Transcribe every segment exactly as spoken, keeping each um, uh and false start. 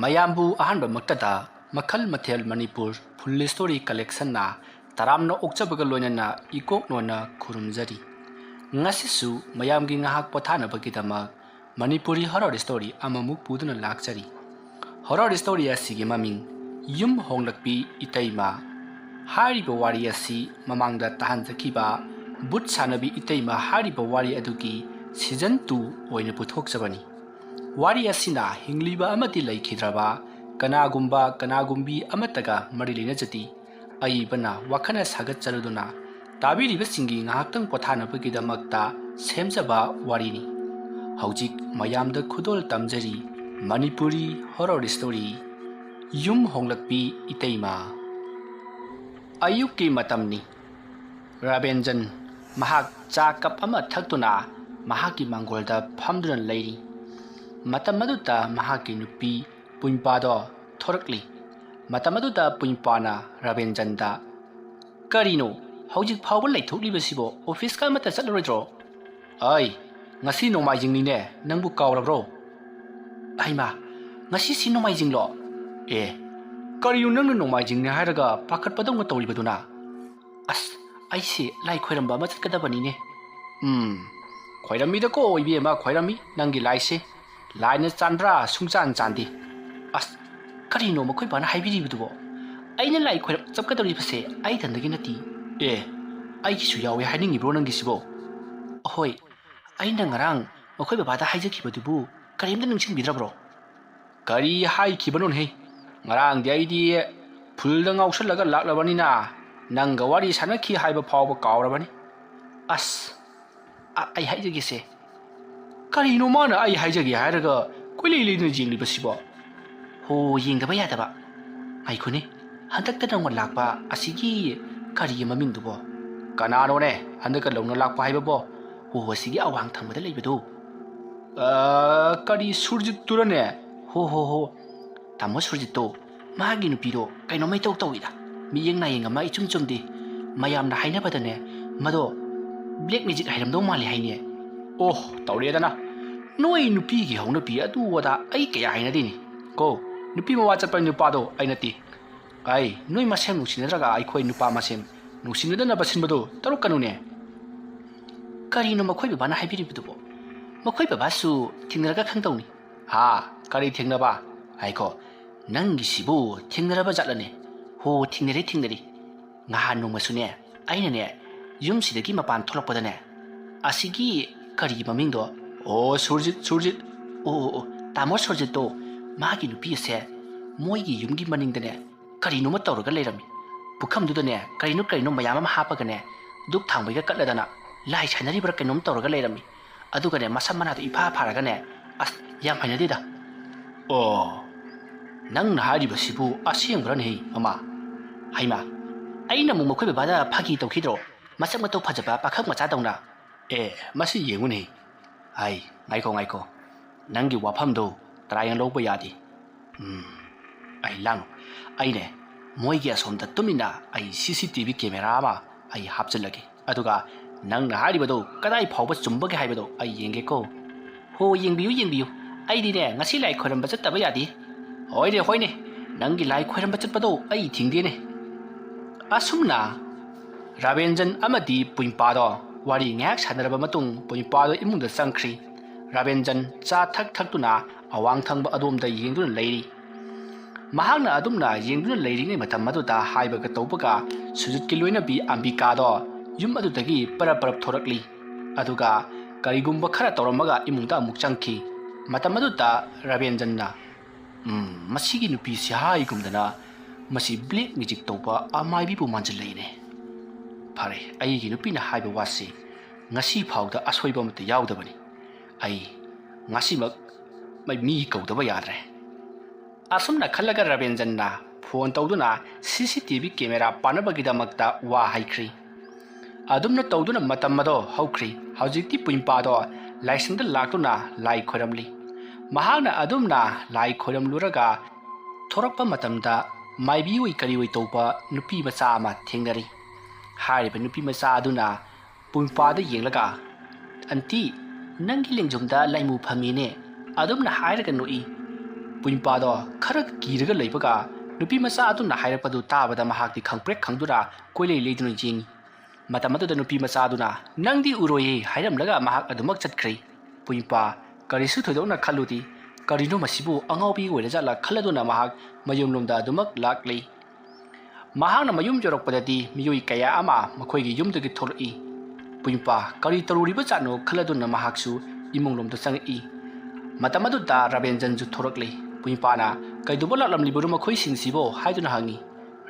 ꯃꯌꯥꯝꯕꯨ ꯑꯍꯥꯟꯕꯃꯛꯇꯗ ꯃꯈꯜ ꯃꯊꯦꯜ ꯃꯅꯤꯄꯨꯔ ꯐꯨꯜ ꯁ꯭ꯇꯣꯔꯤ ꯀꯂꯦꯛꯁꯟꯅ ꯇꯔꯥꯝꯅ ꯑꯣꯛꯆꯕꯒ ꯂꯣꯏꯅꯅ ꯏꯀꯣꯛ ꯅꯣꯟꯅ ꯈꯨꯔꯨꯝꯖꯔꯤ꯫ ꯉꯁꯤꯁꯨ ꯃꯌꯥꯝꯒꯤ ꯉꯥꯏꯍꯥꯛ ꯄꯣꯊꯥꯅꯕꯒꯤꯗꯃꯛ ꯃꯅꯤꯄꯨꯔꯤ ꯍꯣꯔꯔ ꯁ꯭ꯇꯣꯔꯤ ꯑꯃꯃꯨꯛ ꯄꯨꯗꯨꯅ ꯂꯥꯛꯆꯔꯤ꯫ ꯍꯣꯔꯔ ꯁ꯭ꯇꯣꯔꯤ ꯑꯁꯤꯒꯤ ꯃꯃꯤꯡ ꯌꯨꯝ ꯍꯣꯡꯂꯛꯄꯤ ꯏꯇꯩꯃ꯫ ꯍꯥꯏꯔꯤꯕ ꯋꯥꯔꯤ ꯑꯁꯤ ꯃꯃꯥꯡꯗ ꯇꯥꯍꯟꯖꯈꯤꯕ ꯕꯨꯠ ꯁꯥꯟꯅꯕꯤ ꯏꯇꯩꯃ ꯍꯥꯏꯔꯤꯕ ꯋꯥꯔꯤ ꯑꯗꯨꯒꯤ ꯁꯤꯖꯟ ꯇꯨ ꯑꯣꯏꯅ ꯄꯨꯊꯣꯛꯆꯕꯅꯤ꯫ ꯋꯥꯔꯤ ꯑꯁꯤꯅ ꯍꯤꯡꯂꯤꯕ ꯑꯃꯗꯤ ꯂꯩꯈꯤꯗ꯭ꯔꯕ ꯀꯅꯥꯒꯨꯝꯕ ꯀꯅꯥꯒꯨꯝꯕꯤ ꯑꯃꯠꯇꯒ ꯃꯔꯤ ꯂꯩꯅꯖꯗꯦ꯫ ꯑꯏꯕꯅ ꯋꯥꯈꯜꯅ ꯁꯥꯒꯠꯆꯔꯨꯗꯨꯅ ꯇꯥꯕꯤꯔꯤꯕꯁꯤꯡꯒꯤ ꯉꯥꯏꯍꯥꯛꯇꯪ ꯄꯣꯊꯥꯅꯕꯒꯤꯗꯃꯛꯇ ꯁꯦꯝꯖꯕ ꯋꯥꯔꯤꯅꯤ꯫ ꯍꯧꯖꯤꯛ ꯃꯌꯥꯝꯗ ꯈꯨꯗꯣꯜ ꯇꯝꯖꯔꯤ ꯃꯅꯤꯄꯨꯔꯤ ꯍꯣꯔꯔ ꯁ꯭ꯇꯣꯔꯤ ꯌꯨꯝ ꯍꯣꯡꯂꯛꯄꯤ ꯏꯇꯩꯃ꯫ ꯑꯌꯨꯛꯀꯤ ꯃꯇꯝꯅꯤ꯫ ꯔꯥꯕꯦꯟꯖꯟ ꯃꯍꯥꯛ ꯆꯥ ꯀꯞ ꯑꯃ ꯊꯛꯇꯨꯅ ꯃꯍꯥꯛꯀꯤ ꯃꯥꯡꯒꯣꯜꯗ ꯐꯝꯗꯨꯅ ꯂꯩꯔꯤ꯫ ꯃꯇꯝ ꯑꯗꯨꯗ ꯃꯍꯥꯛꯀꯤ ꯅꯨꯄꯤ ꯄꯨꯏꯝꯄꯥꯗꯣ ꯊꯣꯔꯛꯂꯤ꯫ ꯃꯇꯝ ꯑꯗꯨꯗ ꯄꯨꯏꯝꯄꯥꯅ ꯔꯥꯕꯦꯟꯖꯟꯗ, "ꯀꯔꯤꯅꯣ, ꯍꯧꯖꯤꯛ ꯐꯥꯎꯕ ꯂꯩꯊꯣꯛꯂꯤꯕꯁꯤꯕꯣ? ꯑꯣꯐꯤꯁꯀ ꯑꯃꯠꯇ ꯆꯠꯂꯔꯣꯏꯗ꯭ꯔꯣ?" "ꯑꯩ, ꯉꯁꯤ ꯅꯣꯡꯃꯥꯏꯖꯤꯡꯅꯤꯅꯦ, ꯅꯪꯕꯨ ꯀꯥꯎꯔꯕ꯭ꯔꯣ?" "ꯍꯩꯃꯥ, ꯉꯁꯤꯁꯤ ꯅꯣꯡꯃꯥꯏꯖꯤꯡꯂꯣ? ꯑꯦ, ꯀꯔꯤꯅꯣ ꯅꯪꯅ ꯅꯣꯡꯃꯥꯏꯖꯤꯡꯅꯤ ꯍꯥꯏꯔꯒ ꯄꯥꯈꯠꯄꯗꯧꯅ ꯇꯧꯔꯤꯕꯗꯨꯅ?" "ꯑꯁ, ꯑꯩꯁꯦ ꯂꯥꯏ ꯈꯣꯏꯔꯝꯕ ꯑꯃ ꯆꯠꯀꯗꯕꯅꯤꯅꯦ꯫" "ꯎꯝ, ꯈꯣꯏꯔꯝꯃꯤꯗꯀꯣ ꯏꯕꯦꯝꯃ, ꯈꯣꯏꯔꯝꯃꯤ꯫ ꯅꯪꯒꯤ ꯂꯥꯏꯁꯦ ꯂꯥꯏꯅ ꯆꯥꯟꯕ꯭ꯔꯥ? ꯁꯨꯡꯆꯥꯟ ꯆꯥꯟꯗꯦ꯫ ꯑꯁ, ꯀꯔꯤꯅꯣ ꯃꯈꯣꯏ ꯕꯥꯅ ꯍꯥꯏꯕꯤꯔꯤꯕꯗꯨꯕꯣ? ꯑꯩꯅ ꯂꯥꯏ ꯈꯣꯏꯔꯝ ꯆꯠꯀꯗꯧꯔꯤꯕꯁꯦ ꯑꯩ ꯏꯊꯟꯗꯒꯤ ꯅꯠꯇꯦ꯫ ꯑꯦ, ꯑꯩꯒꯤꯁꯨ ꯌꯥꯎꯋꯦ ꯍꯥꯏꯅꯤꯡꯉꯤꯕ꯭ꯔꯣ ꯅꯪꯒꯤꯁꯤꯕꯣ?" "ꯍꯣꯏ, ꯑꯩꯅ ꯉꯔꯥꯡ ꯃꯈꯣꯏ ꯕꯕꯥꯗ ꯍꯥꯏꯖꯈꯤꯕꯗꯨꯕꯨ ꯀꯔꯤꯝꯇ ꯅꯤꯡꯁꯤꯡꯕꯤꯗ꯭ꯔꯕ꯭ꯔꯣ?" "ꯀꯔꯤ ꯍꯥꯏꯈꯤꯕꯅꯣꯅꯦꯍꯦ? ꯉꯔꯥꯡꯗꯤ ꯑꯩꯗꯤ ꯐꯨꯜꯗ ꯉꯥꯎꯁꯜꯂꯒ ꯂꯥꯛꯂꯕꯅꯤꯅ ꯅꯪꯒ ꯋꯥꯔꯤ ꯁꯥꯟꯅꯈꯤ ꯍꯥꯏꯕ ꯐꯥꯎꯕ ꯀꯥꯎꯔꯕꯅꯤ꯫" "ꯑꯁ, ꯑ-, ꯑꯩ ꯍꯥꯏꯖꯒꯦꯁꯦ꯫" "ꯀꯔꯤꯅꯣ ꯃꯥꯅ ꯑꯩ ꯍꯥꯏꯖꯒꯦ ꯍꯥꯏꯔꯒ ꯀꯣꯏꯂꯩ ꯂꯩꯗꯨꯅ ꯌꯦꯡꯂꯤꯕꯁꯤꯕꯣ?" "ꯍꯣ, ꯌꯦꯡꯗꯕ ꯌꯥꯗꯕ꯫ ꯉꯥꯏꯈꯣꯅꯦ, ꯍꯟꯗꯛꯇ ꯅꯧꯅ ꯂꯥꯛꯄ ꯑꯁꯤꯒꯤ ꯀꯔꯤꯒꯤ ꯃꯃꯤꯡꯗꯨꯕꯣ?" "ꯀꯅꯥꯅꯣꯅꯦ ꯍꯟꯗꯛꯀ ꯅꯧꯅ ꯂꯥꯛꯄ ꯍꯥꯏꯕꯕꯣ? ꯍꯣ, ꯑꯁꯤꯒꯤ ꯑꯋꯥꯡ ꯊꯪꯕꯗ ꯂꯩꯕꯗꯣ꯫" "ꯑ, ꯀꯔꯤ ꯁꯨꯔꯖꯤꯠꯇꯨꯔꯅꯦ?" "ꯍꯣ, ꯍꯣ, ꯍꯣ꯫ ꯇꯥꯃꯣ ꯁꯨꯔꯖꯤꯠꯇꯣ, ꯃꯥꯒꯤ ꯅꯨꯄꯤꯗꯣ ꯀꯩꯅꯣꯝꯃ ꯏꯇꯧ ꯇꯧꯏꯗ꯫ ꯃꯤꯠꯌꯦꯡ ꯅꯥꯌꯦꯡ ꯑꯃ ꯏꯆꯨꯝ ꯆꯨꯝꯗꯦ꯫ ꯃꯌꯥꯝꯅ ꯍꯥꯏꯅꯕꯗꯅꯦ, ꯃꯗꯣ ꯕ꯭ꯂꯦꯛ ꯃꯦꯖꯤꯛ ꯍꯩꯔꯝꯗꯧ ꯃꯥꯜꯂꯤ ꯍꯥꯏꯅꯦ꯫" "ꯑꯣ, ꯇꯧꯔꯦꯗꯅ꯫ ꯅꯣꯏ ꯅꯨꯄꯤꯒꯤ ꯍꯧꯅꯕꯤ ꯑꯗꯨ ꯑꯗꯥ ꯑꯩ ꯀꯌꯥ ꯍꯩꯅꯗꯦꯅꯦ꯫ ꯀꯣ, ꯅꯨꯄꯤ ꯃꯋꯥ ꯆꯠꯄ ꯅꯨꯄꯥꯗꯣ ꯑꯩ ꯅꯠꯇꯦ꯫ ꯑꯩ ꯅꯣꯏ ꯃꯁꯦꯟ ꯅꯨꯡꯁꯤꯅꯗ꯭ꯔꯒ ꯑꯩꯈꯣꯏ ꯅꯨꯄꯥ ꯃꯁꯦꯟ ꯅꯨꯡꯁꯤꯅꯗꯅꯕ ꯁꯤꯟꯕꯗꯣ ꯇꯧꯔꯛꯀꯅꯨꯅꯦ꯫ ꯀꯔꯤꯅꯣ ꯃꯈꯣꯏ ꯕꯕꯥꯅ ꯍꯥꯏꯕꯤꯔꯤꯕꯗꯨꯕꯣ? ꯃꯈꯣꯏ ꯕꯕꯥꯁꯨ ꯊꯦꯡꯅꯔꯒ ꯈꯪꯗꯧꯅꯤ꯫ ꯍꯥ? ꯀꯔꯤ ꯊꯦꯡꯅꯕ? ꯍꯥꯏꯀꯣ, ꯅꯪꯒꯤꯁꯤꯕꯨ ꯊꯦꯡꯅꯔꯕ ꯖꯥꯠꯂꯅꯦ? ꯍꯣ, ꯊꯦꯡꯅꯔꯦ, ꯊꯦꯡꯅꯔꯦ꯫ ꯉꯍꯥꯟ ꯅꯣꯡꯃꯁꯨꯅꯦ, ꯑꯩꯅꯅꯦ, ꯌꯨꯝꯁꯤꯗꯒꯤ ꯃꯄꯥꯟ ꯊꯣꯛꯂꯛꯄꯗꯅꯦ, ꯑꯁꯤꯒꯤ ꯀꯔꯤ ꯃꯃꯤꯡꯗꯣ? ꯑꯣ, ꯁꯨꯔꯖꯤꯠ, ꯁꯨꯔꯖꯤꯠ꯫ ꯑꯣ, ꯑꯣ, ꯑꯣ, ꯇꯥꯃꯣ ꯁꯨꯔꯖꯤꯠꯇꯣ, ꯃꯥꯒꯤ ꯅꯨꯄꯤ ꯑꯁꯦ ꯃꯣꯏꯒꯤ ꯌꯨꯝꯒꯤ ꯃꯅꯤꯡꯗꯅꯦ, ꯀꯔꯤꯅꯣꯃ ꯇꯧꯔꯒ ꯂꯩꯔꯝꯃꯤ꯫ ꯄꯨꯈꯝꯗꯨꯗꯅꯦ, ꯀꯔꯤꯅꯣ ꯀꯔꯤꯅꯣ ꯃꯌꯥꯝ ꯑꯃ ꯍꯥꯞꯄꯒꯅꯦ, ꯙꯨꯞ ꯊꯥꯡꯕꯩꯒ ꯀꯠꯂꯗꯅ ꯂꯥꯏ ꯁꯥꯟꯅꯔꯤꯕ꯭ꯔꯥ ꯀꯩꯅꯣꯝ ꯇꯧꯔꯒ ꯂꯩꯔꯝꯃꯤ꯫ ꯑꯗꯨꯒꯅꯦ, ꯃꯁꯝ ꯃꯅꯥꯗꯣ ꯏꯐꯥ ꯐꯥꯔꯒꯅꯦ, ꯑꯁ, ꯌꯥꯝ ꯍꯩꯅꯗꯦꯗ꯫ ꯑꯣ, ꯅꯪꯅ ꯍꯥꯏꯔꯤꯕꯁꯤꯕꯨ ꯑꯁꯦꯡꯕ꯭ꯔꯅꯦꯍꯦ, ꯃꯃꯥ? ꯍꯩꯃꯥ, ꯑꯩꯅ ꯑꯃꯨꯛ ꯃꯈꯣꯏ ꯕꯕꯥꯗ ꯐꯥꯒꯤ ꯇꯧꯈꯤꯗ꯭ꯔꯣ? ꯃꯁꯛ ꯃꯇꯧ ꯐꯖꯕ ꯄꯥꯈꯪ ꯃꯆꯥꯗꯧꯅ꯫ ꯑꯦ, ꯃꯁꯤ ꯌꯦꯡꯉꯨꯅꯦ꯫ ꯑꯩ, ꯉꯥꯏꯈꯣ, ꯉꯥꯏꯈꯣ꯫ ꯅꯪꯒꯤ ꯋꯥꯐꯝꯗꯣ ꯇꯔꯥꯏꯅ ꯂꯧꯕ ꯌꯥꯗꯦ꯫ ꯎꯝ, ꯑꯩ ꯂꯥꯡꯅꯨ꯫ ꯑꯩꯅꯦ, ꯃꯣꯏꯒꯤ ꯑꯁꯣꯝꯗ ꯇꯨꯃꯤꯟꯅ ꯑꯩ C C T V camera ꯑꯃ ꯑꯩ ꯍꯥꯞꯆꯤꯜꯂꯒꯦ꯫ ꯑꯗꯨꯒ ꯅꯪꯅ ꯍꯥꯏꯔꯤꯕꯗꯣ ꯀꯗꯥꯏ ꯐꯥꯎꯕ ꯆꯨꯝꯕꯒꯦ ꯍꯥꯏꯕꯗꯣ ꯑꯩ ꯌꯦꯡꯒꯦꯀꯣ꯫ ꯍꯣ, ꯌꯦꯡꯕꯤꯌꯨ, ꯌꯦꯡꯕꯤꯌꯨ꯫ ꯑꯩꯗꯤꯅꯦ, ꯉꯁꯤ ꯂꯥꯏ ꯈꯣꯏꯔꯝꯕ ꯆꯠꯇꯕ ꯌꯥꯗꯦ꯫ ꯍꯣꯏꯅꯦ, ꯍꯣꯏꯅꯦ, ꯅꯪꯒꯤ ꯂꯥꯏ ꯈꯣꯏꯔꯝꯕ ꯆꯠꯄꯗꯣ ꯑꯩ ꯊꯤꯡꯗꯦꯅꯦ꯫ ꯑꯁꯨꯝꯅ ꯔꯥꯕꯦꯟꯖꯟ ꯑꯃꯗꯤ ꯄꯨꯏꯝꯄꯥꯗꯣ ꯋꯥꯔꯤ ꯉꯥꯏꯍꯥꯛ ꯁꯥꯟꯅꯔꯕ ꯃꯇꯨꯡ, ꯄꯨꯏꯝꯄꯥꯗꯣ ꯏꯃꯨꯡꯗ ꯆꯪꯈ꯭ꯔꯤ꯫ ꯔꯥꯕꯦꯟꯖꯟ ꯆꯥ ꯊꯛ ꯊꯛꯇꯨꯅ ꯑꯋꯥꯡ ꯊꯪꯕ ꯑꯗꯣꯝꯗ ꯌꯦꯡꯗꯨꯅ ꯂꯩꯔꯤ꯫ ꯃꯍꯥꯛꯅ ꯑꯗꯨꯝꯅ ꯌꯦꯡꯗꯨꯅ ꯂꯩꯔꯤꯉꯩ ꯃꯇꯝ ꯑꯗꯨꯗ ꯍꯥꯏꯕꯒ ꯇꯧꯕꯒ ꯁꯨꯖꯤꯠꯀꯤ ꯂꯣꯏꯅꯕꯤ ꯑꯝꯕꯤꯀꯥꯗꯣ ꯌꯨꯝ ꯑꯗꯨꯗꯒꯤ ꯄꯔꯞ ꯄꯔꯞ ꯊꯣꯔꯛꯂꯤ꯫ ꯑꯗꯨꯒ ꯀꯔꯤꯒꯨꯝꯕ ꯈꯔ ꯇꯧꯔꯝꯃꯒ ꯏꯃꯨꯡꯗ ꯑꯃꯨꯛ ꯆꯪꯈꯤ꯫ ꯃꯇꯝ ꯑꯗꯨꯗ ꯔꯥꯕꯦꯟꯖꯟꯅ, "ꯎꯝ, ꯃꯁꯤꯒꯤ ꯅꯨꯄꯤꯁꯤ ꯍꯥꯏꯒꯨꯝꯗꯅ ꯃꯁꯤ black magic ꯇꯧꯕ ꯑꯃꯥꯏꯕꯤꯕꯨ ꯃꯥꯟꯁꯤꯜꯂꯛꯏꯅꯦ꯫ ꯐꯔꯦ, ꯑꯩꯒꯤ ꯅꯨꯄꯤꯅ ꯍꯥꯏꯕ ꯋꯥꯁꯤ ꯉꯁꯤ ꯐꯥꯎꯗ ꯑꯁꯣꯏꯕ ꯑꯃꯠꯇ ꯌꯥꯎꯗꯕꯅꯤ꯫ ꯑꯩ ꯉꯁꯤꯃꯛ ꯃꯩ-, ꯃꯤ ꯀꯧꯗꯕ ꯌꯥꯗ꯭ꯔꯦ"꯫ ꯑꯁꯨꯝꯅ ꯈꯜꯂꯒ ꯔꯥꯕꯦꯟꯖꯟꯅ ꯐꯣꯟ ꯇꯧꯗꯨꯅ C C T V camera ꯄꯥꯟꯅꯕꯒꯤꯗꯃꯛꯇ ꯋꯥ ꯍꯥꯏꯈ꯭ꯔꯤ꯫ ꯑꯗꯨꯝꯅ ꯇꯧꯗꯨꯅ ꯃꯇꯝ ꯑꯗꯣ ꯍꯧꯈ꯭ꯔꯤ꯫ ꯍꯧꯖꯤꯛꯇꯤ ꯄꯨꯏꯝꯄꯥꯗꯣ ꯂꯥꯏꯁꯪꯗ ꯂꯥꯛꯇꯨꯅ ꯂꯥꯏ ꯈꯣꯏꯔꯝꯂꯤ꯫ ꯃꯍꯥꯛꯅ ꯑꯗꯨꯝꯅ ꯂꯥꯏ ꯈꯣꯏꯔꯝꯂꯨꯔꯒ ꯊꯣꯔꯛꯄ ꯃꯇꯝꯗ ꯃꯥꯏꯕꯤ ꯑꯣꯏ ꯀꯔꯤ ꯑꯣꯏ ꯇꯧꯕ ꯅꯨꯄꯤ ꯃꯆꯥ ꯑꯃ ꯊꯦꯡꯅꯔꯤ꯫ ꯍꯥꯏꯔꯤꯕ ꯅꯨꯄꯤ ꯃꯆꯥ ꯑꯗꯨꯅ ꯄꯨꯏꯝꯄꯥꯗ ꯌꯦꯡꯂꯒ, "ꯑꯟꯇꯤ, ꯅꯪꯒꯤ ꯂꯦꯡꯖꯨꯝꯗ ꯂꯥꯏꯃꯨ ꯐꯝꯃꯤꯅꯦ"꯫ ꯑꯗꯨꯝꯅ ꯍꯥꯏꯔꯒ ꯅꯣꯛꯏ꯫ ꯄꯨꯏꯝꯄꯥꯗꯣ ꯈꯔ ꯀꯤꯔꯒ ꯂꯩꯕꯒ ꯅꯨꯄꯤ ꯃꯆꯥ ꯑꯗꯨꯅ ꯍꯥꯏꯔꯛꯄꯗꯨ ꯇꯥꯕꯗ ꯃꯍꯥꯛꯇꯤ ꯈꯪꯄ꯭ꯔꯦꯛ ꯈꯪꯗꯨꯅ ꯀꯣꯏꯂꯩ ꯂꯩꯗꯨꯅ ꯌꯦꯡꯉꯤ꯫ ꯃꯇꯝ ꯑꯗꯨꯗ ꯅꯨꯄꯤ ꯃꯆꯥ ꯑꯗꯨꯅ "ꯅꯪꯗꯤ ꯎꯔꯣꯏꯌꯦ" ꯍꯥꯏꯔꯝꯂꯒ ꯃꯍꯥꯛ ꯑꯗꯨꯃꯛ ꯆꯠꯈ꯭ꯔꯦ꯫ ꯄꯨꯏꯝꯄꯥ ꯀꯔꯤꯁꯨ ꯊꯣꯏꯗꯣꯛꯅ ꯈꯜꯂꯨꯗꯦ꯫ "ꯀꯔꯤꯅꯣ ꯃꯁꯤꯕꯨ, ꯑꯉꯥꯎꯕꯤ ꯑꯣꯏꯔꯖꯥꯠꯂꯥ?" ꯈꯜꯂꯗꯨꯅ ꯃꯍꯥꯛ ꯃꯌꯨꯝꯂꯣꯝꯗ ꯑꯗꯨꯃꯛ ꯂꯥꯛꯂꯤ꯫ ꯃꯍꯥꯛꯅ ꯃꯌꯨꯝ ꯌꯧꯔꯛꯄꯗꯗꯤ ꯃꯤꯑꯣꯏ ꯀꯌꯥ ꯑꯃ ꯃꯈꯣꯏꯒꯤ ꯌꯨꯝꯗꯒꯤ ꯊꯣꯛꯂꯛꯏ꯫ ꯄꯨꯏꯝꯄꯥ ꯀꯔꯤ ꯇꯧꯔꯨꯔꯤꯕꯖꯥꯠꯅꯣ ꯈꯜꯂꯗꯨꯅ ꯃꯍꯥꯛꯁꯨ ꯏꯃꯨꯡꯂꯣꯝꯗ ꯆꯪꯉꯛꯏ꯫ ꯃꯇꯝ ꯑꯗꯨꯗ ꯔꯥꯕꯦꯟꯖꯟꯁꯨ ꯊꯣꯔꯛꯂꯦ꯫ ꯄꯨꯏꯝꯄꯥꯅ "ꯀꯩꯗꯧꯕ ꯂꯥꯛꯂꯝꯂꯤꯕꯅꯣ ꯃꯈꯣꯏꯁꯤꯡꯁꯤꯕꯣ?" ꯍꯥꯏꯗꯨꯅ ꯍꯪꯉꯤ꯫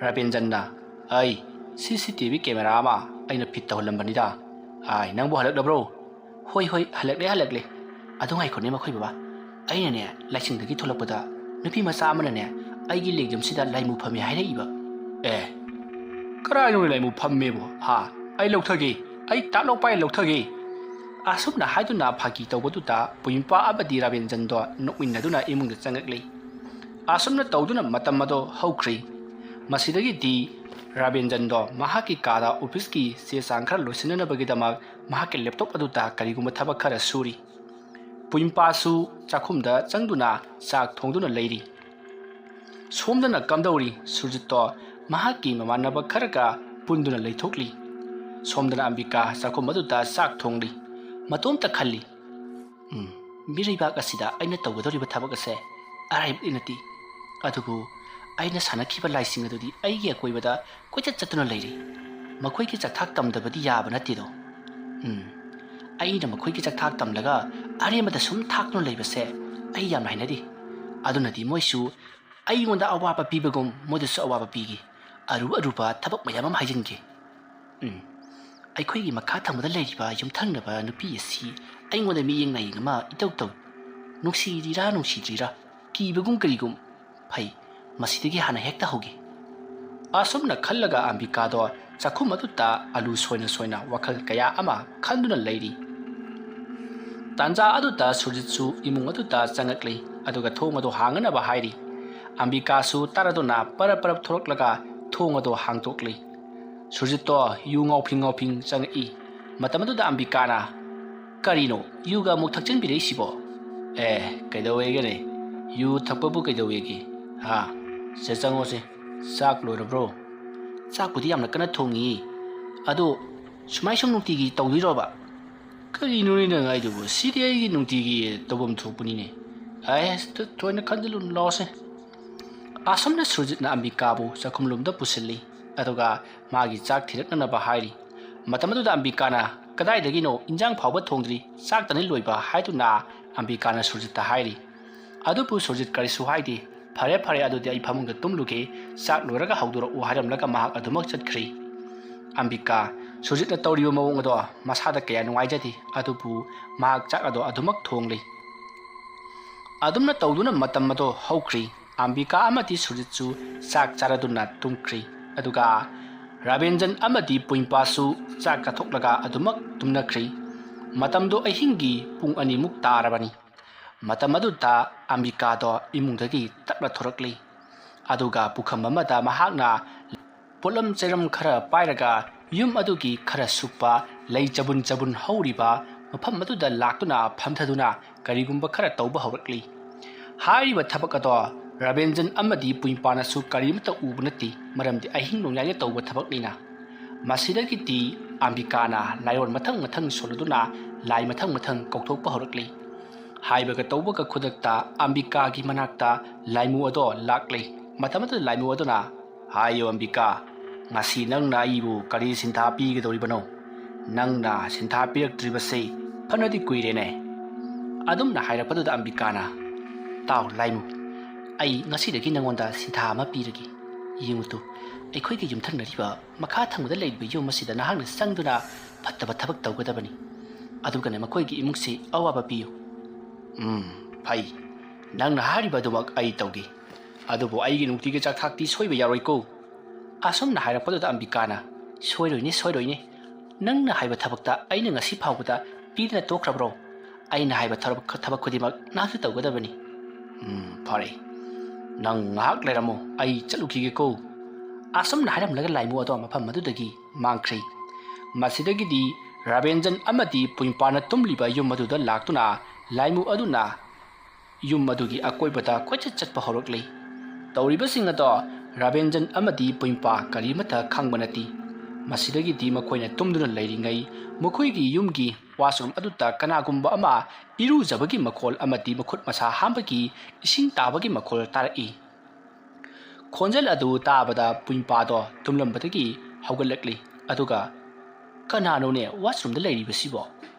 ꯔꯥꯕꯦꯟꯖꯟꯅ, "ꯑꯩ ꯁꯤ ꯁꯤ ꯇꯤ ꯚꯤ ꯀꯦꯃꯦꯔꯥ ꯑꯃ ꯑꯩꯅ ꯐꯤꯠ ꯇꯧꯍꯜꯂꯝꯕꯅꯤꯗ꯫ ꯑꯥꯏ, ꯅꯪꯕꯨ ꯍꯜꯂꯛꯂꯕ꯭ꯔꯣ?" "ꯍꯣꯏ, ꯍꯣꯏ, ꯍꯜꯂꯛꯂꯦ, ꯍꯜꯂꯛꯂꯦ꯫ ꯑꯗꯨ ꯉꯥꯏꯈꯣꯅꯦ ꯃꯈꯣꯏ ꯕꯕꯥ, ꯑꯩꯅꯅꯦ ꯂꯥꯏꯁꯪꯗꯒꯤ ꯊꯣꯛꯂꯛꯄꯗ ꯅꯨꯄꯤ ꯃꯆꯥ ꯑꯃꯅꯅꯦ ꯑꯩꯒꯤ ꯂꯦꯡꯖꯨꯝꯁꯤꯗ ꯂꯥꯏꯃꯨ ꯐꯝꯃꯦ ꯍꯥꯏꯔꯛꯏꯕ꯫" "ꯑꯦ, ꯀꯔꯥꯏꯅꯣ ꯂꯥꯏꯃꯨ ꯐꯝꯃꯦꯕꯣ? ꯍꯥ? ꯑꯩ ꯂꯧꯊꯒꯦ, ꯑꯩ ꯇꯥꯞ ꯂꯧꯄꯥꯏ ꯂꯧꯊꯒꯦ꯫" ꯑꯁꯨꯝꯅ ꯍꯥꯏꯗꯨꯅ ꯐꯥꯒꯤ ꯇꯧꯕꯗꯨꯗ ꯄꯨꯏꯝꯄꯥ ꯑꯃꯗꯤ ꯔꯥꯕꯦꯟꯖꯟꯗꯣ ꯅꯣꯛꯃꯤꯟꯅꯗꯨꯅ ꯏꯃꯨꯡꯗ ꯆꯪꯉꯛꯂꯤ꯫ ꯑꯁꯨꯝꯅ ꯇꯧꯗꯨꯅ ꯃꯇꯝ ꯑꯗꯣ ꯍꯧꯈ꯭ꯔꯦ꯫ ꯃꯁꯤꯗꯒꯤꯗꯤ ꯔꯥꯕꯦꯟꯖꯟꯗꯣ ꯃꯍꯥꯛꯀꯤ ꯀꯥꯗ ꯑꯣꯐꯤꯁꯀꯤ ꯆꯦ ꯆꯥꯡ ꯈꯔ ꯂꯣꯏꯁꯤꯟꯅꯅꯕꯒꯤꯗꯃꯛ ꯃꯍꯥꯛꯀꯤ ꯂꯦꯞꯇꯣꯞ ꯑꯗꯨꯗ ꯀꯔꯤꯒꯨꯝꯕ ꯊꯕꯛ ꯈꯔ ꯁꯨꯔꯤ꯫ ꯄꯨꯏꯝꯄꯥꯁꯨ ꯆꯥꯛꯈꯨꯝꯗ ꯆꯪꯗꯨꯅ ꯆꯥꯛ ꯊꯣꯡꯗꯨꯅ ꯂꯩꯔꯤ꯫ ꯁꯣꯝꯗꯅ ꯀꯝꯗꯧꯔꯤ? ꯁꯨꯔꯖꯤꯠꯇꯣ ꯃꯍꯥꯛꯀꯤ ꯃꯃꯥꯟꯅꯕ ꯈꯔꯒ ꯄꯨꯟꯗꯨꯅ ꯂꯩꯊꯣꯛꯂꯤ꯫ ꯁꯣꯝꯗꯅ ꯑꯝꯕꯤꯀꯥ ꯆꯥꯛꯈꯨꯝ ꯑꯗꯨꯗ ꯆꯥꯛ ꯊꯣꯡꯂꯤ꯫ ꯃꯇꯣꯝꯇ ꯈꯜꯂꯤ, "ꯎꯝ, ꯃꯤꯔꯩꯕꯥꯛ ꯑꯁꯤꯗ ꯑꯩꯅ ꯇꯧꯒꯗꯧꯔꯤꯕ ꯊꯕꯛ ꯑꯁꯦ ꯑꯔꯥꯏꯕꯗꯤ ꯅꯠꯇꯦ꯫ ꯑꯗꯨꯕꯨ ꯑꯩꯅ ꯁꯥꯟꯅꯈꯤꯕ ꯂꯥꯏꯁꯤꯡ ꯑꯗꯨꯗꯤ ꯑꯩꯒꯤ ꯑꯀꯣꯏꯕꯗ ꯀꯣꯏꯆꯠ ꯆꯠꯇꯨꯅ ꯂꯩꯔꯤ꯫ ꯃꯈꯣꯏꯒꯤ ꯆꯥꯛꯊꯥꯛ ꯇꯝꯗꯕꯗꯤ ꯌꯥꯕ ꯅꯠꯇꯦꯗꯣ꯫ ꯎꯝ, ꯑꯩꯅ ꯃꯈꯣꯏꯒꯤ ꯆꯥꯛꯊꯥꯛ ꯇꯝꯂꯒ ꯑꯔꯦꯝꯕꯗ ꯁꯨꯝ ꯊꯥꯛꯇꯨꯅ ꯂꯩꯕꯁꯦ ꯑꯩ ꯌꯥꯝꯅ ꯍꯩꯅꯗꯦ꯫ ꯑꯗꯨꯅꯗꯤ ꯃꯣꯏꯁꯨ ꯑꯩꯉꯣꯟꯗ ꯑꯋꯥꯕ ꯄꯤꯕꯒꯨꯝ ꯃꯣꯏꯗꯁꯨ ꯑꯋꯥꯕ ꯄꯤꯒꯦ꯫ ꯑꯔꯨ ꯑꯔꯨꯕ ꯊꯕꯛ ꯃꯌꯥꯝ ꯑꯃ ꯍꯥꯏꯖꯤꯟꯒꯦ꯫ ꯎꯝ, ꯑꯩꯈꯣꯏꯒꯤ ꯃꯈꯥ ꯊꯪꯕꯗ ꯂꯩꯔꯤꯕ ꯌꯨꯝꯊꯪꯅꯕ ꯅꯨꯄꯤ ꯑꯁꯤ ꯑꯩꯉꯣꯟꯗ ꯃꯤꯠꯌꯦꯡ ꯅꯥꯌꯦꯡ ꯑꯃ ꯏꯇꯧ ꯇꯧꯏ꯫ ꯅꯨꯡꯁꯤꯔꯤꯔꯥ ꯅꯨꯡꯁꯤꯗ꯭ꯔꯤꯔꯥ ꯀꯤꯕꯒꯨꯝ ꯀꯔꯤꯒꯨꯝ꯫ ꯐꯩ, ꯃꯁꯤꯗꯒꯤ ꯍꯥꯟꯅ ꯍꯦꯛꯇ ꯍꯧꯒꯦ꯫" ꯑꯁꯨꯝꯅ ꯈꯜꯂꯒ ꯑꯝꯕꯤꯀꯥꯗꯣ ꯆꯥꯛꯈꯨꯝ ꯑꯗꯨꯗ ꯑꯂꯨ ꯁꯣꯏꯅ ꯁꯣꯏꯅ ꯋꯥꯈꯜ ꯀꯌꯥ ꯑꯃ ꯈꯟꯗꯨꯅ ꯂꯩꯔꯤ꯫ ꯇꯥꯟꯖꯥ ꯑꯗꯨꯗ ꯁꯨꯔꯖꯤꯠꯁꯨ ꯏꯃꯨꯡ ꯑꯗꯨꯗ ꯆꯪꯉꯛꯂꯤ, ꯑꯗꯨꯒ ꯊꯣꯡ ꯑꯗꯨ ꯍꯥꯡꯅꯅꯕ ꯍꯥꯏꯔꯤ꯫ ꯑꯝꯕꯤꯀꯥꯁꯨ ꯇꯥꯔꯗꯨꯅ ꯄꯔꯞ ꯄꯔꯞ ꯊꯣꯔꯛꯂꯒ ꯊꯣꯡ ꯑꯗꯨ ꯍꯥꯡꯗꯣꯛꯂꯤ꯫ ꯁꯨꯔꯖꯤꯠꯇꯣ ꯌꯨ ꯉꯥꯎꯐꯤꯡ ꯉꯥꯎꯐꯤꯡ ꯆꯪꯉꯛꯏ꯫ ꯃꯇꯝ ꯑꯗꯨꯗ ꯑꯝꯕꯤꯀꯥꯅ, "ꯀꯔꯤꯅꯣ, ꯌꯨꯒ ꯑꯃꯨꯛ ꯊꯛꯆꯤꯟꯕꯤꯔꯛꯏꯁꯤꯕꯣ?" "ꯑꯦ, ꯀꯩꯗꯧꯋꯦꯒꯅꯦ? "ꯌꯨ ꯊꯛꯄꯕꯨ ꯀꯩꯗꯧꯋꯦꯒꯦ? ꯍꯥ? ꯁꯦ, ꯆꯪꯉꯣꯁꯦ꯫ ꯆꯥꯛ ꯂꯣꯏꯔꯕ꯭ꯔꯣ?" "ꯆꯥꯛꯄꯨꯗꯤ ꯌꯥꯝꯅ ꯀꯟꯅ ꯊꯣꯡꯉꯤꯌꯦ꯫ ꯑꯗꯣ ꯁꯨꯃꯥꯏ ꯁꯨꯝ ꯅꯨꯡꯇꯤꯒꯤ ꯇꯧꯗꯣꯏꯔꯣꯕ?" "ꯀꯔꯤꯅꯣꯅꯦ ꯅꯪ ꯍꯥꯏꯗꯨꯕꯨ? ꯁꯤꯗꯤ ꯑꯩꯒꯤ ꯅꯨꯡꯇꯤꯒꯤ ꯇꯧꯐꯝ ꯊꯣꯛꯄꯅꯤꯅꯦ꯫ ꯑꯦ, ꯊꯣꯏꯅ ꯈꯟꯖꯤꯜꯂꯨꯅꯨ, ꯂꯥꯛꯑꯣꯁꯦ꯫" ꯑꯁꯨꯝꯅ ꯁꯨꯔꯖꯤꯠꯅ ꯑꯝꯕꯤꯀꯥꯕꯨ ꯆꯥꯛꯈꯨꯝꯂꯣꯝꯗ ꯄꯨꯁꯤꯜꯂꯤ꯫ ꯑꯗꯨꯒ ꯃꯥꯒꯤ ꯆꯥꯛ ꯊꯤꯔꯛꯅꯅꯕ ꯍꯥꯏꯔꯤ꯫ ꯃꯇꯝ ꯑꯗꯨꯗ ꯑꯝꯕꯤꯀꯥꯅ, "ꯀꯗꯥꯏꯗꯒꯤꯅꯣ? ꯏꯟꯖꯥꯡ ꯐꯥꯎꯕ ꯊꯣꯡꯗ꯭ꯔꯤ, ꯆꯥꯛꯇꯅꯤ ꯂꯣꯏꯕ" ꯍꯥꯏꯗꯨꯅ ꯑꯝꯕꯤꯀꯥꯅ ꯁꯨꯔꯖꯤꯠꯇ ꯍꯥꯏꯔꯤ꯫ ꯑꯗꯨꯕꯨ ꯁꯨꯔꯖꯤꯠ ꯀꯔꯤꯁꯨ ꯍꯥꯏꯗꯦ꯫ "ꯐꯔꯦ, ꯐꯔꯦ, ꯑꯗꯨꯗꯤ ꯑꯩ ꯐꯃꯨꯡꯗ ꯇꯨꯝꯂꯨꯒꯦ, ꯆꯥꯛ ꯂꯣꯏꯔꯒ ꯍꯧꯗꯣꯔꯛꯎ" ꯍꯥꯏꯔꯝꯂꯒ ꯃꯍꯥꯛ ꯑꯗꯨꯃꯛ ꯆꯠꯈ꯭ꯔꯤ꯫ ꯑꯝꯕꯤꯀꯥ, ꯁꯨꯔꯖꯤꯠꯅ ꯇꯧꯔꯤꯕ ꯃꯑꯣꯡ ꯑꯗꯣ ꯃꯁꯥꯗ ꯀꯌꯥ ꯅꯨꯡꯉꯥꯏꯖꯗꯦ, ꯑꯗꯨꯕꯨ ꯃꯍꯥꯛ ꯆꯥꯛ ꯑꯗꯣ ꯑꯗꯨꯃꯛ ꯊꯣꯡꯂꯤ꯫ ꯑꯗꯨꯝꯅ ꯇꯧꯗꯨꯅ ꯃꯇꯝ ꯑꯗꯣ ꯍꯧꯈ꯭ꯔꯤ꯫ ꯑꯝꯕꯤꯀꯥ ꯑꯃꯗꯤ ꯁꯨꯔꯖꯤꯠꯁꯨ ꯆꯥꯛ ꯆꯥꯔꯗꯨꯅ ꯇꯨꯝꯈ꯭ꯔꯤ꯫ ꯑꯗꯨꯒ ꯔꯥꯕꯦꯟꯖꯟ ꯑꯃꯗꯤ ꯄꯨꯏꯝꯄꯥꯁꯨ ꯆꯥꯛ ꯆꯥꯊꯣꯛꯂꯒ ꯑꯗꯨꯃꯛ ꯇꯨꯝꯅꯈ꯭ꯔꯤ꯫ ꯃꯇꯝꯗꯣ ꯑꯍꯤꯡꯒꯤ ꯄꯨꯡ ꯑꯅꯤꯃꯨꯛ ꯇꯥꯔꯕꯅꯤ꯫ ꯃꯇꯝ ꯑꯗꯨꯗ ꯑꯝꯕꯤꯀꯥꯗꯣ ꯏꯃꯨꯡꯗꯒꯤ ꯇꯞꯅ ꯊꯣꯔꯛꯂꯤ꯫ ꯑꯗꯨꯒ ꯄꯨꯈꯝ ꯑꯃꯗ ꯃꯍꯥꯛꯅ ꯄꯣꯠꯂꯝ ꯆꯩꯔꯝ ꯈꯔ ꯄꯥꯏꯔꯒ ꯌꯨꯝ ꯑꯗꯨꯒꯤ ꯈꯔ ꯁꯨꯞꯄ ꯂꯩ ꯆꯕꯨꯟ ꯆꯕꯨꯟ ꯍꯧꯔꯤꯕ ꯃꯐꯝ ꯑꯗꯨꯗ ꯂꯥꯛꯇꯨꯅ ꯐꯝꯊꯗꯨꯅ ꯀꯔꯤꯒꯨꯝꯕ ꯈꯔ ꯇꯧꯕ ꯍꯧꯔꯛꯂꯤ꯫ ꯍꯥꯏꯔꯤꯕ ꯊꯕꯛ ꯑꯗꯣ ꯔꯥꯕꯦꯟꯖꯟ ꯑꯃꯗꯤ ꯄꯨꯏꯝꯄꯥꯅꯁꯨ ꯀꯔꯤꯃꯠꯇ ꯎꯕ ꯅꯠꯇꯦ, ꯃꯔꯝꯗꯤ ꯑꯍꯤꯡ ꯅꯣꯡꯌꯥꯏꯗ ꯇꯧꯕ ꯊꯕꯛꯅꯤꯅ꯫ ꯃꯁꯤꯗꯒꯤꯗꯤ ꯑꯝꯕꯤꯀꯥꯅ ꯂꯥꯏꯑꯣꯟ ꯃꯊꯪ ꯃꯊꯪ ꯁꯣꯜꯂꯗꯨꯅ ꯂꯥꯏ ꯃꯊꯪ ꯃꯊꯪ ꯀꯧꯊꯣꯛꯄ ꯍꯧꯔꯛꯂꯤ꯫ ꯍꯥꯏꯕꯒ ꯇꯧꯕꯒ ꯈꯨꯗꯛꯇ ꯑꯝꯕꯤꯀꯥꯒꯤ ꯃꯅꯥꯛꯇ ꯂꯥꯏꯃꯨ ꯑꯗꯣ ꯂꯥꯛꯂꯤ꯫ ꯃꯇꯝ ꯑꯗꯨꯗ ꯂꯥꯏꯃꯨ ꯑꯗꯨꯅ, "ꯍꯥꯏꯌꯨ ꯑꯝꯕꯤꯀꯥ, ꯉꯁꯤ ꯅꯪꯅ ꯑꯩꯕꯨ ꯀꯔꯤ ꯁꯤꯟꯊꯥ ꯄꯤꯒꯗꯧꯔꯤꯕꯅꯣ? ꯅꯪꯅ ꯁꯤꯟꯊꯥ ꯄꯤꯔꯛꯇ꯭ꯔꯤꯕꯁꯤ ꯐꯅꯗꯤ ꯀꯨꯏꯔꯦꯅꯦ꯫" ꯑꯗꯨꯝꯅ ꯍꯥꯏꯔꯛꯄꯗꯨꯗ ꯑꯝꯕꯤꯀꯥꯅ, "ꯇꯥꯎ ꯂꯥꯏꯃꯨ, ꯑꯩ ꯉꯁꯤꯗꯒꯤ ꯅꯪꯉꯣꯟꯗ ꯁꯤꯟꯊꯥ ꯑꯃ ꯄꯤꯔꯒꯦ꯫ ꯌꯦꯡꯉꯨ ꯇꯨ, ꯑꯩꯈꯣꯏꯒ ꯌꯨꯝꯊꯪꯅꯔꯤꯕ ꯃꯈꯥ ꯊꯪꯕꯗ ꯂꯩꯔꯤꯕ ꯌꯨꯝ ꯑꯁꯤꯗ ꯅꯍꯥꯛꯅ ꯆꯪꯗꯨꯅ ꯐꯠꯇꯕ ꯊꯕꯛ ꯇꯧꯒꯗꯕꯅꯤ꯫ ꯑꯗꯨꯒꯅꯦ ꯃꯈꯣꯏꯒꯤ ꯏꯃꯨꯡꯁꯤ ꯑꯋꯥꯕ ꯄꯤꯌꯨ꯫" "ꯎꯝ, ꯐꯩ꯫ ꯅꯪꯅ ꯍꯥꯏꯔꯤꯕ ꯑꯗꯨꯃꯛ ꯑꯩ ꯇꯧꯒꯦ꯫ ꯑꯗꯨꯕꯨ ꯑꯩꯒꯤ ꯅꯨꯡꯇꯤꯒꯤ ꯆꯥꯛꯊꯥꯛꯇꯤ ꯁꯣꯏꯕ ꯌꯥꯔꯣꯏꯀꯣ꯫" ꯑꯁꯨꯝꯅ ꯍꯥꯏꯔꯛꯄꯗꯨꯗ ꯑꯝꯕꯤꯀꯥꯅ, "ꯁꯣꯏꯔꯣꯏꯅꯦ, ꯁꯣꯏꯔꯣꯏꯅꯦ꯫ ꯅꯪꯅ ꯍꯥꯏꯕ ꯊꯕꯛꯇ ꯑꯩꯅ ꯉꯁꯤ ꯐꯥꯎꯕꯗ ꯄꯤꯗꯅ ꯇꯣꯛꯈ꯭ꯔꯕ꯭ꯔꯣ? ꯑꯩꯅ ꯍꯥꯏꯕ ꯊꯕꯛ, ꯊꯕꯛ ꯈꯨꯗꯤꯡꯃꯛ ꯅꯍꯥꯛꯁꯨ ꯇꯧꯒꯗꯕꯅꯤ꯫" "ꯎꯝ, ꯐꯔꯦ꯫ ꯅꯪ ꯉꯥꯏꯍꯥꯛ ꯂꯩꯔꯝꯃꯣ, ꯑꯩ ꯆꯠꯂꯨꯈꯤꯒꯦꯀꯣ꯫" ꯑꯁꯨꯝꯅ ꯍꯥꯏꯔꯝꯂꯒ ꯂꯥꯏꯃꯨ ꯑꯗꯣ ꯃꯐꯝ ꯑꯗꯨꯗꯒꯤ ꯃꯥꯡꯈ꯭ꯔꯤ꯫ ꯃꯁꯤꯗꯒꯤꯗꯤ ꯔꯥꯕꯦꯟꯖꯟ ꯑꯃꯗꯤ ꯄꯨꯏꯝꯄꯥꯅ ꯇꯨꯝꯂꯤꯕ ꯌꯨꯝ ꯑꯗꯨꯗ ꯂꯥꯛꯇꯨꯅ ꯂꯥꯏꯃꯨ ꯑꯗꯨꯅ ꯌꯨꯝ ꯑꯗꯨꯒꯤ ꯑꯀꯣꯏꯕꯗ ꯀꯣꯏꯆꯠ ꯆꯠꯄ ꯍꯧꯔꯛꯂꯤ꯫ ꯇꯧꯔꯤꯕꯁꯤꯡ ꯑꯗꯣ ꯔꯥꯕꯦꯟꯖꯟ ꯑꯃꯗꯤ ꯄꯨꯏꯝꯄꯥ ꯀꯔꯤꯃꯠꯇ ꯈꯪꯕ ꯅꯠꯇꯦ꯫ ꯃꯁꯤꯗꯒꯤꯗꯤ ꯃꯈꯣꯏꯅ ꯇꯨꯝꯗꯨꯅ ꯂꯩꯔꯤꯉꯩ ꯃꯈꯣꯏꯒꯤ ꯌꯨꯝꯒꯤ ꯋꯥꯁꯔꯨꯝ ꯑꯗꯨꯗ ꯀꯅꯥꯒꯨꯝꯕ ꯑꯃ ꯏꯔꯨꯖꯕꯒꯤ ꯃꯈꯣꯜ ꯑꯃꯗꯤ ꯃꯈꯨꯠ ꯃꯁꯥ ꯍꯥꯝꯕꯒꯤ ꯏꯁꯤꯡ ꯇꯥꯕꯒꯤ ꯃꯈꯣꯜ ꯇꯥꯔꯛꯏ꯫ ꯈꯣꯟꯖꯦꯜ ꯑꯗꯨ ꯇꯥꯕꯗ ꯄꯨꯏꯝꯄꯥꯗꯣ ꯇꯨꯝꯂꯝꯕꯗꯒꯤ ꯍꯧꯒꯠꯂꯛꯂꯤ꯫ ꯑꯗꯨꯒ, "ꯀꯅꯥꯅꯣꯅꯦ ꯋꯥꯁꯔꯨꯝꯗ ꯂꯩꯔꯤꯕꯁꯤꯕꯣ?"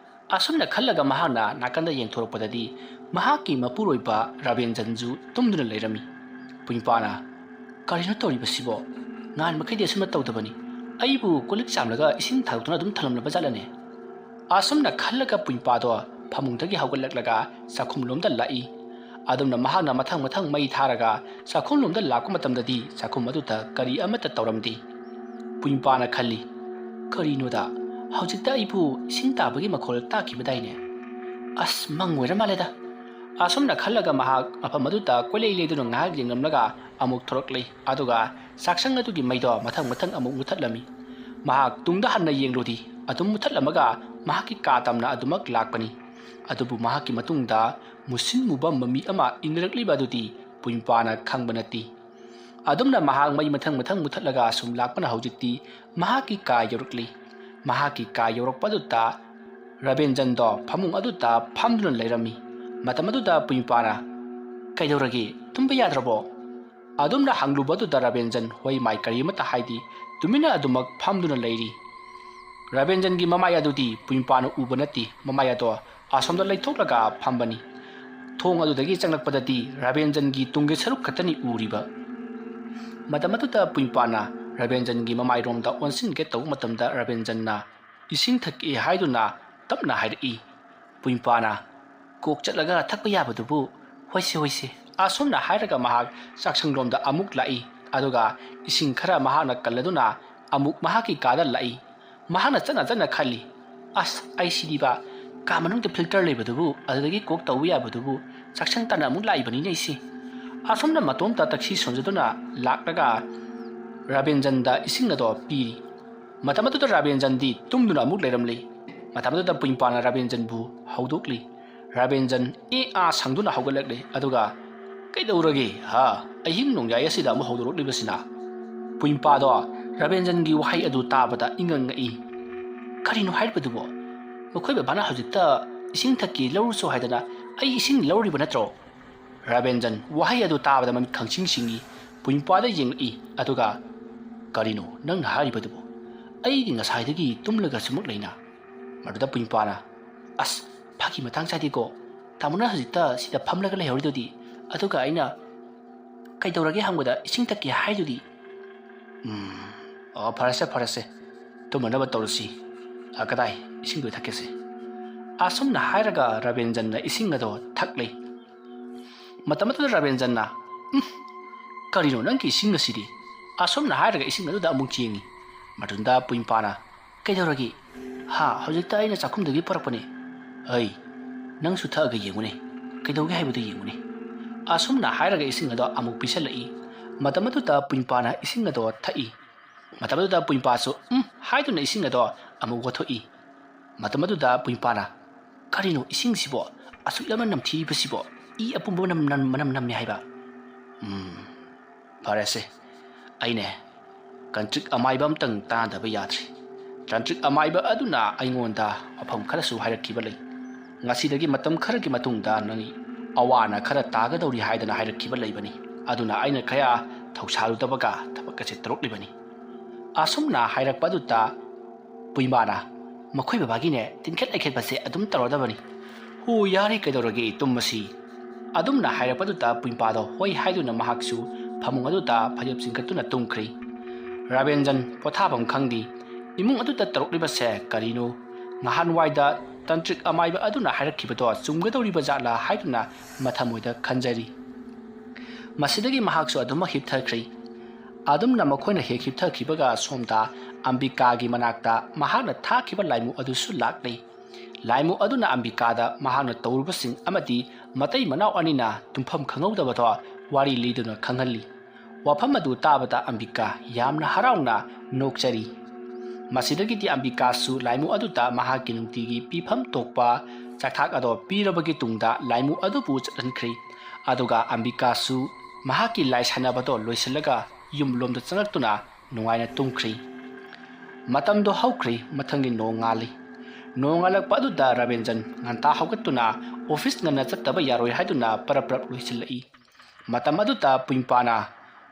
ꯑꯁꯨꯝꯅ ꯈꯜꯂꯒ ꯃꯍꯥꯛꯅ ꯅꯥꯀꯟꯗ ꯌꯦꯡꯊꯣꯔꯛꯄꯗꯗꯤ ꯃꯍꯥꯛꯀꯤ ꯃꯄꯨꯔꯣꯏꯕ ꯔꯥꯕꯦꯟꯖꯟꯁꯨ ꯇꯨꯝꯗꯨꯅ ꯂꯩꯔꯝꯃꯤ꯫ ꯄꯨꯏꯝꯄꯥꯅ, "ꯀꯔꯤꯅꯣ ꯇꯧꯔꯤꯕꯁꯤꯕꯣ? ꯅꯍꯥꯟ ꯃꯈꯩꯗꯤ ꯑꯁꯨꯝꯅ ꯇꯧꯗꯕꯅꯤ꯫ ꯑꯩꯕꯨ ꯀꯣꯜꯂꯤꯛ ꯆꯥꯝꯂꯒ ꯏꯁꯤꯡ ꯊꯥꯗꯣꯛꯇꯨꯅ ꯑꯗꯨꯝ ꯊꯝꯂꯝꯂꯕ ꯖꯥꯠꯂꯅꯦ?" ꯑꯁꯨꯝꯅ ꯈꯜꯂꯒ ꯄꯨꯏꯝꯄꯥꯗꯣ ꯐꯃꯨꯡꯗꯒꯤ ꯍꯧꯒꯠꯂꯛꯂꯒ ꯆꯥꯛꯈꯨꯝꯂꯣꯝꯗ ꯂꯥꯛꯏ꯫ ꯑꯗꯨꯝꯅ ꯃꯍꯥꯛꯅ ꯃꯊꯪ ꯃꯊꯪ ꯃꯩ ꯊꯥꯔꯒ ꯆꯥꯛꯈꯨꯝꯂꯣꯝꯗ ꯂꯥꯛꯄ ꯃꯇꯝꯗꯗꯤ ꯆꯥꯛꯈꯨꯝ ꯑꯗꯨꯗ ꯀꯔꯤ ꯑꯃꯠꯇ ꯇꯧꯔꯝꯗꯦ꯫ ꯄꯨꯏꯝꯄꯥꯅ ꯈꯜꯂꯤ, "ꯀꯔꯤꯅꯣꯗ, ꯍꯧꯖꯤꯛꯇ ꯑꯩꯕꯨ ꯏꯁꯤꯡ ꯇꯥꯕꯒꯤ ꯃꯈꯣꯜ ꯇꯥꯈꯤꯕꯗꯥꯏꯅꯦ? ꯑꯁ, ꯃꯪ ꯑꯣꯏꯔ ꯃꯥꯜꯂꯦꯗ"꯫ ꯑꯁꯨꯝꯅ ꯈꯜꯂꯒ ꯃꯍꯥꯛ ꯃꯐꯝ ꯑꯗꯨꯗ ꯀꯣꯏꯂꯩ ꯂꯩꯗꯨꯅ ꯉꯥꯏꯍꯥꯛ ꯌꯦꯡꯂꯝꯂꯒ ꯑꯃꯨꯛ ꯊꯣꯔꯛꯂꯤ꯫ ꯑꯗꯨꯒ ꯆꯥꯛꯁꯪ ꯑꯗꯨꯒꯤ ꯃꯩꯗꯣ ꯃꯊꯪ ꯃꯊꯪ ꯑꯃꯨꯛ ꯃꯨꯊꯠꯂꯝꯃꯤ꯫ ꯃꯍꯥꯛ ꯇꯨꯡꯗ ꯍꯟꯅ ꯌꯦꯡꯂꯨꯗꯤ ꯑꯗꯨꯝ ꯃꯨꯊꯠꯂꯝꯃꯒ ꯃꯍꯥꯛꯀꯤ ꯀꯥ ꯇꯝꯅ ꯑꯗꯨꯃꯛ ꯂꯥꯛꯄꯅꯤ꯫ ꯑꯗꯨꯕꯨ ꯃꯍꯥꯛꯀꯤ ꯃꯇꯨꯡꯗ ꯃꯨꯁꯤꯟ ꯃꯨꯕ ꯃꯃꯤ ꯑꯃ ꯏꯟꯅꯔꯛꯂꯤꯕ ꯑꯗꯨꯗꯤ ꯄꯨꯏꯝꯄꯥꯅ ꯈꯪꯕ ꯅꯠꯇꯦ꯫ ꯑꯗꯨꯝꯅ ꯃꯍꯥꯛ ꯃꯩ ꯃꯊꯪ ꯃꯊꯪ ꯃꯨꯊꯠꯂꯒ ꯑꯁꯨꯝ ꯂꯥꯛꯄꯅ ꯍꯧꯖꯤꯛꯇꯤ ꯃꯍꯥꯛꯀꯤ ꯀꯥ ꯌꯧꯔꯛꯂꯤ꯫ ꯃꯍꯥꯛꯀꯤ ꯀꯥ ꯌꯧꯔꯛꯄ ꯑꯗꯨꯗ ꯔꯥꯕꯦꯟꯖꯟꯗꯣ ꯐꯃꯨꯡ ꯑꯗꯨꯗ ꯐꯝꯗꯨꯅ ꯂꯩꯔꯝꯃꯤ꯫ ꯃꯇꯝ ꯑꯗꯨꯗ ꯄꯨꯏꯝꯄꯥꯅ, "ꯀꯩꯗꯧꯔꯒꯦ? ꯇꯨꯝꯕ ꯌꯥꯗ꯭ꯔꯕꯣ?" ꯑꯗꯨꯝꯅ ꯍꯪꯂꯨꯕ ꯑꯗꯨꯗ ꯔꯥꯕꯦꯟꯖꯟ ꯍꯣꯏ ꯃꯥꯏ ꯀꯔꯤꯃꯠꯇ ꯍꯥꯏꯗꯦ, ꯇꯨꯃꯤꯟꯅ ꯑꯗꯨꯃꯛ ꯐꯝꯗꯨꯅ ꯂꯩꯔꯤ꯫ ꯔꯥꯕꯦꯟꯖꯟꯒꯤ ꯃꯃꯥꯏ ꯑꯗꯨꯗꯤ ꯄꯨꯏꯝꯄꯥꯅ ꯎꯕ ꯅꯠꯇꯦ, ꯃꯃꯥꯏ ꯑꯗꯣ ꯑꯁꯣꯝꯗ ꯂꯩꯊꯣꯛꯂꯒ ꯐꯝꯕꯅꯤ꯫ ꯊꯣꯡ ꯑꯗꯨꯗꯒꯤ ꯆꯪꯂꯛꯄꯗꯗꯤ ꯔꯥꯕꯦꯟꯖꯟꯒꯤ ꯇꯨꯡꯒꯤ ꯁꯔꯨꯛ ꯈꯛꯇꯅꯤ ꯎꯔꯤꯕ꯫ ꯃꯇꯝ ꯑꯗꯨꯗ ꯄꯨꯏꯝꯄꯥꯅ ꯔꯥꯕꯦꯟꯖꯟꯒꯤ ꯃꯃꯥꯏꯔꯣꯝꯗ ꯑꯣꯟꯁꯤꯟꯒꯦ ꯇꯧꯕ ꯃꯇꯝꯗ ꯔꯥꯕꯦꯟꯖꯟꯅ ꯏꯁꯤꯡ ꯊꯛꯀꯦ ꯍꯥꯏꯗꯨꯅ ꯇꯞꯅ ꯍꯥꯏꯔꯛꯏ꯫ ꯄꯨꯏꯝꯄꯥꯅ, "ꯀꯣꯛ ꯆꯠꯂꯒ ꯊꯛꯄ ꯌꯥꯕꯗꯨꯕꯨ, ꯍꯣꯏꯁꯦ, ꯍꯣꯏꯁꯦ"꯫ ꯑꯁꯨꯝꯅ ꯍꯥꯏꯔꯒ ꯃꯍꯥꯛ ꯆꯥꯛꯁꯪꯂꯣꯝꯗ ꯑꯃꯨꯛ ꯂꯥꯛꯏ꯫ ꯑꯗꯨꯒ ꯏꯁꯤꯡ ꯈꯔ ꯃꯍꯥꯛꯅ ꯀꯜꯂꯗꯨꯅ ꯑꯃꯨꯛ ꯃꯍꯥꯛꯀꯤ ꯀꯥꯗ ꯂꯥꯛꯏ꯫ ꯃꯍꯥꯛꯅ ꯆꯠꯅ ꯆꯠꯅ ꯈꯜꯂꯤ, "ꯑꯁ, ꯑꯩ ꯁꯤꯗꯤꯕ, ꯀꯥ ꯃꯅꯨꯡꯗ ꯐꯤꯜꯇꯔ ꯂꯩꯕꯗꯨꯕꯨ, ꯑꯗꯨꯗꯒꯤ ꯀꯣꯛ ꯇꯧꯕ ꯌꯥꯕꯗꯨꯕꯨ, ꯆꯥꯛꯁꯪ ꯇꯥꯟꯅ ꯑꯃꯨꯛ ꯂꯥꯛꯏꯕꯅꯤꯅꯦ ꯑꯩꯁꯦ"꯫ ꯑꯁꯨꯝꯅ ꯃꯇꯣꯝꯇ ꯇꯛꯁꯤ ꯁꯣꯟꯖꯗꯨꯅ ꯂꯥꯛꯂꯒ ꯔꯥꯕꯦꯟꯖꯟꯗ ꯏꯁꯤꯡ ꯑꯗꯣ ꯄꯤꯔꯤ꯫ ꯃꯇꯝ ꯑꯗꯨꯗ ꯔꯥꯕꯦꯟꯖꯟꯗꯤ ꯇꯨꯝꯗꯨꯅ ꯑꯃꯨꯛ ꯂꯩꯔꯝꯂꯤ꯫ ꯃꯇꯝ ꯑꯗꯨꯗ ꯄꯨꯏꯝꯄꯥꯅ ꯔꯥꯕꯦꯟꯖꯟꯕꯨ ꯍꯧꯗꯣꯛꯂꯤ꯫ ꯔꯥꯕꯦꯟꯖꯟ ꯑꯦ ꯑꯥ ꯁꯪꯗꯨꯅ ꯍꯧꯒꯠꯂꯛꯂꯦ, ꯑꯗꯨꯒ "ꯀꯩꯗꯧꯔꯒꯦ? ꯍꯥ? ꯑꯍꯤꯡ ꯅꯣꯡꯌꯥꯏ ꯑꯁꯤꯗ ꯑꯃꯨꯛ ꯍꯧꯗꯣꯔꯛꯂꯤꯕꯁꯤꯅ?" ꯄꯨꯏꯄꯥꯗꯣ ꯔꯥꯕꯦꯟꯖꯟꯒꯤ ꯋꯥꯍꯩ ꯑꯗꯨ ꯇꯥꯕꯗ ꯏꯉꯛ ꯉꯛꯏ꯫ "ꯀꯔꯤꯅꯣ ꯍꯥꯏꯔꯤꯕꯗꯨꯕꯣ? ꯃꯈꯣꯏ ꯕꯕꯥꯅ ꯍꯧꯖꯤꯛꯇ ꯏꯁꯤꯡ ꯊꯛꯀꯦ ꯂꯧꯔꯨꯆꯣ ꯍꯥꯏꯗꯅ ꯑꯩ ꯏꯁꯤꯡ ꯂꯧꯔꯤꯕ ꯅꯠꯇ꯭ꯔꯣ?" ꯔꯥꯕꯦꯟꯖꯟ ꯋꯥꯍꯩ ꯑꯗꯨ ꯇꯥꯕꯗ ꯃꯃꯤꯠ ꯈꯪꯁꯤꯡ ꯁꯤꯡꯏ꯫ ꯄꯨꯏꯄꯥꯗ ꯌꯦꯡꯂꯛꯏ, ꯑꯗꯨꯒ, "ꯀꯔꯤꯅꯣ ꯅꯪꯅ ꯍꯥꯏꯔꯤꯕꯗꯨꯕꯣ? ꯑꯩꯗꯤ ꯉꯁꯥꯏꯗꯒꯤ ꯇꯨꯝꯂꯒ ꯁꯨꯝꯃꯛ ꯂꯩꯅ?" ꯃꯗꯨꯗ ꯄꯨꯏꯄꯥꯅ, "ꯑꯁ, ꯐꯥꯒꯤ ꯃꯇꯥꯡ ꯆꯥꯗꯦꯀꯣ꯫ ꯇꯥꯃꯣꯅ ꯍꯧꯖꯤꯛꯇ ꯁꯤꯗ ꯐꯝꯂꯒ ꯂꯩꯍꯧꯔꯤꯗꯨꯗꯤ, ꯑꯗꯨꯒ ꯑꯩꯅ ꯀꯩꯗꯧꯔꯒꯦ ꯍꯪꯕꯗ ꯏꯁꯤꯡ ꯊꯛꯀꯦ ꯍꯥꯏꯗꯨꯗꯤ?" "ꯎꯝ, ꯑꯣ, ꯐꯔꯦꯁꯦ, ꯐꯔꯦꯁꯦ, ꯇꯨꯝꯅꯅꯕ ꯇꯧꯔꯁꯤ꯫ ꯑ, ꯀꯗꯥꯏ, ꯏꯁꯤꯡꯗꯣ ꯊꯛꯀꯦꯁꯦ꯫" ꯑꯁꯨꯝꯅ ꯍꯥꯏꯔꯒ ꯔꯥꯕꯦꯟꯖꯟꯅ ꯏꯁꯤꯡ ꯑꯗꯣ ꯊꯛꯂꯦ꯫ ꯃꯇꯝ ꯑꯗꯨꯗ ꯔꯥꯕꯦꯟꯖꯟꯅ, "ꯎꯝ, ꯀꯔꯤꯅꯣ ꯅꯪꯒꯤ ꯏꯁꯤꯡ ꯑꯁꯤꯗꯤ?" ꯑꯁꯨꯝꯅ ꯍꯥꯏꯔꯒ ꯏꯁꯤꯡ ꯑꯗꯨꯗ ꯑꯃꯨꯛ ꯌꯦꯡꯉꯤ꯫ ꯃꯗꯨꯗ ꯄꯨꯏꯄꯥꯅ, "ꯀꯩꯗꯧꯔꯒꯦ? ꯍꯥ, ꯍꯧꯖꯤꯛꯇ ꯑꯩꯅ ꯆꯥꯛꯈꯨꯝꯗꯒꯤ ꯄꯨꯔꯛꯄꯅꯦ꯫ ꯍꯩ, ꯅꯪꯁꯨ ꯊꯛꯑꯒ ꯌꯦꯡꯉꯨꯅꯦ꯫ ꯀꯩꯗꯧꯒꯦ ꯍꯥꯏꯕꯗꯨ ꯌꯦꯡꯉꯨꯅꯦ꯫" ꯑꯁꯨꯝꯅ ꯍꯥꯏꯔꯒ ꯏꯁꯤꯡ ꯑꯗꯣ ꯑꯃꯨꯛ ꯄꯤꯁꯜꯂꯛꯏ꯫ ꯃꯇꯝ ꯑꯗꯨꯗ ꯄꯨꯏꯄꯥꯅ ꯏꯁꯤꯡ ꯑꯗꯣ ꯊꯛꯏ꯫ ꯃꯇꯝ ꯑꯗꯨꯗ ꯄꯨꯏꯄꯥꯁꯨ "ꯎꯝ" ꯍꯥꯏꯗꯨꯅ ꯏꯁꯤꯡ ꯑꯗꯣ ꯑꯃꯨꯛ ꯑꯣꯠꯊꯣꯛꯏ꯫ ꯃꯇꯝ ꯑꯗꯨꯗ ꯄꯨꯏꯄꯥꯅ, "ꯀꯔꯤꯅꯣ ꯏꯁꯤꯡꯁꯤꯕꯣ ꯑꯁꯨꯛ ꯌꯥꯝꯅ ꯅꯝꯊꯤꯔꯤꯕꯁꯤꯕꯣ? ꯏ ꯑꯄꯨꯝꯕ ꯃꯅꯝ, ꯅꯝ-, ꯃꯅꯝ ꯅꯝꯃꯦ ꯍꯥꯏꯕ꯫" "ꯎꯝ, ꯐꯔꯦꯁꯦ, ꯑꯩꯅꯦ ꯇꯥꯟꯇ꯭ꯔꯤꯛ ꯑꯃꯥꯏꯕ ꯑꯝꯇꯪ ꯇꯥꯟꯅꯗꯕ ꯌꯥꯗ꯭ꯔꯦ꯫ ꯇꯥꯟꯇ꯭ꯔꯤꯛ ꯑꯃꯥꯏꯕ ꯑꯗꯨꯅ ꯑꯩꯉꯣꯟꯗ ꯋꯥꯐꯝ ꯈꯔꯁꯨ ꯍꯥꯏꯔꯛꯈꯤꯕ ꯂꯩ꯫ ꯉꯁꯤꯗꯒꯤ ꯃꯇꯝ ꯈꯔꯒꯤ ꯃꯇꯨꯡꯗ ꯅꯪ ꯑꯋꯥ ꯑꯅꯥ ꯈꯔ ꯇꯥꯒꯗꯧꯔꯤ ꯍꯥꯏꯗꯅ ꯍꯥꯏꯔꯛꯈꯤꯕ ꯂꯩꯕꯅꯤ꯫ ꯑꯗꯨꯅ ꯑꯩꯅ ꯀꯌꯥ ꯊꯧꯁꯥꯔꯨꯗꯕꯒ ꯊꯕꯛ ꯑꯁꯦ ꯇꯧꯔꯛꯂꯤꯕꯅꯤ꯫" ꯑꯁꯨꯝꯅ ꯍꯥꯏꯔꯛꯄ ꯑꯗꯨꯗ ꯄꯨꯏꯃꯥꯅ, "ꯃꯈꯣꯏ ꯕꯕꯥꯒꯤꯅꯦ ꯇꯤꯟꯈꯠ ꯂꯩꯈꯠꯄꯁꯦ ꯑꯗꯨꯝ ꯇꯧꯔꯗꯕꯅꯤ꯫ ꯍꯣ, ꯌꯥꯔꯦ, ꯀꯩꯗꯧꯔꯒꯦ, ꯇꯨꯝꯃꯁꯤ꯫" ꯑꯗꯨꯝꯅ ꯍꯥꯏꯔꯛꯄꯗꯨꯗ ꯄꯨꯏꯄꯥꯗꯣ ꯍꯣꯏ ꯍꯥꯏꯗꯨꯅ ꯃꯍꯥꯛꯁꯨ ꯐꯃꯨꯡ ꯑꯗꯨꯗ ꯐꯩꯖꯨꯞ ꯆꯤꯡꯈꯠꯇꯨꯅ ꯇꯨꯝꯈ꯭ꯔꯦ꯫ ꯔꯥꯕꯦꯟꯖꯟ ꯄꯣꯊꯥꯐꯝ ꯈꯪꯗꯦ꯫ ꯏꯃꯨꯡ ꯑꯗꯨꯗ ꯇꯧꯔꯛꯂꯤꯕꯁꯦ ꯀꯔꯤꯅꯣ? ꯉꯍꯥꯟꯋꯥꯏꯗ ꯇꯥꯟꯇ꯭ꯔꯤꯛ ꯑꯃꯥꯏꯕ ꯑꯗꯨꯅ ꯍꯥꯏꯔꯛꯈꯤꯕꯗꯣ ꯆꯨꯝꯒꯗꯧꯔꯤꯕ ꯖꯥꯠꯂꯥ ꯍꯥꯏꯗꯨꯅ ꯃꯊꯃꯣꯏꯗ ꯈꯟꯖꯔꯤ꯫ ꯃꯁꯤꯗꯒꯤ ꯃꯍꯥꯛꯁꯨ ꯑꯗꯨꯃꯛ ꯍꯤꯞꯊꯈ꯭ꯔꯦ꯫ ꯑꯗꯨꯝꯅ ꯃꯈꯣꯏꯅ ꯍꯦꯛ ꯍꯤꯞꯊꯈꯤꯕꯒ ꯁꯣꯝꯗ ꯑꯝꯕꯤꯀꯥꯒꯤ ꯃꯅꯥꯛꯇ ꯃꯍꯥꯛꯅ ꯊꯥꯈꯤꯕ ꯂꯥꯏꯃꯨ ꯑꯗꯨꯁꯨ ꯂꯥꯛꯂꯦ꯫ ꯂꯥꯏꯃꯨ ꯑꯗꯨꯅ ꯑꯝꯕꯤꯀꯥꯗ ꯃꯍꯥꯛꯅ ꯇꯧꯔꯨꯕꯁꯤꯡ ꯑꯃꯗꯤ ꯃꯇꯩ ꯃꯅꯥꯎ ꯑꯅꯤꯅ ꯇꯨꯝꯐꯝ ꯈꯪꯍꯧꯗꯕꯗꯣ ꯋꯥꯔꯤ ꯂꯤꯗꯨꯅ ꯈꯪꯍꯜꯂꯤ꯫ ꯋꯥꯐꯝ ꯑꯗꯨ ꯇꯥꯕꯗ ꯑꯝꯕꯤꯀꯥ ꯌꯥꯝꯅ ꯍꯔꯥꯎꯅ ꯅꯣꯛꯆꯔꯤ꯫ ꯃꯁꯤꯗꯒꯤꯗꯤ ꯑꯝꯕꯤꯀꯥꯁꯨ ꯂꯥꯏꯃꯨ ꯑꯗꯨꯗ ꯃꯍꯥꯛꯀꯤ ꯅꯨꯡꯇꯤꯒꯤ ꯄꯤꯐꯝ ꯊꯣꯛꯄ ꯆꯥꯛꯊꯥꯛ ꯑꯗꯣ ꯄꯤꯔꯕꯒꯤ ꯇꯨꯡꯗ ꯂꯥꯏꯃꯨ ꯑꯗꯨꯕꯨ ꯆꯠꯍꯟꯈ꯭ꯔꯤ꯫ ꯑꯗꯨꯒ ꯑꯝꯕꯤꯀꯥꯁꯨ ꯃꯍꯥꯛꯀꯤ ꯂꯥꯏ ꯁꯥꯟꯅꯕꯗꯣ ꯂꯣꯏꯁꯤꯜꯂꯒ ꯌꯨꯝꯂꯣꯝꯗ ꯆꯪꯂꯛꯇꯨꯅ ꯅꯨꯡꯉꯥꯏꯅ ꯇꯨꯝꯈ꯭ꯔꯤ꯫ ꯃꯇꯝꯗꯣ ꯍꯧꯈ꯭ꯔꯤ꯫ ꯃꯊꯪꯒꯤ ꯅꯣꯡꯉꯥꯜꯂꯤ꯫ ꯅꯣꯡꯉꯥꯜꯂꯛꯄ ꯑꯗꯨꯗ ꯔꯕꯤꯟꯗ꯭ꯔꯟ ꯉꯟꯇꯥ ꯍꯧꯒꯠꯇꯨꯅ ꯑꯣꯐꯤꯁ ꯉꯟꯅ ꯆꯠꯇꯕ ꯌꯥꯔꯣꯏ ꯍꯥꯏꯗꯨꯅ ꯄꯔꯞ ꯄꯔꯞ ꯂꯣꯏꯁꯤꯜꯂꯛꯏ꯫ ꯃꯇꯝ ꯑꯗꯨꯗ ꯄꯨꯏꯝꯄꯥꯅ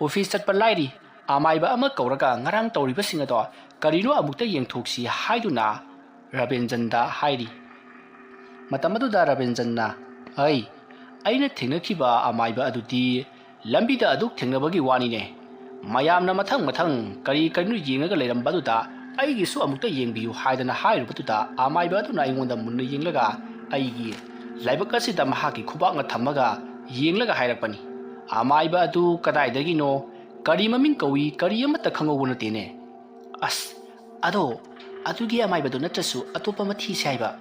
ꯑꯣꯐꯤꯁ ꯆꯠꯄ ꯂꯥꯏꯔꯤ, ꯑꯃꯥꯏꯕ ꯑꯃ ꯀꯧꯔꯒ ꯉꯔꯥꯡ ꯇꯧꯔꯤꯕꯁꯤꯡ ꯑꯗꯣ ꯀꯔꯤꯅꯣ ꯑꯃꯨꯛꯇ ꯌꯦꯡꯊꯣꯛꯁꯤ ꯍꯥꯏꯗꯨꯅ ꯔꯕꯤꯟꯗ꯭ꯔꯟꯗ ꯍꯥꯏꯔꯤ꯫ ꯃꯇꯝ ꯑꯗꯨꯗ ꯔꯕꯤꯟꯗ꯭ꯔꯟꯅ, "ꯑꯩ, ꯑꯩꯅ ꯊꯦꯡꯅꯈꯤꯕ ꯑꯃꯥꯏꯕ ꯑꯗꯨꯗꯤ ꯂꯝꯕꯤꯗ ꯑꯗꯨꯛ ꯊꯦꯡꯅꯕꯒꯤ ꯋꯥꯅꯤꯅꯦ꯫ ꯃꯌꯥꯝꯅ ꯃꯊꯪ ꯃꯊꯪ ꯀꯔꯤ ꯀꯔꯤꯅꯣ ꯌꯦꯡꯉꯒ ꯂꯩꯔꯝꯕ ꯑꯗꯨꯗ ꯑꯩꯒꯤꯁꯨ ꯑꯃꯨꯛꯇ ꯌꯦꯡꯕꯤꯌꯨ" ꯍꯥꯏꯗꯅ ꯍꯥꯏꯔꯨꯕꯗꯨꯗ ꯑꯃꯥꯏꯕ ꯑꯗꯨꯅ ꯑꯩꯉꯣꯟꯗ ꯃꯨꯟꯅ ꯌꯦꯡꯂꯒ ꯑꯩꯒꯤ ꯂꯥꯏꯕꯛ ꯑꯁꯤꯗ ꯃꯍꯥꯛꯀꯤ ꯈꯨꯕꯥꯛꯅ ꯊꯝꯃꯒ ꯌꯦꯡꯂꯒ ꯍꯥꯏꯔꯛꯄꯅꯤ꯫ ꯑꯃꯥꯏꯕ ꯑꯗꯨ ꯀꯗꯥꯏꯗꯒꯤꯅꯣ? ꯀꯔꯤ ꯃꯃꯤꯡ ꯀꯧꯏ? ꯀꯔꯤ ꯑꯃꯠꯇ ꯈꯪꯍꯧꯕ ꯅꯠꯇꯦꯅꯦ꯫ ꯑꯁ, ꯑꯗꯣ, ꯑꯗꯨꯒꯤ ꯑꯃꯥꯏꯕꯗꯣ ꯅꯠꯇ꯭ꯔꯁꯨ ꯑꯇꯣꯞꯄ ꯑꯃ ꯊꯤꯁꯦ ꯍꯥꯏꯕ꯫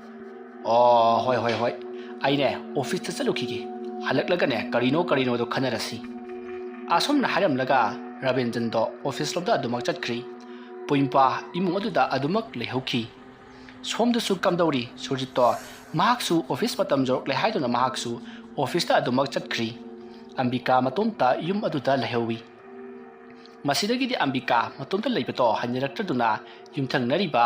ꯑꯣ, ꯍꯣꯏ, ꯍꯣꯏ, ꯍꯣꯏ꯫ ꯑꯩꯅꯦ ꯑꯣꯐꯤꯁꯇ ꯆꯠꯂꯨꯈꯤꯒꯦ꯫ ꯍꯜꯂꯛꯂꯒꯅꯦ ꯀꯔꯤꯅꯣ ꯀꯔꯤꯅꯣꯗꯣ ꯈꯟꯅꯔꯁꯤ꯫ ꯑꯁꯨꯝꯅ ꯍꯥꯏꯔꯝꯂꯒ ꯔꯕꯤꯟꯗ꯭ꯔꯟꯗꯣ ꯑꯣꯐꯤꯁ ꯂꯣꯝꯗ ꯑꯗꯨꯃꯛ ꯆꯠꯈ꯭ꯔꯤ꯫ ꯄꯨꯏꯝꯄꯥ ꯏꯃꯨꯡ ꯑꯗꯨꯗ ꯑꯗꯨꯃꯛ ꯂꯩꯍꯧꯈꯤ꯫ ꯁꯣꯝꯗꯁꯨ ꯀꯝꯗꯧꯔꯤ? ꯁꯨꯔꯖꯤꯠꯇꯣ ꯃꯍꯥꯛꯁꯨ ꯑꯣꯐꯤꯁ ꯃꯇꯝ ꯌꯧꯔꯛꯂꯦ ꯍꯥꯏꯗꯨꯅ ꯃꯍꯥꯛꯁꯨ ꯑꯣꯐꯤꯁꯇ ꯑꯗꯨꯃꯛ ꯆꯠꯈ꯭ꯔꯤ꯫ ꯑꯝꯕꯤꯀꯥ ꯃꯇꯣꯝꯇ ꯌꯨꯝ ꯑꯗꯨꯗ ꯂꯩꯍꯧꯋꯤ꯫ ꯃꯁꯤꯗꯒꯤꯗꯤ ꯑꯝꯕꯤꯀꯥ ꯃꯇꯣꯝꯇ ꯂꯩꯕꯗꯣ ꯍꯩꯅꯔꯛꯇ꯭ꯔꯗꯨꯅ ꯌꯨꯝꯊꯪꯅꯔꯤꯕ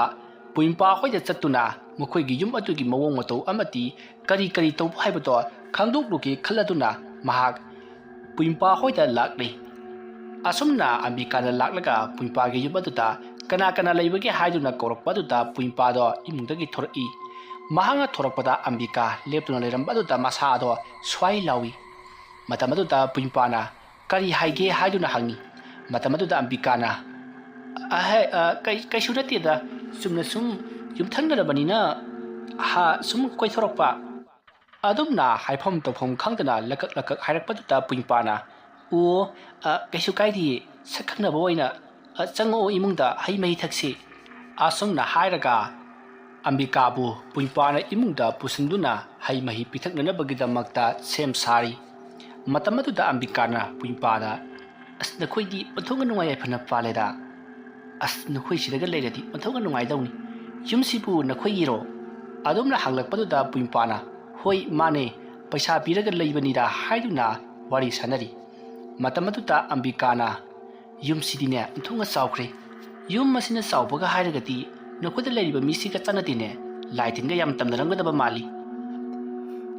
ꯄꯨꯏꯝꯄꯥ ꯍꯣꯏꯗ ꯆꯠꯇꯨꯅ ꯃꯈꯣꯏꯒꯤ ꯌꯨꯝ ꯑꯗꯨꯒꯤ ꯃꯑꯣꯡ ꯃꯇꯧ ꯑꯃꯗꯤ ꯀꯔꯤ ꯀꯔꯤ ꯇꯧꯕ ꯍꯥꯏꯕꯗꯣ ꯈꯪꯗꯣꯛꯂꯨꯒꯦ ꯈꯜꯂꯗꯨꯅ ꯃꯍꯥꯛ ꯄꯨꯏꯝꯄꯥ ꯍꯣꯏꯗ ꯂꯥꯛꯂꯤ꯫ ꯑꯁꯨꯝꯅ ꯑꯝꯕꯤꯀꯥꯅ ꯂꯥꯛꯂꯒ ꯄꯨꯏꯝꯄꯥꯒꯤ ꯌꯨꯝ ꯑꯗꯨꯗ ꯀꯅꯥ ꯀꯅꯥ ꯂꯩꯕꯒꯦ ꯍꯥꯏꯗꯨꯅ ꯀꯧꯔꯛꯄ ꯑꯗꯨꯗ ꯄꯨꯏꯝꯄꯥꯗꯣ ꯏꯃꯨꯡꯗꯒꯤ ꯊꯣꯔꯛꯏ꯫ ꯃꯍꯥꯛꯅ ꯊꯣꯔꯛꯄꯗ ꯑꯝꯕꯤꯀꯥ ꯂꯦꯞꯇꯨꯅ ꯂꯩꯔꯝꯕ ꯑꯗꯨꯗ ꯃꯁꯥꯗꯣ ꯁ꯭ꯋꯥꯏ ꯂꯥꯎꯏ꯫ ꯃꯇꯝ ꯑꯗꯨꯗ ꯄꯨꯏꯝꯄꯥꯅ ꯀꯔꯤ ꯍꯥꯏꯒꯦ ꯍꯥꯏꯗꯨꯅ ꯍꯪꯉꯤ꯫ ꯃꯇꯝ ꯑꯗꯨꯗ ꯑꯝꯕꯤꯀꯥꯅ, "ꯑꯍꯦ, ꯑ, ꯀꯩ-, ꯀꯩꯁꯨ ꯅꯠꯇꯦꯗ, ꯆꯨꯝꯅ ꯁꯨꯝ ꯌꯨꯝꯊꯪꯅꯔꯕꯅꯤꯅ ꯍꯥ, ꯁꯨꯝ ꯀꯣꯏꯊꯣꯔꯛꯄ"꯫ ꯑꯗꯨꯝꯅ ꯍꯥꯏꯐꯝ ꯇꯧꯐꯝ ꯈꯪꯗꯅ ꯂꯀꯛ ꯂꯀꯛ ꯍꯥꯏꯔꯛꯄꯗꯨꯗ ꯄꯨꯏꯝꯄꯥꯅ, "ꯑꯣ, ꯑ, ꯀꯩꯁꯨ ꯀꯥꯏꯗꯦ, ꯁꯛ ꯈꯪꯅꯕ ꯑꯣꯏꯅ, ꯑ, ꯆꯪꯉꯛꯑꯣ ꯏꯃꯨꯡꯗ, ꯍꯩ ꯃꯍꯤ ꯊꯛꯁꯤ"꯫ ꯑꯁꯨꯝꯅ ꯍꯥꯏꯔꯒ ꯑꯝꯕꯤꯀꯥꯕꯨ ꯄꯨꯏꯝꯄꯥꯅ ꯏꯃꯨꯡꯗ ꯄꯨꯁꯤꯟꯗꯨꯅ ꯍꯩ ꯃꯍꯤ ꯄꯤꯊꯛꯅꯅꯕꯒꯤꯗꯃꯛꯇ ꯁꯦꯝ ꯁꯥꯔꯤ꯫ ꯃꯇꯝ ꯑꯗꯨꯗ ꯑꯝꯕꯤꯀꯥꯅ ꯄꯨꯏꯝꯄꯥꯗ, "ꯑꯁ, ꯅꯈꯣꯏꯗꯤ ꯑꯣꯟꯊꯣꯛꯅ ꯅꯨꯡꯉꯥꯏ ꯌꯥꯏꯐꯅ ꯄꯥꯜꯂꯦꯗ꯫ ꯑꯁ, ꯅꯈꯣꯏ ꯁꯤꯗꯒ ꯂꯩꯔꯗꯤ ꯑꯣꯟꯊꯣꯛꯅ ꯅꯨꯡꯉꯥꯏꯗꯧꯅꯤ꯫ ꯌꯨꯝꯁꯤꯕꯨ ꯅꯈꯣꯏꯒꯤꯔꯣ?" ꯑꯗꯨꯝꯅ ꯍꯪꯂꯛꯄꯗꯨꯗ ꯄꯨꯏꯄꯥꯅ, "ꯍꯣꯏ, ꯃꯥꯅꯦ, ꯄꯩꯁꯥ ꯄꯤꯔꯒ ꯂꯩꯕꯅꯤꯗ" ꯍꯥꯏꯗꯨꯅ ꯋꯥꯔꯤ ꯁꯥꯟꯅꯔꯤ꯫ ꯃꯇꯝ ꯑꯗꯨꯗ ꯑꯝꯕꯤꯀꯥꯅ, "ꯌꯨꯝꯁꯤꯗꯤꯅꯦ ꯑꯣꯟꯊꯣꯛꯅ ꯆꯥꯎꯈ꯭ꯔꯦ꯫ ꯌꯨꯝ ꯑꯁꯤꯅ ꯆꯥꯎꯕꯒ ꯍꯥꯏꯔꯒꯗꯤ ꯅꯈꯣꯏꯗ ꯂꯩꯔꯤꯕ ꯃꯤꯁꯤꯒ ꯆꯥꯟꯅꯗꯦꯅꯦ꯫ ꯂꯥꯏ ꯇꯤꯟꯒ ꯌꯥꯝ ꯇꯝꯅꯔꯝꯒꯗꯕ ꯃꯥꯜꯂꯤ"꯫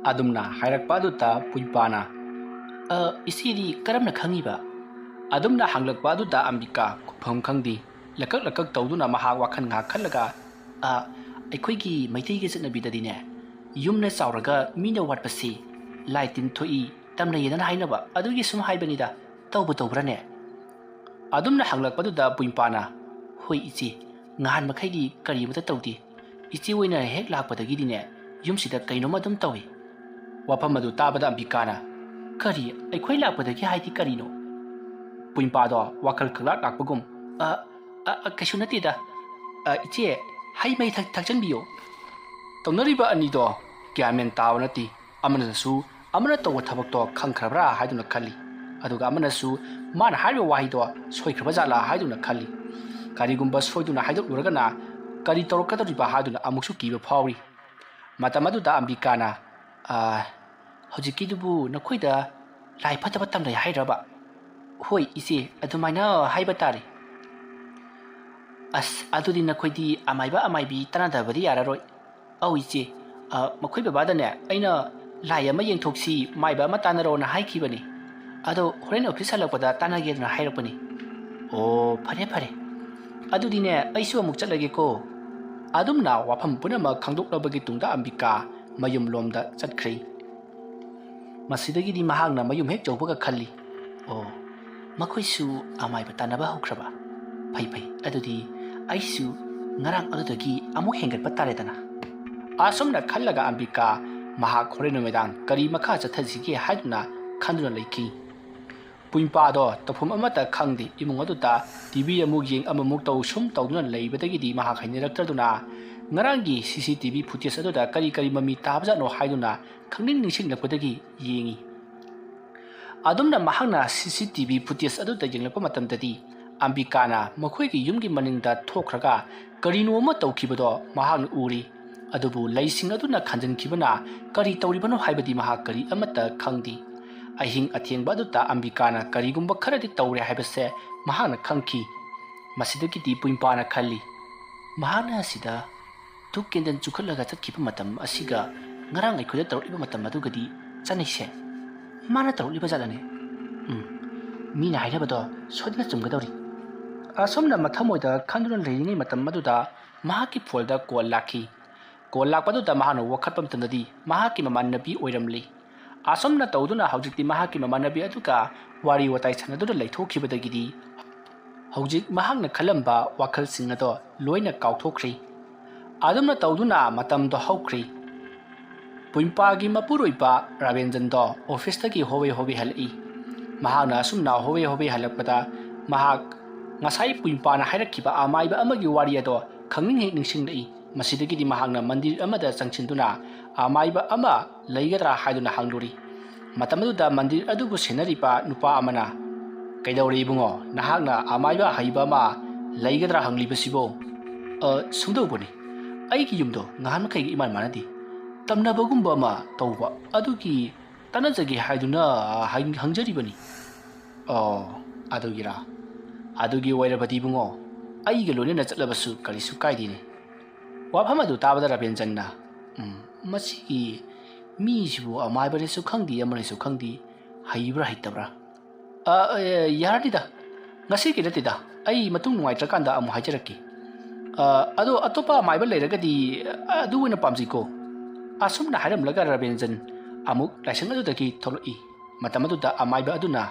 ꯑꯗꯨꯝꯅ ꯍꯥꯏꯔꯛꯄ ꯑꯗꯨꯗ ꯄꯨꯏꯄꯥꯅ, "ꯑ, ꯏꯆꯦꯗꯤ ꯀꯔꯝꯅ ꯈꯪꯉꯤꯕ?" ꯑꯗꯨꯝꯅ ꯍꯪꯂꯛꯄ ꯑꯗꯨꯗ ꯑꯝꯕꯤꯀꯥ ꯈꯨꯝꯐꯝ ꯈꯪꯗꯦ꯫ ꯂꯀꯛ ꯂꯀꯛ ꯇꯧꯗꯨꯅ ꯃꯍꯥꯛ ꯋꯥꯈꯜ ꯉꯥꯏꯍꯥꯛ ꯈꯜꯂꯒ, "ꯑ, ꯑꯩꯈꯣꯏꯒꯤ ꯃꯩꯇꯩꯒꯤ ꯆꯠꯅꯕꯤꯗꯗꯤꯅꯦ, ꯌꯨꯝꯅ ꯆꯥꯎꯔꯒ ꯃꯤꯅ ꯋꯥꯠꯄꯁꯤ ꯂꯥꯏ ꯇꯤꯟ ꯊꯣꯛꯏ, ꯇꯝꯅꯩꯌꯦꯅ ꯍꯥꯏꯅꯕ, ꯑꯗꯨꯒꯤ ꯁꯨꯝ ꯍꯥꯏꯕꯅꯤꯗ꯫ ꯇꯧꯕꯨ ꯇꯧꯕ꯭ꯔꯅꯦ?" ꯑꯗꯨꯝꯅ ꯍꯪꯂꯛꯄꯗꯨꯗ ꯄꯨꯏꯄꯥꯅ, "ꯍꯣꯏ ꯏꯆꯦ, ꯅꯍꯥꯟ ꯃꯈꯩꯗꯤ ꯀꯔꯤꯃꯇ ꯇꯧꯗꯦ꯫ ꯏꯆꯦ ꯑꯣꯏꯅ ꯍꯦꯛ ꯂꯥꯛꯄꯗꯒꯤꯗꯤꯅꯦ, ꯌꯨꯝꯁꯤꯗ ꯀꯩꯅꯣꯝ ꯑꯗꯨꯝ ꯇꯧꯏ"꯫ ꯋꯥꯐꯝ ꯑꯗꯨ ꯇꯥꯕꯗ ꯑꯝꯕꯤꯀꯥꯅ, "ꯀꯔꯤ? ꯑꯩꯈꯣꯏ ꯂꯥꯛꯄꯗꯒꯤ ꯍꯥꯏꯗꯤ ꯀꯔꯤꯅꯣ?" ꯄꯨꯏꯄꯥꯗꯣ ꯋꯥꯈꯜ ꯈꯪꯂꯥꯛ ꯂꯥꯛꯄꯒꯨꯝ, "ꯑ, ꯑ, ꯑ, ꯀꯩꯁꯨ ꯅꯠꯇꯦꯗ꯫ ꯑ, ꯏꯆꯦ, ꯍꯩ ꯃꯍꯤ ꯊꯛ-, ꯊꯛꯆꯟꯕꯤꯌꯣ"꯫ ꯇꯧꯅꯔꯤꯕ ꯑꯅꯤꯗꯣ ꯒ꯭ꯌꯥꯟ ꯃꯦꯟ ꯇꯥꯕ ꯅꯠꯇꯦ꯫ ꯑꯃꯅꯁꯨ ꯑꯃꯅ ꯇꯧꯕ ꯊꯕꯛꯇꯣ ꯈꯪꯈ꯭ꯔꯕ꯭ꯔꯥ ꯍꯥꯏꯗꯨꯅ ꯈꯜꯂꯤ, ꯑꯗꯨꯒ ꯑꯃꯅꯁꯨ ꯃꯥꯅ ꯍꯥꯏꯔꯤꯕ ꯋꯥꯍꯩꯗꯣ ꯁꯣꯏꯈ꯭ꯔꯕ ꯖꯥꯠꯂꯥ ꯍꯥꯏꯗꯨꯅ ꯈꯜꯂꯤ꯫ ꯀꯔꯤꯒꯨꯝꯕ ꯁꯣꯏꯗꯨꯅ ꯍꯥꯏꯗꯣꯛꯂꯨꯔꯒꯅ ꯀꯔꯤ ꯇꯧꯔꯛꯀꯗꯧꯔꯤꯕ ꯍꯥꯏꯗꯨꯅ ꯑꯃꯨꯛꯁꯨ ꯀꯤꯕ ꯐꯥꯎꯔꯤ꯫ ꯃꯇꯝ ꯑꯗꯨꯗ ꯑꯝꯕꯤꯀꯥꯅ, "ꯑ, ꯍꯧꯖꯤꯛꯀꯤꯗꯨꯕꯨ ꯅꯈꯣꯏꯗ ꯂꯥꯏ ꯐꯠꯇꯕ ꯇꯝꯅꯩ ꯍꯥꯏꯔꯕ?" "ꯍꯣꯏ ꯏꯆꯦ, ꯑꯗꯨꯃꯥꯏꯅ ꯍꯥꯏꯕ ꯇꯥꯔꯦ"꯫ "ꯑꯁ, ꯑꯗꯨꯗꯤ ꯅꯈꯣꯏꯗꯤ ꯑꯃꯥꯏꯕ ꯑꯃꯥꯏꯕꯤ ꯇꯥꯟꯅꯗꯕꯗꯤ ꯌꯥꯔꯔꯣꯏ"꯫ "ꯑꯧ ꯏꯆꯦ, ꯑ, ꯃꯈꯣꯏ ꯕꯕꯥꯗꯅꯦ ꯑꯩꯅ ꯂꯥꯏ ꯑꯃ ꯌꯦꯡꯊꯣꯛꯁꯤ, ꯃꯥꯏꯕ ꯑꯃ ꯇꯥꯟꯅꯔꯣꯅ ꯍꯥꯏꯈꯤꯕꯅꯤ꯫ ꯑꯗꯣ ꯍꯣꯔꯦꯟ ꯑꯣꯐꯤꯁ ꯍꯜꯂꯛꯄꯗ ꯇꯥꯟꯅꯒꯦꯗꯅ ꯍꯥꯏꯔꯛꯄꯅꯤ"꯫ "ꯑꯣ, ꯐꯔꯦ ꯐꯔꯦ, ꯑꯗꯨꯗꯤꯅꯦ ꯑꯩꯁꯨ ꯑꯃꯨꯛ ꯆꯠꯂꯒꯦꯀꯣ"꯫ ꯑꯗꯨꯝꯅ ꯋꯥꯐꯝ ꯄꯨꯝꯅꯃꯛ ꯈꯪꯗꯣꯛꯂꯕꯒꯤ ꯇꯨꯡꯗ ꯑꯝꯕꯤꯀꯥ ꯃꯌꯨꯝꯂꯣꯝꯗ ꯆꯠꯈ꯭ꯔꯦ꯫ ꯃꯁꯤꯗꯒꯤꯗꯤ ꯃꯍꯥꯛꯅ ꯃꯌꯨꯝ ꯍꯦꯛ ꯌꯧꯕꯒ ꯈꯜꯂꯤ, "ꯑꯣ, ꯃꯈꯣꯏꯁꯨ ꯑꯃꯥꯏꯕ ꯇꯥꯟꯅꯕ ꯍꯧꯈ꯭ꯔꯕ? ꯐꯩ ꯐꯩ, ꯑꯗꯨꯗꯤ ꯑꯩꯁꯨ ꯉꯔꯥꯡ ꯑꯗꯨꯗꯒꯤ ꯑꯃꯨꯛ ꯍꯦꯟꯒꯠꯄ ꯇꯥꯔꯦꯗꯅ"꯫ ꯑꯁꯨꯝꯅ ꯈꯜꯂꯒ ꯑꯝꯕꯤꯀꯥ ꯃꯍꯥꯛ ꯍꯣꯔꯦꯟ ꯅꯨꯃꯤꯗꯥꯡ ꯀꯔꯤ ꯃꯈꯥ ꯆꯠꯊꯁꯤꯒꯦ ꯍꯥꯏꯗꯨꯅ ꯈꯟꯗꯨꯅ ꯂꯩꯈꯤ꯫ ꯄꯨꯏꯄꯥꯗꯣ ꯇꯧꯐꯝ ꯑꯃꯠꯇ ꯈꯪꯗꯦ꯫ ꯏꯃꯨꯡ ꯑꯗꯨꯗ ꯇꯤ ꯚꯤ ꯑꯃꯨꯛ ꯌꯦꯡ, ꯑꯃꯃꯨꯛ ꯇꯧ, ꯁꯨꯝ ꯇꯧꯗꯨꯅ ꯂꯩꯕꯗꯒꯤꯗꯤ ꯃꯍꯥꯛ ꯍꯩꯅꯔꯛꯇ꯭ꯔꯗꯨꯅ ꯉꯔꯥꯡꯒꯤ ꯁꯤ ꯁꯤ ꯇꯤ ꯚꯤ ꯐꯨꯇꯦꯖ ꯑꯗꯨꯗ ꯀꯔꯤ ꯀꯔꯤ ꯃꯃꯤ ꯇꯥꯕꯖꯥꯠꯅꯣ ꯍꯥꯏꯗꯨꯅ ꯈꯪꯅꯤꯡ ꯅꯤꯡꯁꯤꯡꯂꯛꯄꯗꯒꯤ ꯌꯦꯡꯉꯤ꯫ ꯑꯗꯨꯝꯅ ꯃꯍꯥꯛꯅ ꯁꯤ ꯁꯤ ꯇꯤ ꯚꯤ ꯐꯨꯇꯦꯖ ꯑꯗꯨꯗ ꯌꯦꯡꯂꯛꯄ ꯃꯇꯝꯗꯗꯤ ꯑꯝꯕꯤꯀꯥꯅ ꯃꯈꯣꯏꯒꯤ ꯌꯨꯝꯒꯤ ꯃꯅꯤꯡꯗ ꯊꯣꯛꯈ꯭ꯔꯒ ꯀꯔꯤꯅꯣ ꯑꯃ ꯇꯧꯈꯤꯕꯗꯣ ꯃꯍꯥꯛꯅ ꯎꯔꯤ꯫ ꯑꯗꯨꯕꯨ ꯂꯩꯁꯤꯡ ꯑꯗꯨꯅ ꯈꯟꯖꯤꯟꯈꯤꯕꯅ ꯀꯔꯤ ꯇꯧꯔꯤꯕꯅꯣ ꯍꯥꯏꯕꯗꯤ ꯃꯍꯥꯛ ꯀꯔꯤ ꯑꯃꯠꯇ ꯈꯪꯗꯦ꯫ ꯑꯍꯤꯡ ꯑꯊꯦꯡꯕ ꯑꯗꯨꯗ ꯑꯝꯕꯤꯀꯥꯅ ꯀꯔꯤꯒꯨꯝꯕ ꯈꯔꯗꯤ ꯇꯧꯔꯦ ꯍꯥꯏꯕꯁꯦ ꯃꯍꯥꯛꯅ ꯈꯪꯈꯤ꯫ ꯃꯁꯤꯗꯒꯤꯗꯤ ꯄꯨꯏꯝꯄꯥꯅ ꯈꯜꯂꯤ, "ꯃꯍꯥꯛꯅ ꯑꯁꯤꯗ ꯙꯨꯞ ꯀꯦꯟꯗꯜ ꯆꯨꯈꯠꯂꯒ ꯆꯠꯈꯤꯕ ꯃꯇꯝ ꯑꯁꯤꯒ ꯉꯔꯥꯡ ꯑꯩꯈꯣꯏꯗ ꯇꯧꯔꯛꯂꯤꯕ ꯃꯇꯝ ꯑꯗꯨꯒꯗꯤ ꯆꯥꯅꯩꯁꯦ꯫ ꯃꯥꯅ ꯇꯧꯔꯛꯂꯤꯕ ꯖꯥꯠꯂꯅꯦ? ꯎꯝ, ꯃꯤꯅ ꯍꯥꯏꯅꯕꯗꯣ ꯁꯣꯏꯗꯅ ꯆꯨꯝꯒꯗꯧꯔꯤ꯫" ꯑꯁꯨꯝꯅ ꯃꯊꯃꯣꯏꯗ ꯈꯟꯗꯨꯅ ꯂꯩꯔꯤꯉꯩ ꯃꯇꯝ ꯑꯗꯨꯗ ꯃꯍꯥꯛꯀꯤ ꯐꯣꯟꯗ ꯀꯣꯜ ꯂꯥꯛꯈꯤ꯫ ꯀꯣꯜ ꯂꯥꯛꯄꯗꯨꯗ ꯃꯍꯥꯛꯅ ꯋꯥꯈꯠꯄ ꯃꯇꯝꯗꯗꯤ ꯃꯍꯥꯛꯀꯤ ꯃꯃꯥꯟꯅꯕꯤ ꯑꯣꯏꯔꯝꯂꯤ꯫ ꯑꯁꯨꯝꯅ ꯇꯧꯗꯨꯅ ꯍꯧꯖꯤꯛꯇꯤ ꯃꯍꯥꯛꯀꯤ ꯃꯃꯥꯟꯅꯕꯤ ꯑꯗꯨꯒ ꯋꯥꯔꯤ ꯋꯥꯇꯥꯏ ꯁꯥꯟꯅꯗꯨꯅ ꯂꯩꯊꯣꯛꯈꯤꯕꯗꯒꯤꯗꯤ ꯍꯧꯖꯤꯛ ꯃꯍꯥꯛꯅ ꯈꯜꯂꯝꯕ ꯋꯥꯈꯜꯁꯤꯡ ꯑꯗꯣ ꯂꯣꯏꯅ ꯀꯥꯎꯊꯣꯛꯈ꯭ꯔꯤ꯫ ꯑꯗꯨꯝꯅ ꯇꯧꯗꯨꯅ ꯃꯇꯝꯗꯣ ꯍꯧꯈ꯭ꯔꯤ꯫ ꯄꯨꯏꯝꯄꯥꯒꯤ ꯃꯄꯨꯔꯣꯏꯕ ꯔꯥꯕꯦꯟꯖꯟꯗꯣ ꯑꯣꯐꯤꯁꯇꯒꯤ ꯍꯣꯕꯦ ꯍꯣꯕꯦ ꯍꯜꯂꯛꯏ꯫ ꯃꯍꯥꯛꯅ ꯑꯁꯨꯝꯅ ꯍꯣꯕꯦ ꯍꯣꯕꯦ ꯍꯜꯂꯛꯄꯗ ꯃꯍꯥꯛ ꯉꯁꯥꯏ ꯄꯨꯏꯝꯄꯥꯅ ꯍꯥꯏꯔꯛꯈꯤꯕ ꯑꯃꯥꯏꯕ ꯑꯃꯒꯤ ꯋꯥꯔꯤ ꯑꯗꯣ ꯈꯪꯅꯤꯡ ꯍꯦꯛ ꯅꯤꯡꯁꯤꯡꯂꯛꯏ꯫ ꯃꯁꯤꯗꯒꯤꯗꯤ ꯃꯍꯥꯛꯅ ꯃꯟꯗꯤꯔ ꯑꯃꯗ ꯆꯪꯁꯤꯟꯗꯨꯅ ꯑꯃꯥꯏꯕ ꯑꯃ ꯂꯩꯒꯗ꯭ꯔꯥ ꯍꯥꯏꯗꯨꯅ ꯍꯪꯂꯨꯔꯤ꯫ ꯃꯇꯝ ꯑꯗꯨꯗ ꯃꯟꯗꯤꯔ ꯑꯗꯨꯕꯨ ꯁꯦꯟꯅꯔꯤꯕ ꯅꯨꯄꯥ ꯑꯃꯅ, "ꯀꯩꯗꯧꯔꯦ ꯏꯕꯨꯡꯉꯣ? ꯅꯍꯥꯛꯅ ꯑꯃꯥꯏꯕ ꯑꯍꯩꯕ ꯑꯃ ꯂꯩꯒꯗ꯭ꯔꯥ ꯍꯪꯂꯤꯕꯁꯤꯕꯣ?" "ꯑ, ꯁꯨꯝꯗꯧꯕꯅꯤ, ꯑꯩꯒꯤ ꯌꯨꯝꯗꯣ ꯉꯍꯥꯟ ꯃꯈꯩꯒ ꯏꯃꯥꯟ ꯃꯥꯟꯅꯗꯦ꯫ ꯇꯝꯅꯕꯒꯨꯝꯕ ꯑꯃ ꯇꯧꯕ ꯑꯗꯨꯒꯤ ꯇꯥꯟꯅꯖꯒꯦ ꯍꯥꯏꯗꯨꯅ ꯍꯪ-, ꯍꯪꯖꯔꯤꯕꯅꯤ꯫" "ꯑꯣ, ꯑꯗꯨꯒꯤꯔꯥ? ꯑꯗꯨꯒꯤ ꯑꯣꯏꯔꯕꯗꯤ ꯏꯕꯨꯡꯉꯣ, ꯑꯩꯒ ꯂꯣꯏꯅꯅ ꯆꯠꯂꯕꯁꯨ ꯀꯔꯤꯁꯨ ꯀꯥꯏꯗꯦꯅꯦ꯫" ꯋꯥꯐꯝ ꯑꯗꯨ ꯇꯥꯕꯗ ꯔꯥꯕꯦꯟꯖꯟꯅ, "ꯎꯝ, ꯃꯁꯤꯒꯤ ꯃꯤꯁꯤꯕꯨ ꯑꯃꯥꯏꯕꯅꯦꯁꯨ ꯈꯪꯗꯦ, ꯑꯃꯅꯦꯁꯨ ꯈꯪꯗꯦ, ꯍꯩꯕ꯭ꯔꯥ ꯍꯩꯇꯕ꯭ꯔꯥ? ꯑ, ꯑ, ꯌꯥꯔꯅꯤꯗ, ꯉꯁꯤꯒꯤ ꯅꯠꯇꯦꯗ, ꯑꯩ ꯃꯇꯨꯡ ꯅꯨꯡꯉꯥꯏꯇ꯭ꯔꯀꯥꯟꯗ ꯑꯃꯨꯛ ꯍꯥꯏꯖꯔꯛꯀꯦ꯫ ꯑ, ꯑꯗꯣ ꯑꯇꯣꯞꯄ ꯑꯃꯥꯏꯕ ꯂꯩꯔꯒꯗꯤ, ꯑ, ꯑꯗꯨ ꯑꯣꯏꯅ ꯄꯥꯝꯖꯩꯀꯣ꯫" ꯑꯁꯨꯝꯅ ꯍꯥꯏꯔꯝꯂꯒ ꯔꯥꯕꯦꯟꯖꯟ ꯑꯃꯨꯛ ꯂꯥꯏꯁꯪ ꯑꯗꯨꯗꯒꯤ ꯊꯣꯛꯂꯛꯏ꯫ ꯃꯇꯝ ꯑꯗꯨꯗ ꯑꯃꯥꯏꯕ ꯑꯗꯨꯅ,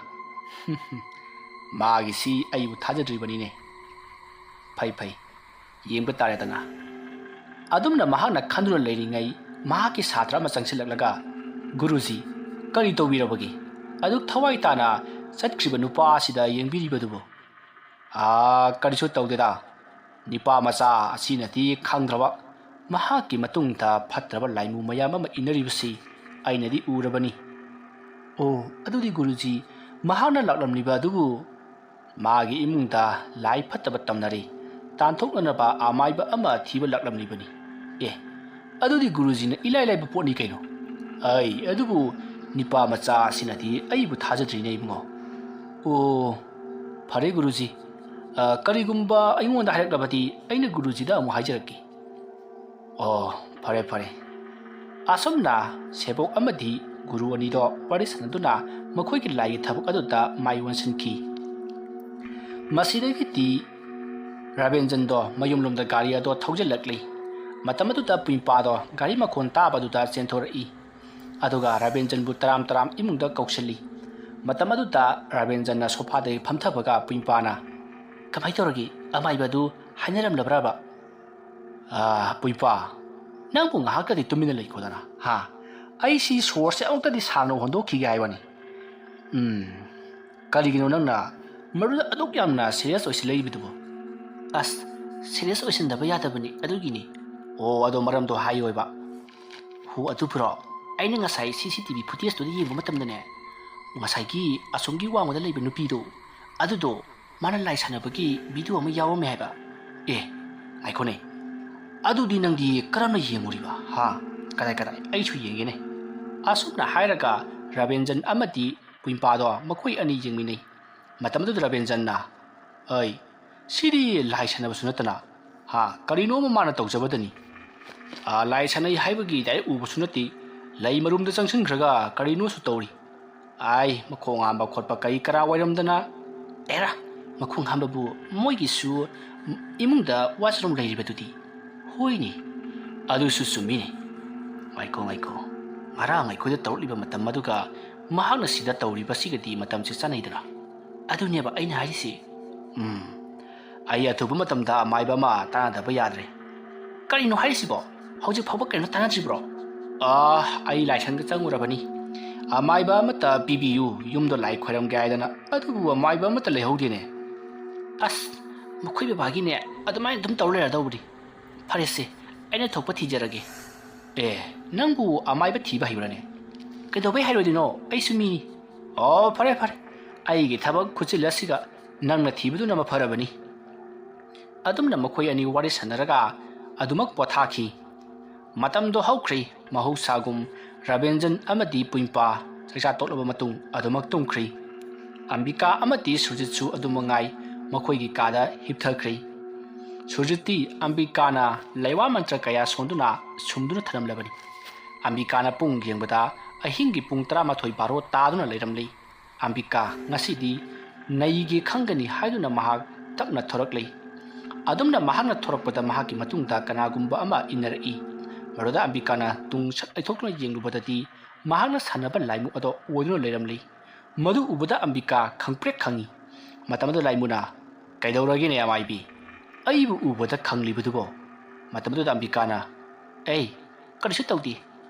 "ꯃꯥꯒꯤꯁꯤ ꯑꯩꯕꯨ ꯊꯥꯖꯗ꯭ꯔꯤꯕꯅꯤꯅꯦ꯫ ꯐꯩ, ꯐꯩ, ꯌꯦꯡꯕ ꯇꯥꯔꯦꯗꯅ꯫" ꯑꯗꯨꯝꯅ ꯃꯍꯥꯛꯅ ꯈꯟꯗꯨꯅ ꯂꯩꯔꯤꯉꯩ ꯃꯍꯥꯛꯀꯤ ꯁꯥꯇ꯭ꯔ ꯑꯃ ꯆꯪꯁꯤꯜꯂꯛꯂꯒ, "ꯒꯨꯔꯨꯖꯤ, ꯀꯔꯤ ꯇꯧꯕꯤꯔꯕꯒꯦ? ꯑꯗꯨꯛ ꯊꯋꯥꯏ ꯇꯥꯅ ꯆꯠꯈ꯭ꯔꯤꯕ ꯅꯨꯄꯥ ꯑꯁꯤꯗ ꯌꯦꯡꯕꯤꯔꯤꯕꯗꯨꯕꯨ?" "ꯑꯥ, ꯀꯔꯤꯁꯨ ꯇꯧꯗꯦꯗ꯫ ꯅꯤꯄꯥ ꯃꯆꯥ ꯑꯁꯤꯅꯗꯤ ꯈꯪꯗ꯭ꯔꯕ ꯃꯍꯥꯛꯀꯤ ꯃꯇꯨꯡꯗ ꯐꯠꯇ꯭ꯔꯕ ꯂꯥꯏꯃꯨ ꯃꯌꯥꯝ ꯑꯃ ꯏꯟꯅꯔꯤꯕꯁꯤ ꯑꯩꯅꯗꯤ ꯎꯔꯕꯅꯤ꯫" "ꯑꯣ, ꯑꯗꯨꯗꯤ ꯒꯨꯔꯨꯖꯤ, ꯃꯍꯥꯛꯅ ꯂꯥꯛꯂꯝꯂꯤꯕ ꯑꯗꯨꯕꯨ?" "ꯃꯥꯒꯤ ꯏꯃꯨꯡꯗ ꯂꯥꯏ ꯐꯠꯇꯕ ꯇꯝꯅꯔꯤ, ꯇꯥꯟꯊꯣꯛꯅꯅꯕ ꯑꯃꯥꯏꯕ ꯑꯃ ꯊꯤꯕ ꯂꯥꯛꯂꯝꯂꯤꯕꯅꯤ꯫" "ꯑꯦ, ꯑꯗꯨꯗꯤ ꯒꯨꯔꯨꯖꯤꯅ ꯏꯂꯥꯏ ꯂꯥꯏꯕ ꯄꯣꯠꯅꯤ ꯀꯩꯅꯣ꯫ ꯑꯩ, ꯑꯗꯨꯕꯨ ꯅꯤꯄꯥ ꯃꯆꯥ ꯑꯁꯤꯅꯗꯤ ꯑꯩꯕꯨ ꯊꯥꯖꯗ꯭ꯔꯤꯅꯦ ꯏꯕꯨꯡꯉꯣ꯫ ꯑꯣ, ꯐꯔꯦ ꯒꯨꯔꯨꯖꯤ꯫ ꯑ, ꯀꯔꯤꯒꯨꯝꯕ ꯑꯩꯉꯣꯟꯗ ꯍꯥꯏꯔꯛꯂꯕꯗꯤ ꯑꯩꯅ ꯒꯨꯔꯨꯖꯤꯗ ꯑꯃꯨꯛ ꯍꯥꯏꯖꯔꯛꯀꯦ꯫ ꯑꯣ, ꯐꯔꯦ, ꯐꯔꯦ꯫ ꯑꯁꯨꯝꯅ ꯁꯦꯕꯣꯛ ꯑꯃꯗꯤ ꯒꯨꯔꯨ ꯑꯅꯤꯗꯣ ꯋꯥꯔꯤ ꯁꯥꯟꯅꯗꯨꯅ ꯃꯈꯣꯏꯒꯤ ꯂꯥꯏꯒꯤ ꯊꯕꯛ ꯑꯗꯨꯗ ꯃꯥꯏ ꯑꯣꯟꯁꯤꯟꯈꯤ꯫ ꯃꯁꯤꯗꯒꯤꯗꯤ ꯔꯥꯕꯦꯟꯖꯟꯗꯣ ꯃꯌꯨꯝꯂꯣꯝꯗ ꯒꯥꯔꯤ ꯑꯗꯣ ꯊꯧꯖꯤꯜꯂꯛꯂꯤ꯫ ꯃꯇꯝ ꯑꯗꯨꯗ ꯄꯨꯏꯄꯥꯗꯣ ꯒꯥꯔꯤ ꯃꯈꯣꯟ ꯇꯥꯕꯗꯨꯗ ꯆꯦꯟꯊꯣꯔꯛꯏ꯫ ꯑꯗꯨꯒ ꯔꯥꯕꯦꯟꯖꯟꯕꯨ ꯇꯔꯥꯝ ꯇꯔꯥꯝ ꯏꯃꯨꯡꯗ ꯀꯧꯁꯤꯜꯂꯤ꯫ ꯃꯇꯝ ꯑꯗꯨꯗ ꯔꯥꯕꯦꯟꯖꯟꯅ ꯁꯣꯐꯥꯗꯒꯤ ꯐꯝꯊꯕꯒ ꯄꯨꯏꯄꯥꯅ, "ꯀꯃꯥꯏ ꯇꯧꯔꯒꯦ? ꯑꯃꯥꯏꯕꯗꯨ ꯍꯥꯏꯅꯔꯝꯂꯕ꯭ꯔꯕ?" "ꯑꯥ, ꯄꯨꯏꯄꯥ, ꯅꯪꯕꯨ ꯉꯥꯏꯍꯥꯛꯇꯗꯤ ꯇꯨꯃꯤꯟꯅ ꯂꯩꯈꯣꯗꯅ, ꯍꯥ? ꯑꯩꯁꯤ ꯁꯣꯔꯁꯦ ꯑꯃꯨꯛꯇꯗꯤ ꯁꯥꯡꯅ ꯍꯣꯟꯗꯣꯛꯈꯤꯒꯦ ꯍꯥꯏꯕꯅꯤ꯫ ꯎꯝ, ꯀꯔꯤꯒꯤꯅꯣ ꯅꯪꯅ ꯃꯗꯨꯗ ꯑꯗꯨꯛ ꯌꯥꯝꯅ ꯁꯤꯔꯤꯌꯁ ꯑꯣꯏꯁꯤꯜꯂꯛꯏꯕꯗꯨꯕꯨ?" "ꯑꯁ, ꯁꯤꯔꯤꯌꯁ ꯑꯣꯏꯁꯤꯟꯗꯕ ꯌꯥꯗꯕꯅꯤ, ꯑꯗꯨꯒꯤꯅꯤ꯫" "ꯑꯣ, ꯑꯗꯣ ꯃꯔꯝꯗꯣ ꯍꯥꯏꯌꯣ ꯍꯥꯏꯕ꯫" "ꯍꯣ, ꯑꯗꯨꯕꯨꯔꯣ, ꯑꯩꯅ ꯉꯁꯥꯏ ꯁꯤ ꯁꯤ ꯇꯤ ꯚꯤ ꯐꯨꯇꯦꯖꯇꯨꯗ ꯌꯦꯡꯕ ꯃꯇꯝꯗꯅꯦ, ꯉꯁꯥꯏꯒꯤ ꯑꯁꯣꯝꯒꯤ ꯋꯥꯡꯃꯗ ꯂꯩꯕ ꯅꯨꯄꯤꯗꯣ, ꯑꯗꯨꯗꯣ ꯃꯥꯅ ꯂꯥꯏ ꯁꯥꯟꯅꯕꯒꯤ ꯚꯤꯗꯤꯑꯣ ꯑꯃ ꯌꯥꯎꯔꯝꯃꯦ ꯍꯥꯏꯕ꯫" "ꯑꯦ, ꯉꯥꯏꯈꯣꯅꯦ, ꯑꯗꯨꯗꯤ ꯅꯪꯗꯤ ꯀꯔꯝꯅ ꯌꯦꯡꯉꯨꯔꯤꯕ? ꯍꯥ? ꯀꯗꯥꯏ, ꯀꯗꯥꯏ? ꯑꯩꯁꯨ ꯌꯦꯡꯒꯦꯅꯦ꯫" ꯑꯁꯨꯝꯅ ꯍꯥꯏꯔꯒ ꯔꯥꯕꯦꯟꯖꯟ ꯑꯃꯗꯤ ꯄꯨꯏꯄꯥꯗꯣ ꯃꯈꯣꯏ ꯑꯅꯤ ꯌꯦꯡꯃꯤꯟꯅꯩ꯫ ꯃꯇꯝ ꯑꯗꯨꯗ ꯔꯥꯕꯦꯟꯖꯟꯅ, "ꯑꯩ, ꯁꯤꯗꯤ ꯂꯥꯏ ꯁꯥꯟꯅꯕꯁꯨ ꯅꯠꯇꯅ, ꯍꯥ, ꯀꯔꯤꯅꯣ ꯑꯃ ꯃꯥꯅ ꯇꯧꯖꯕꯗꯅꯤ꯫ ꯑꯥ, ꯂꯥꯏ ꯁꯥꯟꯅꯩ ꯍꯥꯏꯕꯒꯤ ꯗꯥꯏꯔꯦꯛ ꯎꯕꯁꯨ ꯅꯠꯇꯦ, ꯂꯩ ꯃꯔꯨꯝꯗ ꯆꯪꯁꯤꯟꯈ꯭ꯔꯒ ꯀꯔꯤꯅꯣꯁꯨ ꯇꯧꯔꯤ꯫ ꯑꯥꯏ, ꯃꯈꯣꯡ ꯍꯥꯝꯕ ꯈꯣꯠꯄ ꯀꯔꯤ ꯀꯔꯥ ꯑꯣꯏꯔꯝꯗꯅ?" "ꯑꯦꯔꯥ, ꯃꯈꯣꯡ ꯍꯥꯝꯕꯕꯨ ꯃꯣꯏꯒꯤꯁꯨ ꯏꯃꯨꯡꯗ ꯋꯥꯁꯔꯨꯝ ꯂꯩꯔꯤꯕꯗꯨꯗꯤ?" "ꯍꯣꯏꯅꯦ, ꯑꯗꯨꯁꯨ ꯆꯨꯝꯃꯤꯅꯦ꯫ ꯉꯥꯏꯈꯣ, ꯉꯥꯏꯈꯣ, ꯉꯔꯥꯡ ꯑꯩꯈꯣꯏꯗ ꯇꯧꯔꯛꯂꯤꯕ ꯃꯇꯝ ꯑꯗꯨꯒ ꯃꯍꯥꯛꯅ ꯁꯤꯗ ꯇꯧꯔꯤꯕꯁꯤꯒꯗꯤ ꯃꯇꯝꯁꯦ ꯆꯥꯟꯅꯩꯗꯅ?" "ꯑꯗꯨꯅꯦꯕ ꯑꯩꯅ ꯍꯥꯏꯔꯤꯁꯦ꯫" "ꯎꯝ, ꯑꯩ ꯑꯊꯨꯕ ꯃꯇꯝꯗ ꯑꯃꯥꯏꯕ ꯑꯃ ꯇꯥꯟꯅꯗꯕ ꯌꯥꯗ꯭ꯔꯦ꯫" "ꯀꯔꯤꯅꯣ ꯍꯥꯏꯔꯤꯁꯤꯕꯣ? ꯍꯧꯖꯤꯛ ꯐꯥꯎꯕ ꯀꯩꯅꯣ ꯇꯥꯟꯅꯗ꯭ꯔꯤꯕ꯭ꯔꯣ?" "ꯑꯥ, ꯑꯩ ꯂꯥꯏꯁꯪꯗ ꯆꯪꯉꯨꯔꯕꯅꯤ꯫ ꯑꯃꯥꯏꯕ ꯑꯃꯠꯇ ꯄꯤꯕꯤꯌꯨ, ꯌꯨꯝꯗ ꯂꯥꯏ ꯈꯣꯏꯔꯝꯒꯦ ꯍꯥꯏꯗꯅ, ꯑꯗꯨꯕꯨ ꯑꯃꯥꯏꯕ ꯑꯃꯠꯇ ꯂꯩꯍꯧꯗꯦꯅꯦ꯫" "ꯑꯁ, ꯃꯈꯣꯏ ꯕꯕꯥꯒꯤꯅꯦ, ꯑꯗꯨꯃꯥꯏꯅ ꯑꯗꯨꯝ ꯇꯧꯔ ꯂꯩꯔꯗꯧꯕꯗꯤ꯫ ꯐꯔꯦꯁꯦ, ꯑꯩꯅ ꯊꯣꯛꯄ ꯊꯤꯖꯔꯒꯦ꯫" "ꯑꯦ, ꯅꯪꯕꯨ ꯑꯃꯥꯏꯕ ꯊꯤꯕ ꯍꯩꯕ꯭ꯔꯥꯅꯦ?" "ꯀꯩꯗꯧꯕꯩ ꯍꯩꯔꯣꯏꯗꯣꯏꯅꯣ? ꯑꯩꯁꯨ ꯃꯤꯅꯤ꯫" "ꯑꯣ, ꯐꯔꯦ, ꯐꯔꯦ, ꯑꯩꯒꯤ ꯊꯕꯛ ꯈꯨꯠꯆꯤꯜ ꯑꯁꯤꯒ ꯅꯪꯅ ꯊꯤꯕꯗꯨꯅ ꯃꯐꯔꯕꯅꯤ꯫" ꯑꯗꯨꯝꯅ ꯃꯈꯣꯏ ꯑꯅꯤ ꯋꯥꯔꯤ ꯁꯥꯟꯅꯔꯒ ꯑꯗꯨꯃꯛ ꯄꯣꯊꯥꯈꯤ꯫ ꯃꯇꯝꯗꯣ ꯍꯧꯈ꯭ꯔꯦ꯫ ꯃꯍꯧꯁꯥꯒꯨꯝ ꯔꯕꯤꯟꯖꯟ ꯑꯃꯗꯤ ꯄꯨꯏꯝꯄꯥ ꯆꯥꯛꯆꯥ ꯇꯣꯛꯂꯕ ꯃꯇꯨꯡ ꯑꯗꯨꯃꯛ ꯇꯨꯝꯈ꯭ꯔꯦ꯫ ꯑꯝꯕꯤꯀꯥ ꯑꯃꯗꯤ ꯁꯨꯔꯖꯤꯠꯁꯨ ꯑꯗꯨ ꯃꯉꯥꯏ ꯃꯈꯣꯏꯒꯤ ꯀꯥꯗ ꯍꯤꯞꯊꯈ꯭ꯔꯦ꯫ ꯁꯨꯔꯖꯤꯠꯇꯤ ꯑꯝꯕꯤꯀꯥꯅ ꯂꯩꯋꯥ ꯃꯟꯇ꯭ꯔ ꯀꯌꯥ ꯁꯣꯟꯗꯨꯅ ꯁꯨꯝꯗꯨꯅ ꯊꯅꯝꯂꯕꯅꯤ꯫ ꯑꯝꯕꯤꯀꯥꯅ ꯄꯨꯡ ꯌꯦꯡꯕꯗ ꯑꯍꯤꯡꯒꯤ ꯄꯨꯡ ꯇꯔꯥꯃꯥꯊꯣꯏ ꯕꯥꯔꯣ ꯇꯥꯗꯨꯅ ꯂꯩꯔꯝꯂꯤ꯫ ꯑꯝꯕꯤꯀꯥ ꯉꯁꯤꯗꯤ ꯅꯩꯒꯦ ꯈꯪꯒꯅꯤ ꯍꯥꯏꯗꯨꯅ ꯃꯍꯥꯛ ꯇꯞꯅ ꯊꯣꯔꯛꯂꯤ꯫ ꯑꯗꯨꯝꯅ ꯃꯍꯥꯛꯅ ꯊꯣꯔꯛꯄꯗ ꯃꯍꯥꯛꯀꯤ ꯃꯇꯨꯡꯗ ꯀꯅꯥꯒꯨꯝꯕ ꯑꯃ ꯏꯟꯅꯔꯛꯏ꯫ ꯃꯗꯨꯗ ꯑꯝꯕꯤꯀꯥꯅ ꯇꯨꯡ ꯁꯠ ꯂꯩꯊꯣꯛꯇꯨꯅ ꯌꯦꯡꯂꯨꯕꯗꯗꯤ ꯃꯍꯥꯛꯅ ꯁꯥꯟꯅꯕ ꯂꯥꯏꯃꯨ ꯑꯗꯣ ꯑꯣꯏꯗꯨꯅ ꯂꯩꯔꯝꯂꯤ꯫ ꯃꯗꯨ ꯎꯕꯗ ꯑꯝꯕꯤꯀꯥ ꯈꯪꯄ꯭ꯔꯦꯛ ꯈꯪꯏ꯫ ꯃꯇꯝ ꯑꯗꯨꯗ ꯂꯥꯏꯃꯨꯅ, "ꯀꯩꯗꯧꯔꯒꯦꯅꯦ ꯑꯃꯥꯏꯕꯤ? ꯑꯩꯕꯨ ꯎꯕꯗ ꯈꯪꯂꯤꯕꯗꯨꯕꯣ?" ꯃꯇꯝ ꯑꯗꯨꯗ ꯑꯝꯕꯤꯀꯥꯅ, "ꯑꯩ ꯀꯔꯤꯁꯨ ꯇꯧꯗꯦ꯫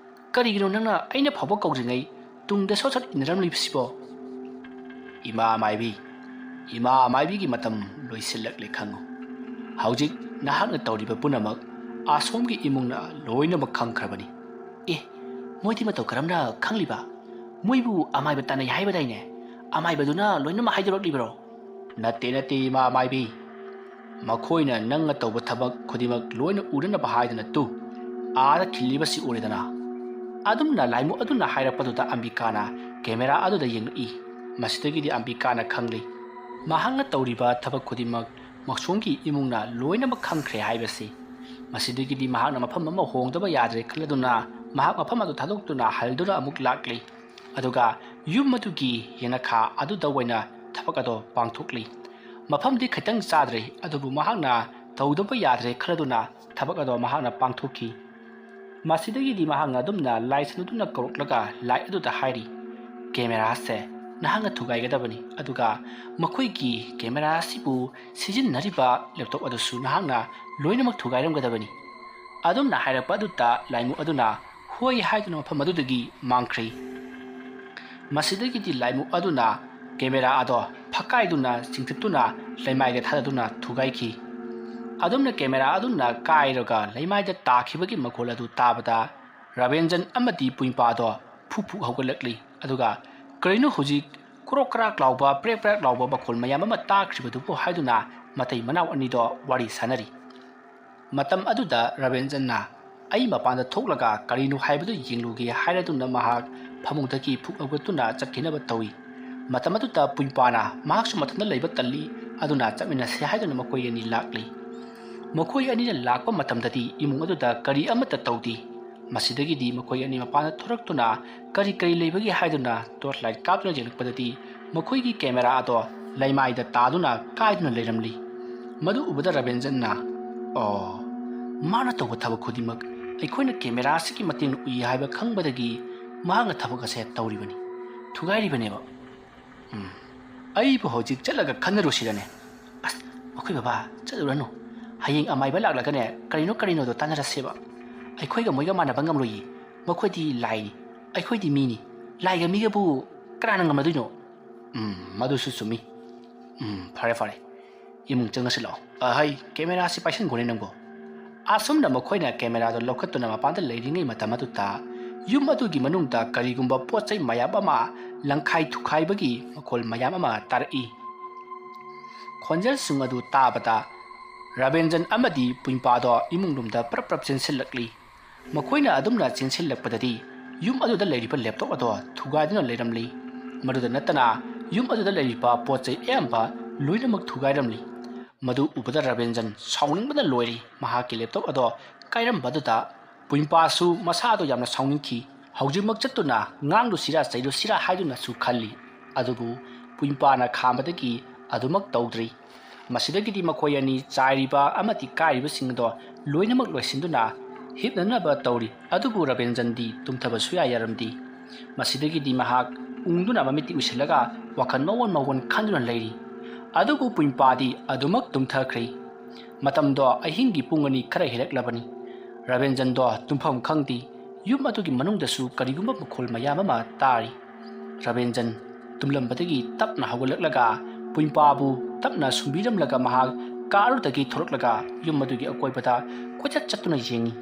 ꯀꯔꯤꯒꯤꯅꯣ ꯅꯪꯅ ꯑꯩꯅ ꯐꯥꯎꯕ ꯀꯧꯗ꯭ꯔꯤꯉꯩ ꯇꯨꯡꯗ ꯁꯣꯠ ꯁꯣꯠ ꯏꯟꯅꯔꯝꯂꯤꯕꯁꯤꯕꯣ?" "ꯏꯃꯥ ꯑꯃꯥꯏꯕꯤ, ꯏꯃꯥ ꯑꯃꯥꯏꯕꯤꯒꯤ ꯃꯇꯝ ꯂꯣꯏꯁꯤꯜꯂꯛꯂꯦ ꯈꯪꯉꯨ꯫ ꯍꯧꯖꯤꯛ ꯅꯍꯥꯛꯅ ꯇꯧꯔꯤꯕ ꯄꯨꯝꯅꯃꯛ ꯑꯁꯣꯝꯒꯤ ꯏꯃꯨꯡꯅ ꯂꯣꯏꯅꯃꯛ ꯈꯪꯈ꯭ꯔꯕꯅꯤ꯫" "ꯑꯦ, ꯃꯣꯏꯗꯤ ꯃꯇꯧ ꯀꯔꯝꯅ ꯈꯪꯂꯤꯕ? ꯃꯣꯏꯕꯨ ꯑꯃꯥꯏꯕ ꯇꯥꯟꯅꯩ ꯍꯥꯏꯕꯗꯥꯏꯅꯦ? ꯑꯃꯥꯏꯕꯗꯨꯅ ꯂꯣꯏꯅꯃꯛ ꯍꯥꯏꯗꯣꯔꯛꯂꯤꯕꯔꯣ?" "ꯅꯠꯇꯦ, ꯅꯠꯇꯦ, ꯏꯃꯥ ꯑꯃꯥꯏꯕꯤ꯫ ꯃꯈꯣꯏꯅ ꯅꯪꯅ ꯇꯧꯕ ꯊꯕꯛ ꯈꯨꯗꯤꯡꯃꯛ ꯂꯣꯏꯅ ꯎꯅꯅꯕ ꯍꯥꯏꯗꯨꯅ ꯇꯨ, ꯑꯥꯗ ꯈꯤꯜꯂꯤꯕꯁꯤ ꯎꯔꯦꯗꯅ?" ꯑꯗꯨꯝꯅ ꯂꯥꯏꯃꯨ ꯑꯗꯨꯅ ꯍꯥꯏꯔꯛꯄꯗꯨꯗ ꯑꯝꯕꯤꯀꯥꯅ ꯀꯦꯃꯦꯔꯥ ꯑꯗꯨꯗ ꯌꯦꯡꯂꯛꯏ꯫ ꯃꯁꯤꯗꯒꯤꯗꯤ ꯑꯝꯕꯤꯀꯥꯅ ꯈꯪꯂꯤ, ꯃꯍꯥꯛꯅ ꯇꯧꯔꯤꯕ ꯊꯕꯛ ꯈꯨꯗꯤꯡꯃꯛ ꯃꯁꯣꯝꯒꯤ ꯏꯃꯨꯡꯅ ꯂꯣꯏꯅꯃꯛ ꯈꯪꯈ꯭ꯔꯦ ꯍꯥꯏꯕꯁꯤ꯫ ꯃꯁꯤꯗꯒꯤꯗꯤ ꯃꯍꯥꯛꯅ ꯃꯐꯝ ꯑꯃ ꯍꯣꯡꯗꯕ ꯌꯥꯗ꯭ꯔꯦ ꯈꯜꯂꯗꯨꯅ ꯃꯍꯥꯛ ꯃꯐꯝ ꯑꯗꯨ ꯊꯥꯗꯣꯛꯇꯨꯅ ꯍꯜꯗꯨꯅ ꯑꯃꯨꯛ ꯂꯥꯛꯂꯤ꯫ ꯑꯗꯨꯒ ꯌꯨꯝ ꯑꯗꯨꯒꯤ ꯌꯦꯅꯈꯥ ꯑꯗꯨꯗ ꯑꯣꯏꯅ ꯊꯕꯛ ꯑꯗꯣ ꯄꯥꯡꯊꯣꯛꯂꯤ꯫ ꯃꯐꯝꯗꯤ ꯈꯤꯇꯪ ꯆꯥꯗ꯭ꯔꯦ, ꯑꯗꯨꯕꯨ ꯃꯍꯥꯛꯅ ꯇꯧꯗꯕ ꯌꯥꯗ꯭ꯔꯦ ꯈꯜꯂꯗꯨꯅ ꯊꯕꯛ ꯑꯗꯣ ꯃꯍꯥꯛꯅ ꯄꯥꯡꯊꯣꯛꯈꯤ꯫ ꯃꯁꯤꯗꯒꯤꯗꯤ ꯃꯍꯥꯛꯅ ꯑꯗꯨꯝꯅ ꯂꯥꯏ ꯁꯟꯗꯨꯅ ꯀꯧꯔꯛꯂꯒ ꯂꯥꯏ ꯑꯗꯨꯗ ꯍꯥꯏꯔꯤ, "ꯀꯦꯃꯦꯔꯥꯁꯦ ꯅꯍꯥꯛꯅ ꯊꯨꯒꯥꯏꯒꯗꯕꯅꯤ, ꯑꯗꯨꯒ ꯃꯈꯣꯏꯒꯤ ꯀꯦꯃꯦꯔꯥ ꯑꯁꯤꯕꯨ ꯁꯤꯖꯤꯟꯅꯔꯤꯕ ꯂꯦꯞꯇꯣꯞ ꯑꯗꯨꯁꯨ ꯅꯍꯥꯛꯅ ꯂꯣꯏꯅꯃꯛ ꯊꯨꯒꯥꯏꯔꯝꯒꯗꯕꯅꯤ꯫" ꯑꯗꯨꯝꯅ ꯍꯥꯏꯔꯛꯄ ꯑꯗꯨꯗ ꯂꯥꯏꯃꯨ ꯑꯗꯨꯅ ꯍꯣꯏ ꯍꯥꯏꯗꯨꯅ ꯃꯐꯝ ꯑꯗꯨꯗꯒꯤ ꯃꯥꯡꯈ꯭ꯔꯤ꯫ ꯃꯁꯤꯗꯒꯤꯗꯤ ꯂꯥꯏꯃꯨ ꯑꯗꯨꯅ ꯀꯦꯃꯦꯔꯥ ꯑꯗꯣ ꯐꯛꯀꯥꯏꯗꯨꯅ ꯆꯤꯡꯊꯠꯇꯨꯅ ꯂꯩꯃꯥꯏꯗ ꯊꯥꯗꯗꯨꯅ ꯊꯨꯒꯥꯏꯈꯤ꯫ ꯑꯗꯨꯝꯅ ꯀꯦꯃꯦꯔꯥ ꯑꯗꯨꯅ ꯀꯥꯏꯔꯒ ꯂꯩꯃꯥꯏꯗ ꯇꯥꯈꯤꯕꯒꯤ ꯃꯈꯣꯜ ꯑꯗꯨ ꯇꯥꯕꯗ ꯔꯕꯦꯟꯖꯟ ꯑꯃꯗꯤ ꯄꯨꯏꯄꯥꯗꯣ ꯐꯨꯛ ꯐꯨꯛ ꯍꯧꯒꯠꯂꯛꯂꯤ꯫ ꯑꯗꯨꯒ "ꯀꯔꯤꯅꯣ ꯍꯧꯖꯤꯛ ꯀ꯭ꯔꯣꯛ ꯀ꯭ꯔꯥꯛ ꯂꯥꯎꯕ, ꯄ꯭ꯔꯦꯛ ꯄ꯭ꯔꯦꯛ ꯂꯥꯎꯕ ꯃꯈꯣꯜ ꯃꯌꯥꯝ ꯑꯃ ꯇꯥꯈ꯭ꯔꯤꯕꯗꯨꯕꯨ?" ꯍꯥꯏꯗꯨꯅ ꯃꯇꯩ ꯃꯅꯥꯎ ꯑꯅꯤꯗꯣ ꯋꯥꯔꯤ ꯁꯥꯟꯅꯔꯤ꯫ ꯃꯇꯝ ꯑꯗꯨꯗ ꯔꯕꯦꯟꯖꯟꯅ, ꯑꯩ ꯃꯄꯥꯟꯗ ꯊꯣꯛꯂꯒ ꯀꯔꯤꯅꯣ ꯍꯥꯏꯕꯗꯨ ꯌꯦꯡꯂꯨꯒꯦ ꯍꯥꯏꯔꯗꯨꯅ ꯃꯍꯥꯛ ꯐꯃꯨꯡꯗꯒꯤ ꯐꯨꯛ ꯍꯧꯒꯠꯇꯨꯅ ꯆꯠꯈꯤꯅꯕ ꯇꯧꯏ꯫ ꯃꯇꯝ ꯑꯗꯨꯗ ꯄꯨꯏꯄꯥꯅ ꯃꯍꯥꯛꯁꯨ ꯃꯊꯟꯇ ꯂꯩꯕ ꯇꯜꯂꯤ, ꯑꯗꯨꯅ ꯆꯠꯃꯤꯟꯅꯁꯤ ꯍꯥꯏꯗꯨꯅ ꯃꯈꯣꯏ ꯑꯅꯤ ꯂꯥꯛꯂꯤ꯫ ꯃꯈꯣꯏ ꯑꯅꯤꯅ ꯂꯥꯛꯄ ꯃꯇꯝꯗꯗꯤ ꯏꯃꯨꯡ ꯑꯗꯨꯗ ꯀꯔꯤ ꯑꯃꯠꯇ ꯇꯧꯗꯦ꯫ ꯃꯁꯤꯗꯒꯤꯗꯤ ꯃꯈꯣꯏ ꯑꯅꯤ ꯃꯄꯥꯟꯗ ꯊꯣꯔꯛꯇꯨꯅ ꯀꯔꯤ ꯀꯔꯤ ꯂꯩꯕꯒꯦ ꯍꯥꯏꯗꯨꯅ torch light ꯀꯥꯞꯇꯨꯅ ꯌꯦꯡꯂꯛꯄꯗꯗꯤ ꯃꯈꯣꯏꯒꯤ camera ꯑꯗꯣ ꯂꯩꯃꯥꯏꯗ ꯇꯥꯗꯨꯅ ꯀꯥꯏꯗꯨꯅ ꯂꯩꯔꯝꯂꯤ꯫ ꯃꯗꯨ ꯎꯕꯗ ꯔꯕꯤꯟꯗ꯭ꯔꯟꯅ, "ꯑꯣ, ꯃꯥꯅ ꯇꯧꯕ ꯊꯕꯛ ꯈꯨꯗꯤꯡꯃꯛ ꯑꯩꯈꯣꯏꯅ camera ꯑꯁꯤꯒꯤ ꯃꯇꯦꯡꯅ ꯎꯏ ꯍꯥꯏꯕ ꯈꯪꯕꯗꯒꯤ ꯃꯍꯥꯛꯅ ꯊꯕꯛ ꯑꯁꯦ ꯇꯧꯔꯤꯕꯅꯤ, ꯊꯨꯒꯥꯏꯔꯤꯕꯅꯦꯕ꯫ ꯎꯝ, ꯑꯩꯕꯨ ꯍꯧꯖꯤꯛ ꯆꯠꯂꯒ ꯈꯟꯅꯔꯨꯁꯤꯔꯅꯦ? ꯑꯁ, ꯃꯈꯣꯏ ꯕꯕꯥ, ꯆꯠꯂꯨꯔꯅꯨ꯫ ꯍꯌꯦꯡ ꯑꯃꯥꯏꯕ ꯂꯥꯛꯂꯒꯅꯦ, ꯀꯔꯤꯅꯣ ꯀꯔꯤꯅꯣꯗꯣ ꯇꯥꯟꯅꯔꯁꯦꯕ꯫ ꯑꯩꯈꯣꯏꯒ ꯃꯣꯏꯒ ꯃꯥꯟꯅꯕ ꯉꯝꯂꯣꯏꯌꯦ꯫ ꯃꯈꯣꯏꯗꯤ ꯂꯥꯏꯅꯤ, ꯑꯩꯈꯣꯏꯗꯤ ꯃꯤꯅꯤ꯫ ꯂꯥꯏꯒ ꯃꯤꯒꯕꯨ ꯀꯅꯥꯅ ꯉꯝꯅꯗꯣꯏꯅꯣ?" ꯎꯝ, ꯃꯗꯨꯁꯨ ꯆꯨꯝꯃꯤ꯫ ꯎꯝ, ꯐꯔꯦ, ꯐꯔꯦ꯫ ꯏꯃꯨꯡ ꯆꯪꯉꯁꯤ ꯂꯥꯛꯑꯣ꯫ ꯑꯍꯩ, camera ꯑꯁꯤ ꯄꯥꯏꯁꯟꯈꯣꯅꯦ ꯅꯪꯕꯣ꯫ ꯑꯁꯨꯝꯅ ꯃꯈꯣꯏꯅ camera ꯗꯨ ꯂꯧꯈꯠꯇꯨꯅ ꯃꯄꯥꯟꯗ ꯂꯩꯔꯤꯉꯩ ꯃꯇꯝ ꯑꯗꯨꯗ ꯌꯨꯝ ꯑꯗꯨꯒꯤ ꯃꯅꯨꯡꯗ ꯀꯔꯤꯒꯨꯝꯕ ꯄꯣꯠ ꯆꯩ ꯃꯌꯥꯝ ꯑꯃ ꯂꯪꯈꯥꯏ ꯊꯨꯈꯥꯏꯕꯒꯤ ꯃꯈꯣꯜ ꯃꯌꯥꯝ ꯑꯃ ꯇꯥꯔꯛꯏ꯫ ꯈꯣꯟꯖꯦꯜꯁꯤꯡ ꯑꯗꯨ ꯇꯥꯕꯗ ꯔꯕꯤꯟꯗ꯭ꯔꯟ ꯑꯃꯗꯤ ꯄꯨꯏꯄꯥꯗꯣ ꯏꯃꯨꯡ ꯂꯣꯝꯗ ꯄ꯭ꯔꯞ ꯄ꯭ꯔꯞ ꯆꯦꯟꯁꯤꯜꯂꯛꯂꯤ꯫ ꯃꯈꯣꯏꯅ ꯑꯗꯨꯝꯅ ꯆꯦꯟꯁꯤꯜꯂꯛꯄꯗꯗꯤ ꯌꯨꯝ ꯑꯗꯨꯗ ꯂꯩꯔꯤꯕ laptop ꯑꯗꯣ ꯊꯨꯒꯥꯏꯗꯨꯅ ꯂꯩꯔꯝꯂꯤ꯫ ꯃꯗꯨꯗ ꯅꯠꯇꯅ ꯌꯨꯝ ꯑꯗꯨꯗ ꯂꯩꯔꯤꯕ ꯄꯣꯠ ꯆꯩ ꯑꯌꯥꯝꯕ ꯂꯣꯏꯅꯃꯛ ꯊꯨꯒꯥꯏꯔꯝꯂꯤ꯫ ꯃꯗꯨ ꯎꯕꯗ ꯔꯕꯤꯟꯗ꯭ꯔꯟ ꯁꯥꯎꯅꯤꯡꯕꯅ ꯂꯣꯏꯔꯤ꯫ ꯃꯍꯥꯛꯀꯤ laptop ꯑꯗꯣ ꯀꯥꯏꯔꯝꯕ ꯑꯗꯨꯗ ꯄꯨꯏꯄꯥꯁꯨ ꯃꯁꯥꯗꯣ ꯌꯥꯝꯅ ꯁꯥꯎꯅꯤꯡꯈꯤ꯫ ꯍꯧꯖꯤꯛꯃꯛ ꯆꯠꯇꯨꯅ ꯉꯥꯡꯂꯨꯁꯤꯔꯥ ꯆꯩꯔꯨꯁꯤꯔꯥ ꯍꯥꯏꯗꯨꯅꯁꯨ ꯈꯜꯂꯤ꯫ ꯑꯗꯨꯕꯨ ꯄꯨꯏꯄꯥꯅ ꯈꯥꯝꯕꯗꯒꯤ ꯑꯗꯨꯃꯛ ꯇꯧꯗ꯭ꯔꯤ꯫ ꯃꯁꯤꯗꯒꯤꯗꯤ ꯃꯈꯣꯏ ꯑꯅꯤ ꯆꯥꯏꯔꯤꯕ ꯑꯃꯗꯤ ꯀꯥꯏꯔꯤꯕꯁꯤꯡ ꯑꯗꯣ ꯂꯣꯏꯅꯃꯛ ꯂꯣꯏꯁꯤꯟꯗꯨꯅ ꯍꯤꯞꯅꯅꯕ ꯇꯧꯔꯤ꯫ ꯑꯗꯨꯕꯨ ꯔꯕꯤꯟꯗ꯭ꯔꯟꯗꯤ ꯇꯨꯝꯊꯕ ꯁꯨꯌꯥ ꯌꯥꯔꯝꯗꯦ꯫ ꯃꯁꯤꯗꯒꯤꯗꯤ ꯃꯍꯥꯛ ꯎꯪꯗꯨꯅ ꯃꯃꯤꯠꯇꯤ ꯎꯏꯁꯤꯜꯂꯒ ꯋꯥꯈꯜ ꯃꯑꯣꯟ ꯃꯑꯣꯟ ꯈꯟꯗꯨꯅ ꯂꯩꯔꯤ꯫ ꯑꯗꯨꯕꯨ ꯄꯨꯏꯄꯥꯗꯤ ꯑꯗꯨꯃꯛ ꯇꯨꯝꯊꯈ꯭ꯔꯦ꯫ ꯃꯇꯝꯗꯣ ꯑꯍꯤꯡꯒꯤ ꯄꯨꯡ ꯑꯅꯤ ꯈꯔ ꯍꯦꯜꯂꯛꯂꯕꯅꯤ꯫ ꯔꯕꯤꯟꯗ꯭ꯔꯟꯗꯣ ꯇꯨꯝꯐꯝ ꯈꯪꯗꯦ꯫ ꯌꯨꯝ ꯑꯗꯨꯒꯤ ꯃꯅꯨꯡꯗꯁꯨ ꯀꯔꯤꯒꯨꯝꯕ ꯃꯈꯣꯜ ꯃꯌꯥꯝ ꯑꯃ ꯇꯥꯔꯤ꯫ ꯔꯕꯤꯟꯗ꯭ꯔꯟ ꯇꯨꯝꯂꯝꯕꯗꯒꯤ ꯇꯞꯅ ꯍꯧꯒꯠꯂꯛꯂꯒ ꯄꯨꯏꯄꯥꯕꯨ ꯇꯞꯅ ꯁꯨꯝꯕꯤꯔꯝꯂꯒ ꯃꯍꯥꯛ ꯀꯥ ꯑꯗꯨꯗꯒꯤ ꯊꯣꯔꯛꯂꯒ ꯌꯨꯝ ꯑꯗꯨꯒꯤ ꯑꯀꯣꯏꯕꯗ ꯀꯣꯏꯆꯠ ꯆꯠꯇꯨꯅ ꯌꯦꯡꯉꯤ꯫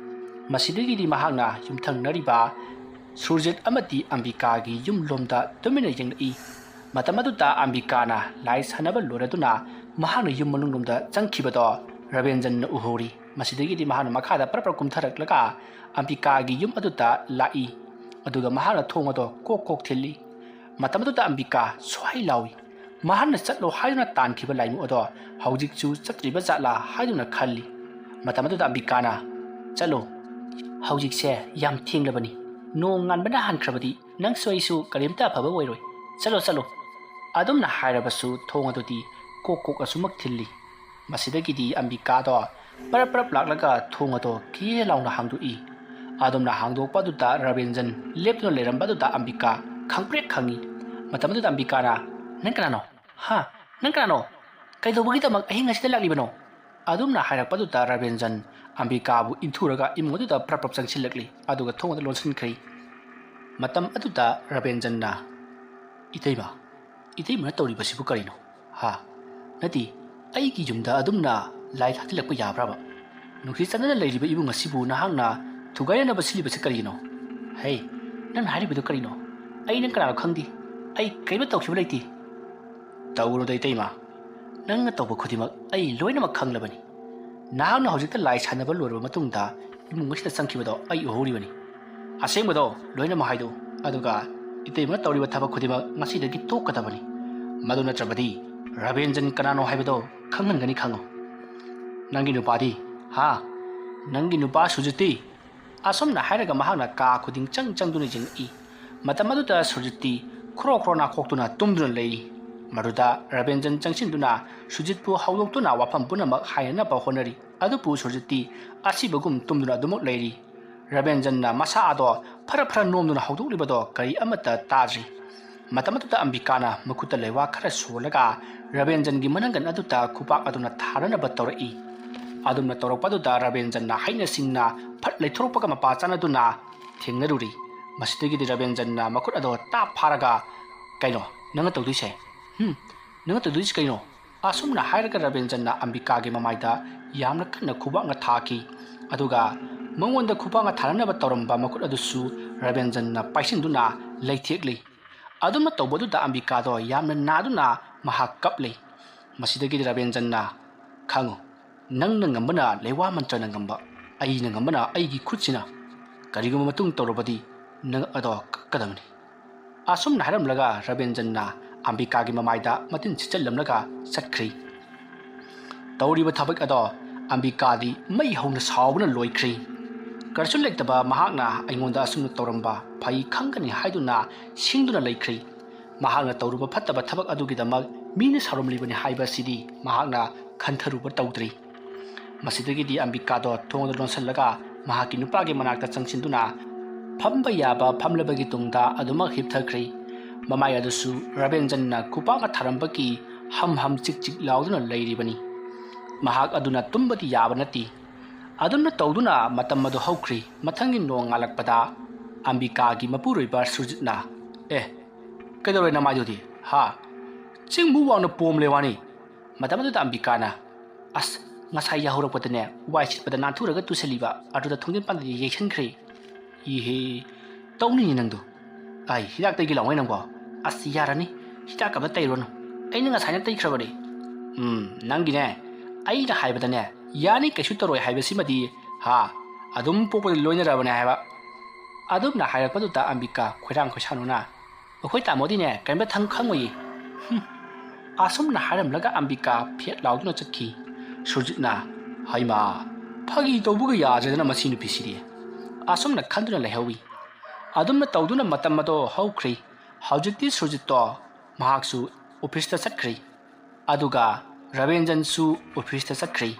ꯃꯁꯤꯗꯒꯤꯗꯤ ꯃꯍꯥꯛꯅ ꯌꯨꯝꯊꯪꯅꯔꯤꯕ ꯁꯨꯔꯖꯤꯠ ꯑꯃꯗꯤ ꯑꯝꯕꯤꯀꯥꯒꯤ ꯌꯨꯝ ꯂꯣꯝꯗ ꯇꯨꯃꯤꯟꯅ ꯌꯦꯡꯂꯛꯏ꯫ ꯃꯇꯝ ꯑꯗꯨꯗ ꯑꯝꯕꯤꯀꯥꯅ ꯂꯥꯏ ꯁꯥꯟꯅꯕ ꯂꯣꯏꯔꯗꯨꯅ ꯃꯍꯥꯛꯅ ꯌꯨꯝ ꯃꯅꯨꯡ ꯂꯣꯝꯗ ꯆꯪꯈꯤꯕꯗꯣ ꯔꯕꯤꯟꯗ꯭ꯔꯟꯅ ꯎꯍꯧꯔꯤ꯫ ꯃꯁꯤꯗꯒꯤꯗꯤ ꯃꯍꯥꯛꯅ ꯃꯈꯥꯗ ꯄꯔꯞ ꯄꯔꯞ ꯀꯨꯝꯊꯔꯛꯂꯒ ꯑꯝꯕꯤꯀꯥꯒꯤ ꯌꯨꯝ ꯑꯗꯨꯗ ꯂꯥꯛꯏ꯫ ꯑꯗꯨꯒ ꯃꯍꯥꯛꯅ ꯊꯣꯡ ꯑꯗꯣ ꯀꯣꯛ ꯀꯣꯛ ꯊꯤꯜꯂꯤ꯫ ꯃꯇꯝ ꯑꯗꯨꯗ ꯑꯝꯕꯤꯀꯥ ꯁ꯭ꯋꯥꯏ ꯂꯥꯎꯏ꯫ ꯃꯍꯥꯛꯅ ꯆꯠꯂꯣ ꯍꯥꯏꯗꯨꯅ ꯇꯥꯟꯈꯤꯕ ꯂꯥꯏꯃꯨ ꯑꯗꯣ ꯍꯧꯖꯤꯛꯁꯨ ꯆꯠꯇ꯭ꯔꯤꯕ ꯖꯥꯠꯂꯥ ꯍꯥꯏꯗꯨꯅ ꯈꯜꯂꯤ꯫ ꯃꯇꯝ ꯑꯗꯨꯗ ꯑꯝꯕꯤꯀꯥꯅ, "ꯆꯠꯂꯣ, ꯍꯧꯖꯤꯛꯁꯦ ꯌꯥꯝ ꯊꯦꯡꯂꯕꯅꯤ, ꯅꯣꯡ ꯉꯥꯟꯕꯅ ꯍꯥꯟꯈ꯭ꯔꯕꯗꯤ ꯅꯪꯁꯨ ꯑꯩꯁꯨ ꯀꯔꯤꯝꯇ ꯑꯐꯕ ꯑꯣꯏꯔꯣꯏ꯫ ꯆꯠꯂꯣ, ꯆꯠꯂꯣ꯫" ꯑꯗꯨꯝꯅ ꯍꯥꯏꯔꯕꯁꯨ ꯊꯣꯡ ꯑꯗꯨꯗꯤ ꯀꯣꯛ ꯀꯣꯛ ꯑꯁꯨꯃꯛ ꯊꯤꯜꯂꯤ꯫ ꯃꯁꯤꯗꯒꯤꯗꯤ ꯑꯝꯕꯤꯀꯥꯗꯣ ꯄꯔꯞ ꯄꯔꯞ ꯂꯥꯛꯂꯒ ꯊꯣꯡ ꯑꯗꯣ ꯀꯤꯔꯦ ꯂꯥꯎꯅ ꯍꯥꯡꯗꯣꯛꯏ꯫ ꯑꯗꯨꯝꯅ ꯍꯥꯡꯗꯣꯛꯄ ꯑꯗꯨꯗ ꯔꯕꯤꯟꯖꯟ ꯂꯦꯞꯇꯨꯅ ꯂꯩꯔꯝꯕ ꯑꯗꯨꯗ ꯑꯝꯕꯤꯀꯥ ꯈꯪꯄ꯭ꯔꯦꯛ ꯈꯪꯉꯤ꯫ ꯃꯇꯝ ꯑꯗꯨꯗ ꯑꯝꯕꯤꯀꯥꯅ, "ꯅꯪ ꯀꯅꯥꯅꯣ? ꯍꯥ? ꯅꯪ ꯀꯅꯥꯅꯣ? ꯀꯩꯗꯧꯕꯒꯤꯗꯃꯛ ꯑꯍꯤꯡ ꯑꯁꯤꯗ ꯂꯥꯛꯂꯤꯕꯅꯣ?" ꯑꯗꯨꯝꯅ ꯍꯥꯏꯔꯛꯄꯗꯨꯗ ꯔꯕꯤꯟꯖꯟ ꯑꯝꯕꯤꯀꯥꯕꯨ ꯏꯟꯊꯨꯔꯒ ꯏꯃꯨꯡ ꯑꯗꯨꯗ ꯄ꯭ꯔꯞ ꯄ꯭ꯔꯞ ꯆꯪꯁꯤꯜꯂꯛꯂꯤ, ꯑꯗꯨꯒ ꯊꯣꯡ ꯑꯗꯨ ꯂꯣꯟꯁꯤꯟꯈ꯭ꯔꯦ꯫ ꯃꯇꯝ ꯑꯗꯨꯗ ꯔꯕꯤꯟꯖꯟꯅ, "ꯏꯇꯩꯃ, ꯏꯇꯩꯃꯅ ꯇꯧꯔꯤꯕꯁꯤꯕꯨ ꯀꯔꯤꯅꯣ? ꯍꯥ? ꯅꯠꯇꯦ, ꯑꯩꯒꯤ ꯌꯨꯝꯗ ꯑꯗꯨꯝꯅ ꯂꯥꯏ ꯊꯥꯖꯤꯜꯂꯛꯄ ꯌꯥꯕ꯭ꯔꯕ? ꯅꯨꯡꯁꯤ ꯆꯥꯟꯅꯅ ꯂꯩꯔꯤꯕ ꯏꯃꯨꯡ ꯑꯁꯤꯕꯨ ꯅꯍꯥꯛꯅ ꯊꯨꯒꯥꯏꯅꯅꯕ ꯁꯤꯜꯂꯤꯕꯁꯤ ꯀꯔꯤꯒꯤꯅꯣ? ꯍꯦ, ꯅꯪꯅ ꯍꯥꯏꯔꯤꯕꯗꯨ ꯀꯔꯤꯅꯣ? ꯑꯩ ꯅꯪ ꯀꯅꯥꯅꯣ ꯈꯪꯗꯦ꯫ ꯑꯩ ꯀꯔꯤꯝꯇ ꯇꯧꯈꯤꯕ ꯂꯩꯇꯦ꯫" "ꯇꯧꯔꯨꯗ ꯏꯇꯩꯃ, ꯅꯪꯅ ꯇꯧꯕ ꯈꯨꯗꯤꯡꯃꯛ ꯑꯩ ꯂꯣꯏꯅꯃꯛ ꯈꯪꯂꯕꯅꯤ꯫ ꯅꯍꯥꯛꯅ ꯍꯧꯖꯤꯛꯇ ꯂꯥꯏ ꯁꯥꯟꯅꯕ ꯂꯣꯏꯔꯕ ꯃꯇꯨꯡꯗ ꯏꯃꯨꯡ ꯑꯁꯤꯗ ꯆꯪꯈꯤꯕꯗꯣ ꯑꯩ ꯎꯍꯧꯔꯤꯕꯅꯤ꯫ ꯑꯁꯦꯡꯕꯗꯣ ꯂꯣꯏꯅꯃꯛ ꯍꯥꯏꯗꯣꯛꯎ, ꯑꯗꯨꯒ ꯏꯇꯩꯃꯅ ꯇꯧꯔꯤꯕ ꯊꯕꯛ ꯈꯨꯗꯤꯡꯃꯛ ꯉꯁꯤꯗꯒꯤ ꯇꯣꯛꯀꯗꯕꯅꯤ꯫ ꯃꯗꯨ ꯅꯠꯇ꯭ꯔꯕꯗꯤ ꯔꯕꯤꯟꯖꯟ ꯀꯅꯥꯅꯣ ꯍꯥꯏꯕꯗꯣ ꯈꯪꯍꯟꯒꯅꯤ, ꯈꯪꯉꯨ꯫ ꯅꯪꯒꯤ ꯅꯨꯄꯥꯗꯤ, ꯍꯥ? ꯅꯪꯒꯤ ꯅꯨꯄꯥ ꯁꯨꯖꯤꯠꯇꯤ?" ꯑꯁꯨꯝꯅ ꯍꯥꯏꯔꯒ ꯃꯍꯥꯛꯅ ꯀꯥ ꯈꯨꯗꯤꯡ ꯆꯪ ꯆꯪꯗꯨꯅ ꯌꯦꯡꯉꯛꯏ꯫ ꯃꯇꯝ ꯑꯗꯨꯗ ꯁꯨꯔꯖꯤꯠꯇꯤ ꯈꯣꯔꯣ ꯈꯣꯔꯣ ꯅꯥꯈꯣꯛꯇꯨꯅ ꯇꯨꯝꯗꯨꯅ ꯂꯩꯔꯤ꯫ ꯃꯗꯨꯗ ꯔꯕꯤꯟꯖꯟ ꯆꯪꯁꯤꯟꯗꯨꯅ ꯁꯨꯔꯖꯤꯠꯄꯨ ꯍꯧꯗꯣꯛꯇꯨꯅ ꯋꯥꯐꯝ ꯄꯨꯝꯅꯃꯛ ꯍꯥꯏꯅꯅꯕ ꯍꯣꯠꯅꯔꯤ꯫ ꯑꯗꯨꯕꯨ ꯁꯨꯔꯖꯤꯠꯇꯤ ꯑꯁꯤꯕꯒꯨꯝ ꯇꯨꯝꯗꯨꯅ ꯑꯗꯨꯃꯛ ꯂꯩꯔꯤ꯫ ꯔꯕꯤꯟꯖꯟꯅ ꯃꯁꯥ ꯑꯗꯣ ꯐꯔ ꯐꯔ ꯅꯣꯝꯗꯨꯅ ꯍꯧꯗꯣꯛꯂꯤꯕꯗꯣ ꯀꯔꯤ ꯑꯃꯠꯇ ꯇꯥꯗ꯭ꯔꯤ꯫ ꯃꯇꯝ ꯑꯗꯨꯗ ꯑꯝꯕꯤꯀꯥꯅ ꯃꯈꯨꯠꯇ ꯂꯩꯋꯥ ꯈꯔ ꯁꯣꯜꯂꯒ ꯔꯕꯤꯟꯖꯟꯒꯤ ꯃꯅꯪꯒꯟ ꯑꯗꯨꯗ ꯈꯨꯕꯥꯛ ꯑꯗꯨꯅ ꯊꯥꯅꯅꯕ ꯇꯧꯔꯛꯏ꯫ ꯑꯗꯨꯝꯅ ꯇꯧꯔꯛꯄꯗꯨꯗ ꯔꯕꯤꯟꯖꯟꯅ ꯍꯩꯅ ꯁꯤꯡꯅ ꯐꯠ ꯂꯩꯊꯣꯔꯛꯄꯒ ꯃꯄꯥ ꯆꯥꯅꯗꯨꯅ ꯊꯦꯡꯅꯔꯨꯔꯤ꯫ ꯃꯁꯤꯗꯒꯤꯗꯤ ꯔꯕꯤꯟꯖꯟꯅ ꯃꯈꯨꯠ ꯑꯗꯣ ꯇꯥꯞ ꯐꯥꯔꯒ, "ꯀꯩꯅꯣ ꯅꯪꯅ ꯇꯧꯗꯣꯏꯁꯦ? ꯍꯨꯝ, ꯅꯪꯅ ꯇꯧꯗꯣꯏꯁꯤ ꯀꯩꯅꯣ?" ꯑꯁꯨꯝꯅ ꯍꯥꯏꯔꯒ ꯔꯕꯤꯟꯖꯟꯅ ꯑꯝꯕꯤꯀꯥꯒꯤ ꯃꯃꯥꯏꯗ ꯌꯥꯝꯅ ꯀꯟꯅ ꯈꯨꯕꯥꯛꯅ ꯊꯥꯈꯤ꯫ ꯑꯗꯨꯒ ꯃꯉꯣꯟꯗ ꯈꯨꯕꯥꯛꯅ ꯊꯥꯅꯅꯕ ꯇꯧꯔꯝꯕ ꯃꯈꯨꯠ ꯑꯗꯨꯁꯨ ꯔꯕꯤꯟꯖꯟꯅ ꯄꯥꯏꯁꯤꯟꯗꯨꯅ ꯂꯩꯊꯦꯛꯂꯤ꯫ ꯑꯗꯨꯝꯅ ꯇꯧꯕꯗꯨꯗ ꯑꯝꯕꯤꯀꯥꯗꯣ ꯌꯥꯝꯅ ꯅꯥꯗꯨꯅ ꯃꯍꯥꯛ ꯀꯞꯂꯤ꯫ ꯃꯁꯤꯗꯒꯤꯗꯤ ꯔꯕꯤꯟꯖꯟꯅ, "ꯈꯪꯉꯨ, "ꯅꯪꯅ ꯉꯝꯕꯅ ꯂꯩꯋꯥ ꯃꯟꯇ꯭ꯔꯅ ꯉꯝꯕ, ꯑꯩꯅ ꯉꯝꯕꯅ ꯑꯩꯒꯤ ꯈꯨꯠꯁꯤꯅ꯫ ꯀꯔꯤꯒꯨꯝꯕ ꯃꯇꯨꯡ ꯇꯧꯔꯕꯗꯤ ꯅꯪ ꯑꯗꯣ ꯀꯛꯀꯗꯕꯅꯤ"꯫ ꯑꯁꯨꯝꯅ ꯍꯥꯏꯔꯝꯂꯒ ꯔꯕꯤꯟꯗ꯭ꯔꯅ ꯑꯝꯕꯤꯀꯥꯒꯤ ꯃꯃꯥꯏꯗ ꯃꯇꯤꯟ ꯁꯤꯠꯆꯜꯂꯝꯂꯒ ꯆꯠꯈ꯭ꯔꯤ꯫ ꯇꯧꯔꯤꯕ ꯊꯕꯛ ꯑꯗꯣ ꯑꯝꯕꯤꯀꯥꯗꯤ ꯃꯩ ꯍꯧꯅ ꯁꯥꯎꯕꯅ ꯂꯣꯏꯈ꯭ꯔꯤ꯫ ꯀꯔꯤꯁꯨ ꯂꯩꯇꯕ ꯃꯍꯥꯛꯅ ꯑꯩꯉꯣꯟꯗ ꯑꯁꯨꯝꯅ ꯇꯧꯔꯝꯕ ꯐꯩ ꯈꯪꯒꯅꯤ ꯍꯥꯏꯗꯨꯅ ꯁꯤꯡꯗꯨꯅ ꯂꯩꯈ꯭ꯔꯤ꯫ ꯃꯍꯥꯛꯅ ꯇꯧꯔꯨꯕ ꯐꯠꯇꯕ ꯊꯕꯛ ꯑꯗꯨꯒꯤꯗꯃꯛ ꯃꯤꯅ ꯁꯥꯎꯔꯝꯂꯤꯕꯅꯤ ꯍꯥꯏꯕ ꯑꯁꯤꯗꯤ ꯃꯍꯥꯛꯅ ꯈꯟꯊꯔꯨꯕ ꯇꯧꯗ꯭ꯔꯤ꯫ ꯃꯁꯤꯗꯒꯤꯗꯤ ꯑꯝꯕꯤꯀꯥꯗꯣ ꯊꯣꯡꯗ ꯂꯣꯟꯁꯤꯜꯂꯒ ꯃꯍꯥꯛꯀꯤ ꯅꯨꯄꯥꯒꯤ ꯃꯅꯥꯛꯇ ꯆꯪꯁꯤꯟꯗꯨꯅ ꯐꯝꯕ ꯌꯥꯕ ꯐꯝꯂꯕꯒꯤ ꯇꯨꯡꯗ ꯑꯗꯨꯃꯛ ꯍꯤꯞꯊꯈ꯭ꯔꯤ꯫ ꯃꯃꯥꯏ ꯑꯗꯨꯁꯨ ꯔꯕꯤꯟꯗ꯭ꯔꯅ ꯈꯨꯄꯥꯛꯅ ꯊꯥꯔꯝꯕꯒꯤ ꯍꯝ ꯍꯝ ꯆꯤꯛ ꯆꯤꯛ ꯂꯥꯎꯗꯨꯅ ꯂꯩꯔꯤꯕꯅꯤ꯫ ꯃꯍꯥꯛ ꯑꯗꯨꯅ ꯇꯨꯝꯕꯗꯤ ꯌꯥꯕ ꯅꯠꯇꯦ꯫ ꯑꯗꯨꯝꯅ ꯇꯧꯗꯨꯅ ꯃꯇꯝ ꯑꯗꯨ ꯍꯧꯈ꯭ꯔꯤ꯫ ꯃꯊꯪꯒꯤ ꯅꯣꯡ ꯉꯥꯜꯂꯛꯄꯗ ꯑꯝꯕꯤꯀꯥꯒꯤ ꯃꯄꯨꯔꯣꯏꯕ ꯁꯨꯔꯖꯤꯠꯅ, "ꯑꯦ, ꯀꯩꯗꯧꯔꯦ ꯅꯃꯥꯏꯗꯨꯗꯤ? ꯍꯥ? ꯆꯤꯡꯕꯨ ꯋꯥꯡꯅ ꯄꯣꯝꯂꯦ ꯋꯥꯅꯤ?" ꯃꯇꯝ ꯑꯗꯨꯗ ꯑꯝꯕꯤꯀꯥꯅ, "ꯑꯁ, ꯉꯁꯥꯏ ꯌꯥꯍꯧꯔꯛꯄꯗꯅꯦ, ꯋꯥꯏ ꯁꯤꯠꯄꯗ ꯅꯥꯟꯊꯨꯔꯒ ꯇꯨꯁꯜꯂꯤꯕ ꯑꯗꯨꯗ ꯊꯣꯡꯖꯤꯟ ꯄꯥꯟꯗꯗꯤ ꯌꯩꯁꯟꯈ꯭ꯔꯦ"꯫ "ꯏꯍꯦ, ꯇꯧꯅꯤꯅꯦ ꯅꯪꯗꯣ꯫ ꯑꯩ ꯍꯤꯗꯥꯛ ꯇꯩꯒꯦ ꯂꯥꯎꯅꯦ ꯅꯪꯕꯣ?" "ꯑꯁ, ꯌꯥꯔꯅꯤ, ꯍꯤꯗꯥꯛ ꯑꯝꯇ ꯇꯩꯔꯨꯔꯅꯨ, ꯑꯩꯅ ꯉꯁꯥꯏꯅ ꯇꯩꯈ꯭ꯔꯕꯅꯦ"꯫ "ꯎꯝ, ꯅꯪꯒꯤꯅꯦ, ꯑꯩꯅ ꯍꯥꯏꯕꯗꯅꯦ, ꯌꯥꯅꯤ ꯀꯩꯁꯨ ꯇꯧꯔꯣꯏ ꯍꯥꯏꯕꯁꯤꯃꯗꯤ, ꯍꯥ, ꯑꯗꯨꯝ ꯄꯣꯛꯄꯗ ꯂꯣꯏꯅꯔꯕꯅꯦ ꯍꯥꯏꯕ"꯫ ꯑꯗꯨꯝꯅ ꯍꯥꯏꯔꯛꯄꯗꯨꯗ ꯑꯝꯕꯤꯀꯥ ꯈꯣꯏꯔꯥꯡ ꯈꯣꯏꯁꯥꯎꯅꯅ, "ꯑꯩꯈꯣꯏ ꯇꯥꯃꯣꯗꯤꯅꯦ ꯀꯔꯤꯝꯇ ꯊꯪ ꯈꯪꯉꯣꯏꯌꯦ"꯫ ꯍꯨꯝ꯫ ꯑꯁꯨꯝꯅ ꯍꯥꯏꯔꯝꯂꯒ ꯑꯝꯕꯤꯀꯥ ꯐꯦꯠ ꯂꯥꯎꯗꯨꯅ ꯆꯠꯈꯤ꯫ ꯁꯨꯔꯖꯤꯠꯅ, "ꯍꯩꯃꯥ, ꯐꯥꯒꯤ ꯇꯧꯕꯒ ꯌꯥꯗ꯭ꯔꯦꯗꯅ ꯃꯁꯤ ꯅꯨꯄꯤꯁꯤꯗꯤ"꯫ ꯑꯁꯨꯝꯅ ꯈꯟꯗꯨꯅ ꯂꯩꯍꯧꯏ꯫ ꯑꯗꯨꯝꯅ ꯇꯧꯗꯨꯅ ꯃꯇꯝ ꯑꯗꯣ ꯍꯧꯈ꯭ꯔꯤ꯫ ꯍꯧꯖꯤꯛꯇꯤ ꯁꯨꯔꯖꯤꯠꯇꯣ ꯃꯍꯥꯛꯁꯨ ꯑꯣꯐꯤꯁꯇ ꯆꯠꯈ꯭ꯔꯤ꯫ ꯑꯗꯨꯒ ꯔꯕꯤꯟꯗ꯭ꯔꯟꯁꯨ ꯑꯣꯐꯤꯁꯇ ꯆꯠꯈ꯭ꯔꯤ꯫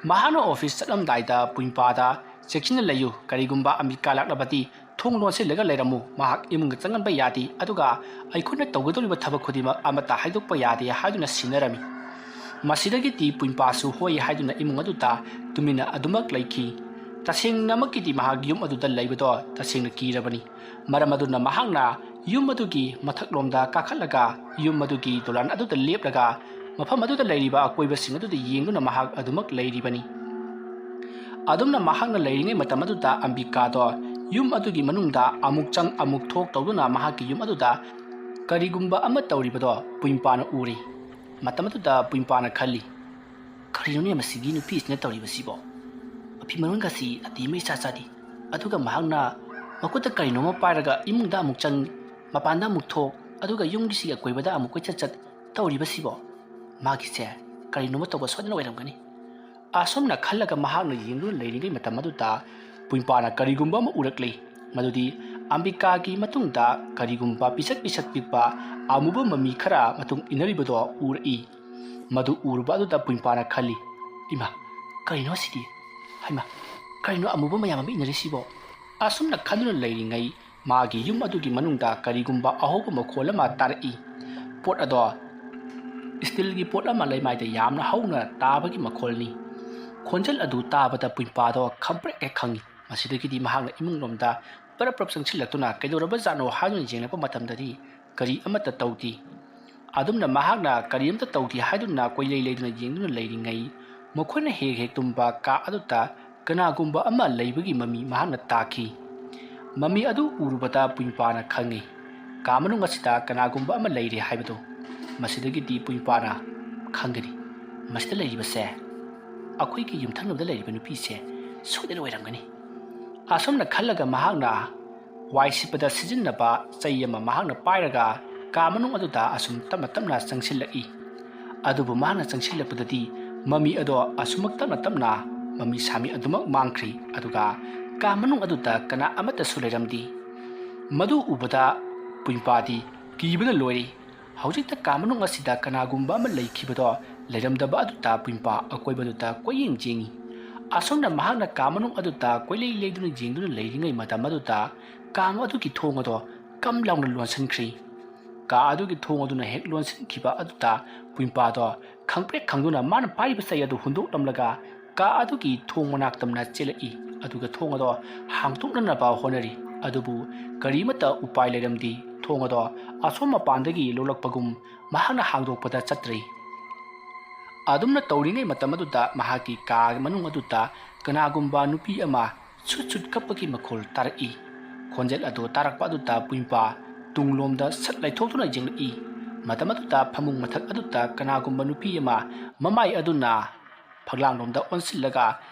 ꯃꯍꯥꯛꯅ ꯑꯣꯐꯤꯁ ꯆꯠꯂꯝꯗꯥꯏꯗ ꯄꯨꯏꯟꯄꯥꯗ, "ꯆꯦꯛꯁꯤꯟꯅ ꯂꯩꯌꯨ, ꯀꯔꯤꯒꯨꯝꯕ ꯑꯝꯕꯤꯀꯥ ꯂꯥꯛꯂꯕꯗꯤ ꯊꯣꯡ ꯂꯣꯟꯁꯤꯜꯂꯒ ꯂꯩꯔꯝꯃꯨ, ꯃꯍꯥꯛ ꯏꯃꯨꯡꯗ ꯆꯪꯍꯟꯕ ꯌꯥꯗꯦ, ꯑꯗꯨꯒ ꯑꯩꯈꯣꯏꯅ ꯇꯧꯒꯗꯧꯔꯤꯕ ꯊꯕꯛ ꯈꯨꯗꯤꯡꯃꯛ ꯑꯃꯠꯇ ꯍꯥꯏꯗꯣꯛꯄ ꯌꯥꯗꯦ" ꯍꯥꯏꯗꯨꯅ ꯁꯤꯟꯅꯔꯝꯃꯤ꯫ ꯃꯁꯤꯗꯒꯤꯗꯤ ꯄꯨꯏꯟꯄꯥꯁꯨ ꯍꯣꯏ ꯍꯥꯏꯗꯨꯅ ꯏꯃꯨꯡ ꯑꯗꯨꯗ ꯇꯨꯃꯤꯟꯅ ꯑꯗꯨꯃꯛ ꯂꯩꯈꯤ꯫ ꯇꯁꯦꯡꯅꯃꯛꯀꯤꯗꯤ ꯃꯍꯥꯛ ꯌꯨꯝ ꯑꯗꯨꯗ ꯂꯩꯕꯗꯣ ꯇꯁꯦꯡꯅ ꯀꯤꯔꯕꯅꯤ꯫ ꯃꯔꯝ ꯑꯗꯨꯅ ꯃꯍꯥꯛꯅ ꯌꯨꯝ ꯑꯗꯨꯒꯤ ꯃꯊꯛꯂꯣꯝꯗ ꯀꯥꯈꯠꯂꯒ ꯌꯨꯝ ꯑꯗꯨꯒꯤ ꯗꯣꯂꯥꯟ ꯑꯗꯨꯗ ꯂꯦꯞꯂꯒ ꯃꯐꯝ ꯑꯗꯨꯗ ꯂꯩꯔꯤꯕ ꯑꯀꯣꯏꯕꯁꯤꯡ ꯑꯗꯨꯗ ꯌꯦꯡꯗꯨꯅ ꯃꯍꯥꯛ ꯑꯗꯨꯃꯛ ꯂꯩꯔꯤꯕꯅꯤ꯫ ꯑꯗꯨꯝꯅ ꯃꯍꯥꯛꯅ ꯂꯩꯔꯤꯉꯩ ꯃꯇꯝ ꯑꯗꯨꯗ ꯑꯝꯕꯤꯀꯥꯗꯣ ꯌꯨꯝ ꯑꯗꯨꯒꯤ ꯃꯅꯨꯡꯗ ꯑꯃꯨꯛ ꯆꯪ ꯑꯃꯨꯛ ꯊꯣꯛ ꯇꯧꯗꯨꯅ ꯃꯍꯥꯛꯀꯤ ꯌꯨꯝ ꯑꯗꯨꯗ ꯀꯔꯤꯒꯨꯝꯕ ꯑꯃ ꯇꯧꯔꯤꯕꯗꯣ ꯄꯨꯏꯝꯄꯥꯅ ꯎꯔꯤ꯫ ꯃꯇꯝ ꯑꯗꯨꯗ ꯄꯨꯏꯝꯄꯥꯅ ꯈꯜꯂꯤ, "ꯀꯔꯤꯅꯣꯅꯦ ꯃꯁꯤꯒꯤ ꯅꯨꯄꯤꯁꯤꯅ ꯇꯧꯔꯤꯕꯁꯤꯕꯣ? ꯃꯐꯤ ꯃꯔꯣꯟꯒꯁꯤ ꯑꯇꯦꯟꯕ ꯏꯆꯥ ꯆꯥꯗꯦ꯫ ꯑꯗꯨꯒ ꯃꯍꯥꯛꯅ ꯃꯈꯨꯠꯇ ꯀꯔꯤꯅꯣꯃ ꯄꯥꯏꯔꯒ ꯏꯃꯨꯡꯗ ꯑꯃꯨꯛ ꯆꯪ, ꯃꯄꯥꯟꯗ ꯑꯃꯨꯛ ꯊꯣꯛ, ꯑꯗꯨꯒ ꯌꯨꯝꯒꯤꯁꯤ ꯑꯀꯣꯏꯕꯗ ꯑꯃꯨꯛ ꯀꯣꯏꯆꯠ ꯆꯠ ꯇꯧꯔꯤꯕꯁꯤꯕꯣ? ꯃꯥꯒꯤꯁꯦ ꯀꯔꯤꯅꯣꯃ ꯇꯧꯕ ꯁꯣꯏꯗꯅ ꯑꯣꯏꯔꯝꯒꯅꯤ"꯫ ꯑꯁꯨꯝꯅ ꯈꯜꯂꯒ ꯃꯍꯥꯛꯅ ꯌꯦꯡꯗꯨꯅ ꯂꯩꯔꯤꯉꯩ ꯃꯇꯝ ꯑꯗꯨꯗ ꯄꯨꯏꯄꯥꯅ ꯀꯔꯤꯒꯨꯝꯕ ꯑꯃ ꯎꯔꯛꯂꯤ꯫ ꯃꯗꯨꯗꯤ ꯑꯝꯕꯤꯀꯥꯒꯤ ꯃꯇꯨꯡꯗ ꯀꯔꯤꯒꯨꯝꯕ ꯄꯤꯁꯛ ꯄꯤꯁꯛ ꯄꯤꯛꯄ ꯑꯃꯨꯕ ꯃꯃꯤ ꯈꯔ ꯃꯇꯨꯡ ꯏꯟꯅꯔꯤꯕꯗꯣ ꯎꯔꯛꯏ꯫ ꯃꯗꯨ ꯎꯔꯨꯕ ꯑꯗꯨꯗ ꯄꯨꯏꯄꯥꯅ ꯈꯜꯂꯤ, "ꯏꯃꯥ, ꯀꯔꯤꯅꯣ ꯑꯁꯤꯗꯤ? ꯍꯩꯃꯥ, ꯀꯔꯤꯅꯣ ꯑꯃꯨꯕ ꯃꯌꯥꯝ ꯑꯃ ꯏꯟꯅꯔꯤꯁꯤꯕꯣ?" ꯑꯁꯨꯝꯅ ꯈꯟꯗꯨꯅ ꯂꯩꯔꯤꯉꯩ ꯃꯥꯒꯤ ꯌꯨꯝ ꯑꯗꯨꯒꯤ ꯃꯅꯨꯡꯗ ꯀꯔꯤꯒꯨꯝꯕ ꯑꯍꯧꯕ ꯃꯈꯣꯜ ꯑꯃ ꯇꯥꯔꯛꯏ꯫ ꯄꯣꯠ ꯑꯗꯣ ꯁ꯭ꯇꯤꯜꯒꯤ ꯄꯣꯠ ꯑꯃ ꯂꯩꯃꯥꯏꯗ ꯌꯥꯝꯅ ꯍꯧꯅ ꯇꯥꯕꯒꯤ ꯃꯈꯣꯜꯅꯤ꯫ ꯈꯣꯟꯖꯦꯜ ꯑꯗꯨ ꯇꯥꯕꯗ ꯄꯨꯏꯄꯥꯗꯣ ꯈꯪꯄ꯭ꯔꯦꯛ ꯍꯦꯛ ꯈꯪꯏ꯫ ꯃꯁꯤꯗꯒꯤꯗꯤ ꯃꯍꯥꯛꯅ ꯏꯃꯨꯡꯂꯣꯝꯗ ꯄꯔꯞ ꯄꯔꯞ ꯆꯪꯁꯤꯜꯂꯛꯇꯨꯅ ꯀꯩꯗꯧꯔꯕꯖꯥꯠꯅꯣ ꯍꯥꯏꯗꯨꯅ ꯌꯦꯡꯂꯛꯄ ꯃꯇꯝꯗꯗꯤ ꯀꯔꯤ ꯑꯃꯠꯇ ꯇꯧꯗꯦ꯫ ꯑꯗꯨꯝꯅ ꯃꯍꯥꯛꯅ ꯀꯔꯤ ꯑꯃꯠꯇ ꯇꯧꯗꯦ ꯍꯥꯏꯗꯨꯅ ꯀꯣꯏꯂꯩ ꯂꯩꯗꯨꯅ ꯌꯦꯡꯗꯨꯅ ꯂꯩꯔꯤꯉꯩ ꯃꯈꯣꯏꯅ ꯍꯦꯛ ꯍꯦꯛ ꯇꯨꯝꯕ ꯀꯥ ꯑꯗꯨꯗ ꯀꯅꯥꯒꯨꯝꯕ ꯑꯃ ꯂꯩꯕꯒꯤ ꯃꯃꯤ ꯃꯍꯥꯛꯅ ꯇꯥꯈꯤ꯫ ꯃꯃꯤ ꯑꯗꯨ ꯎꯔꯨꯕꯗ ꯄꯨꯏꯄꯥꯅ ꯈꯪꯉꯤ, ꯀꯥ ꯃꯅꯨꯡ ꯑꯁꯤꯗ ꯀꯅꯥꯒꯨꯝꯕ ꯑꯃ ꯂꯩꯔꯦ ꯍꯥꯏꯕꯗꯨ꯫ ꯃꯁꯤꯗꯒꯤꯗꯤ ꯄꯨꯏꯄꯥꯅ ꯈꯪꯒꯅꯤ, ꯃꯁꯤꯗ ꯂꯩꯔꯤꯕꯁꯦ ꯑꯩꯈꯣꯏꯒꯤ ꯌꯨꯝꯊꯪꯅꯕꯗ ꯂꯩꯔꯤꯕ ꯅꯨꯄꯤꯁꯦ ꯁꯣꯏꯗꯅ ꯑꯣꯏꯔꯝꯒꯅꯤ꯫ ꯑꯁꯨꯝꯅ ꯈꯜꯂꯒ ꯃꯍꯥꯛꯅ ꯋꯥꯏ ꯁꯤꯠꯄꯗ ꯁꯤꯖꯤꯟꯅꯕ ꯆꯩ ꯑꯃ ꯃꯍꯥꯛꯅ ꯄꯥꯏꯔꯒ ꯀꯥ ꯃꯅꯨꯡ ꯑꯗꯨꯗ ꯑꯁꯨꯝ ꯇꯞꯅ ꯇꯞꯅ ꯆꯪꯁꯤꯜꯂꯛꯏ꯫ ꯑꯗꯨꯕꯨ ꯃꯍꯥꯛꯅ ꯆꯪꯁꯤꯜꯂꯛꯄꯗꯗꯤ ꯃꯃꯤ ꯑꯗꯣ ꯑꯁꯨꯃꯛ ꯇꯞꯅ ꯇꯞꯅ ꯃꯃꯤ ꯁꯥꯃꯤ ꯑꯗꯨꯃꯛ ꯃꯥꯡꯈ꯭ꯔꯤ꯫ ꯑꯗꯨꯒ ꯀꯥ ꯃꯅꯨꯡ ꯑꯗꯨꯗ ꯀꯅꯥ ꯑꯃꯠꯇꯁꯨ ꯂꯩꯔꯝꯗꯦ꯫ ꯃꯗꯨ ꯎꯕꯗ ꯄꯨꯏꯄꯥꯗꯤ ꯀꯤꯕꯅ ꯂꯣꯏꯔꯦ꯫ ꯍꯧꯖꯤꯛꯇ ꯀꯥ ꯃꯅꯨꯡ ꯑꯁꯤꯗ ꯀꯅꯥꯒꯨꯝꯕ ꯑꯃ ꯂꯩꯈꯤꯕꯗꯣ ꯂꯩꯔꯝꯗꯕ ꯑꯗꯨꯗ ꯄꯨꯏꯄꯥ ꯑꯀꯣꯏꯕꯗꯨꯗ ꯀꯣꯏꯌꯦꯡ ꯌꯦꯡꯏ꯫ ꯑꯁꯨꯝꯅ ꯃꯍꯥꯛꯅ ꯀꯥ ꯃꯅꯨꯡ ꯑꯗꯨꯗ ꯀꯣꯏꯂꯩ ꯂꯩꯗꯨꯅ ꯌꯦꯡꯗꯨꯅ ꯂꯩꯔꯤꯉꯩ ꯃꯇꯝ ꯑꯗꯨꯗ ꯀꯥ ꯑꯗꯨꯒꯤ ꯊꯣꯡ ꯑꯗꯣ ꯀꯝ ꯂꯥꯎꯅ ꯂꯣꯟꯁꯤꯟꯈ꯭ꯔꯤ꯫ ꯀꯥ ꯑꯗꯨꯒꯤ ꯊꯣꯡ ꯑꯗꯨꯅ ꯍꯦꯛ ꯂꯣꯟꯁꯤꯟꯈꯤꯕ ꯑꯗꯨꯗ ꯄꯨꯏꯄꯥꯗꯣ ꯈꯪꯄ꯭ꯔꯦꯛ ꯈꯪꯗꯨꯅ ꯃꯥꯅ ꯄꯥꯏꯔꯤꯕ ꯆꯩ ꯑꯗꯨ ꯍꯨꯟꯗꯣꯛꯂꯝꯂꯒ ꯀꯥ ꯑꯗꯨꯒꯤ ꯊꯣꯡ ꯃꯅꯥꯛꯇꯝꯅ ꯆꯦꯜꯂꯛꯏ꯫ ꯑꯗꯨꯒ ꯊꯣꯡ ꯑꯗꯣ ꯍꯥꯡꯗꯣꯛꯅꯅꯕ ꯍꯣꯠꯅꯔꯤ꯫ ꯑꯗꯨꯕꯨ ꯀꯔꯤꯃꯠꯇ ꯎꯄꯥꯏ ꯂꯩꯔꯝꯗꯦ꯫ ꯊꯣꯡ ꯑꯗꯣ ꯑꯁꯣꯝ ꯃꯄꯥꯟꯗꯒꯤ ꯂꯣꯛꯂꯛꯄꯒꯨꯝ ꯃꯍꯥꯛꯅ ꯍꯥꯡꯗꯣꯛꯄꯗ ꯆꯠꯇ꯭ꯔꯤ꯫ ꯑꯗꯨꯝꯅ ꯇꯧꯔꯤꯉꯩ ꯃꯇꯝ ꯑꯗꯨꯗ ꯃꯍꯥꯛꯀꯤ ꯀꯥ ꯃꯅꯨꯡ ꯑꯗꯨꯗ ꯀꯅꯥꯒꯨꯝꯕ ꯅꯨꯄꯤ ꯑꯃ ꯁꯨꯠ ꯁꯨꯠ ꯀꯞꯄꯒꯤ ꯃꯈꯣꯜ ꯇꯥꯔꯛꯏ꯫ ꯈꯣꯟꯖꯦꯜ ꯑꯗꯨ ꯇꯥꯔꯛꯄ ꯑꯗꯨꯗ ꯄꯨꯏꯄꯥ ꯇꯨꯡꯂꯣꯝꯗ ꯁꯠ ꯂꯩꯊꯣꯛꯇꯨꯅ ꯌꯦꯡꯂꯛꯏ꯫ ꯃꯇꯝ ꯑꯗꯨꯗ ꯐꯃꯨꯡ ꯃꯊꯛ ꯑꯗꯨꯗ ꯀꯅꯥꯒꯨꯝꯕ ꯅꯨꯄꯤ ꯑꯃ ꯃꯃꯥꯏ ꯑꯗꯨꯅ ꯐꯛꯂꯥꯡꯂꯣꯝꯗ ꯑꯣꯟꯁꯤꯜꯂꯒ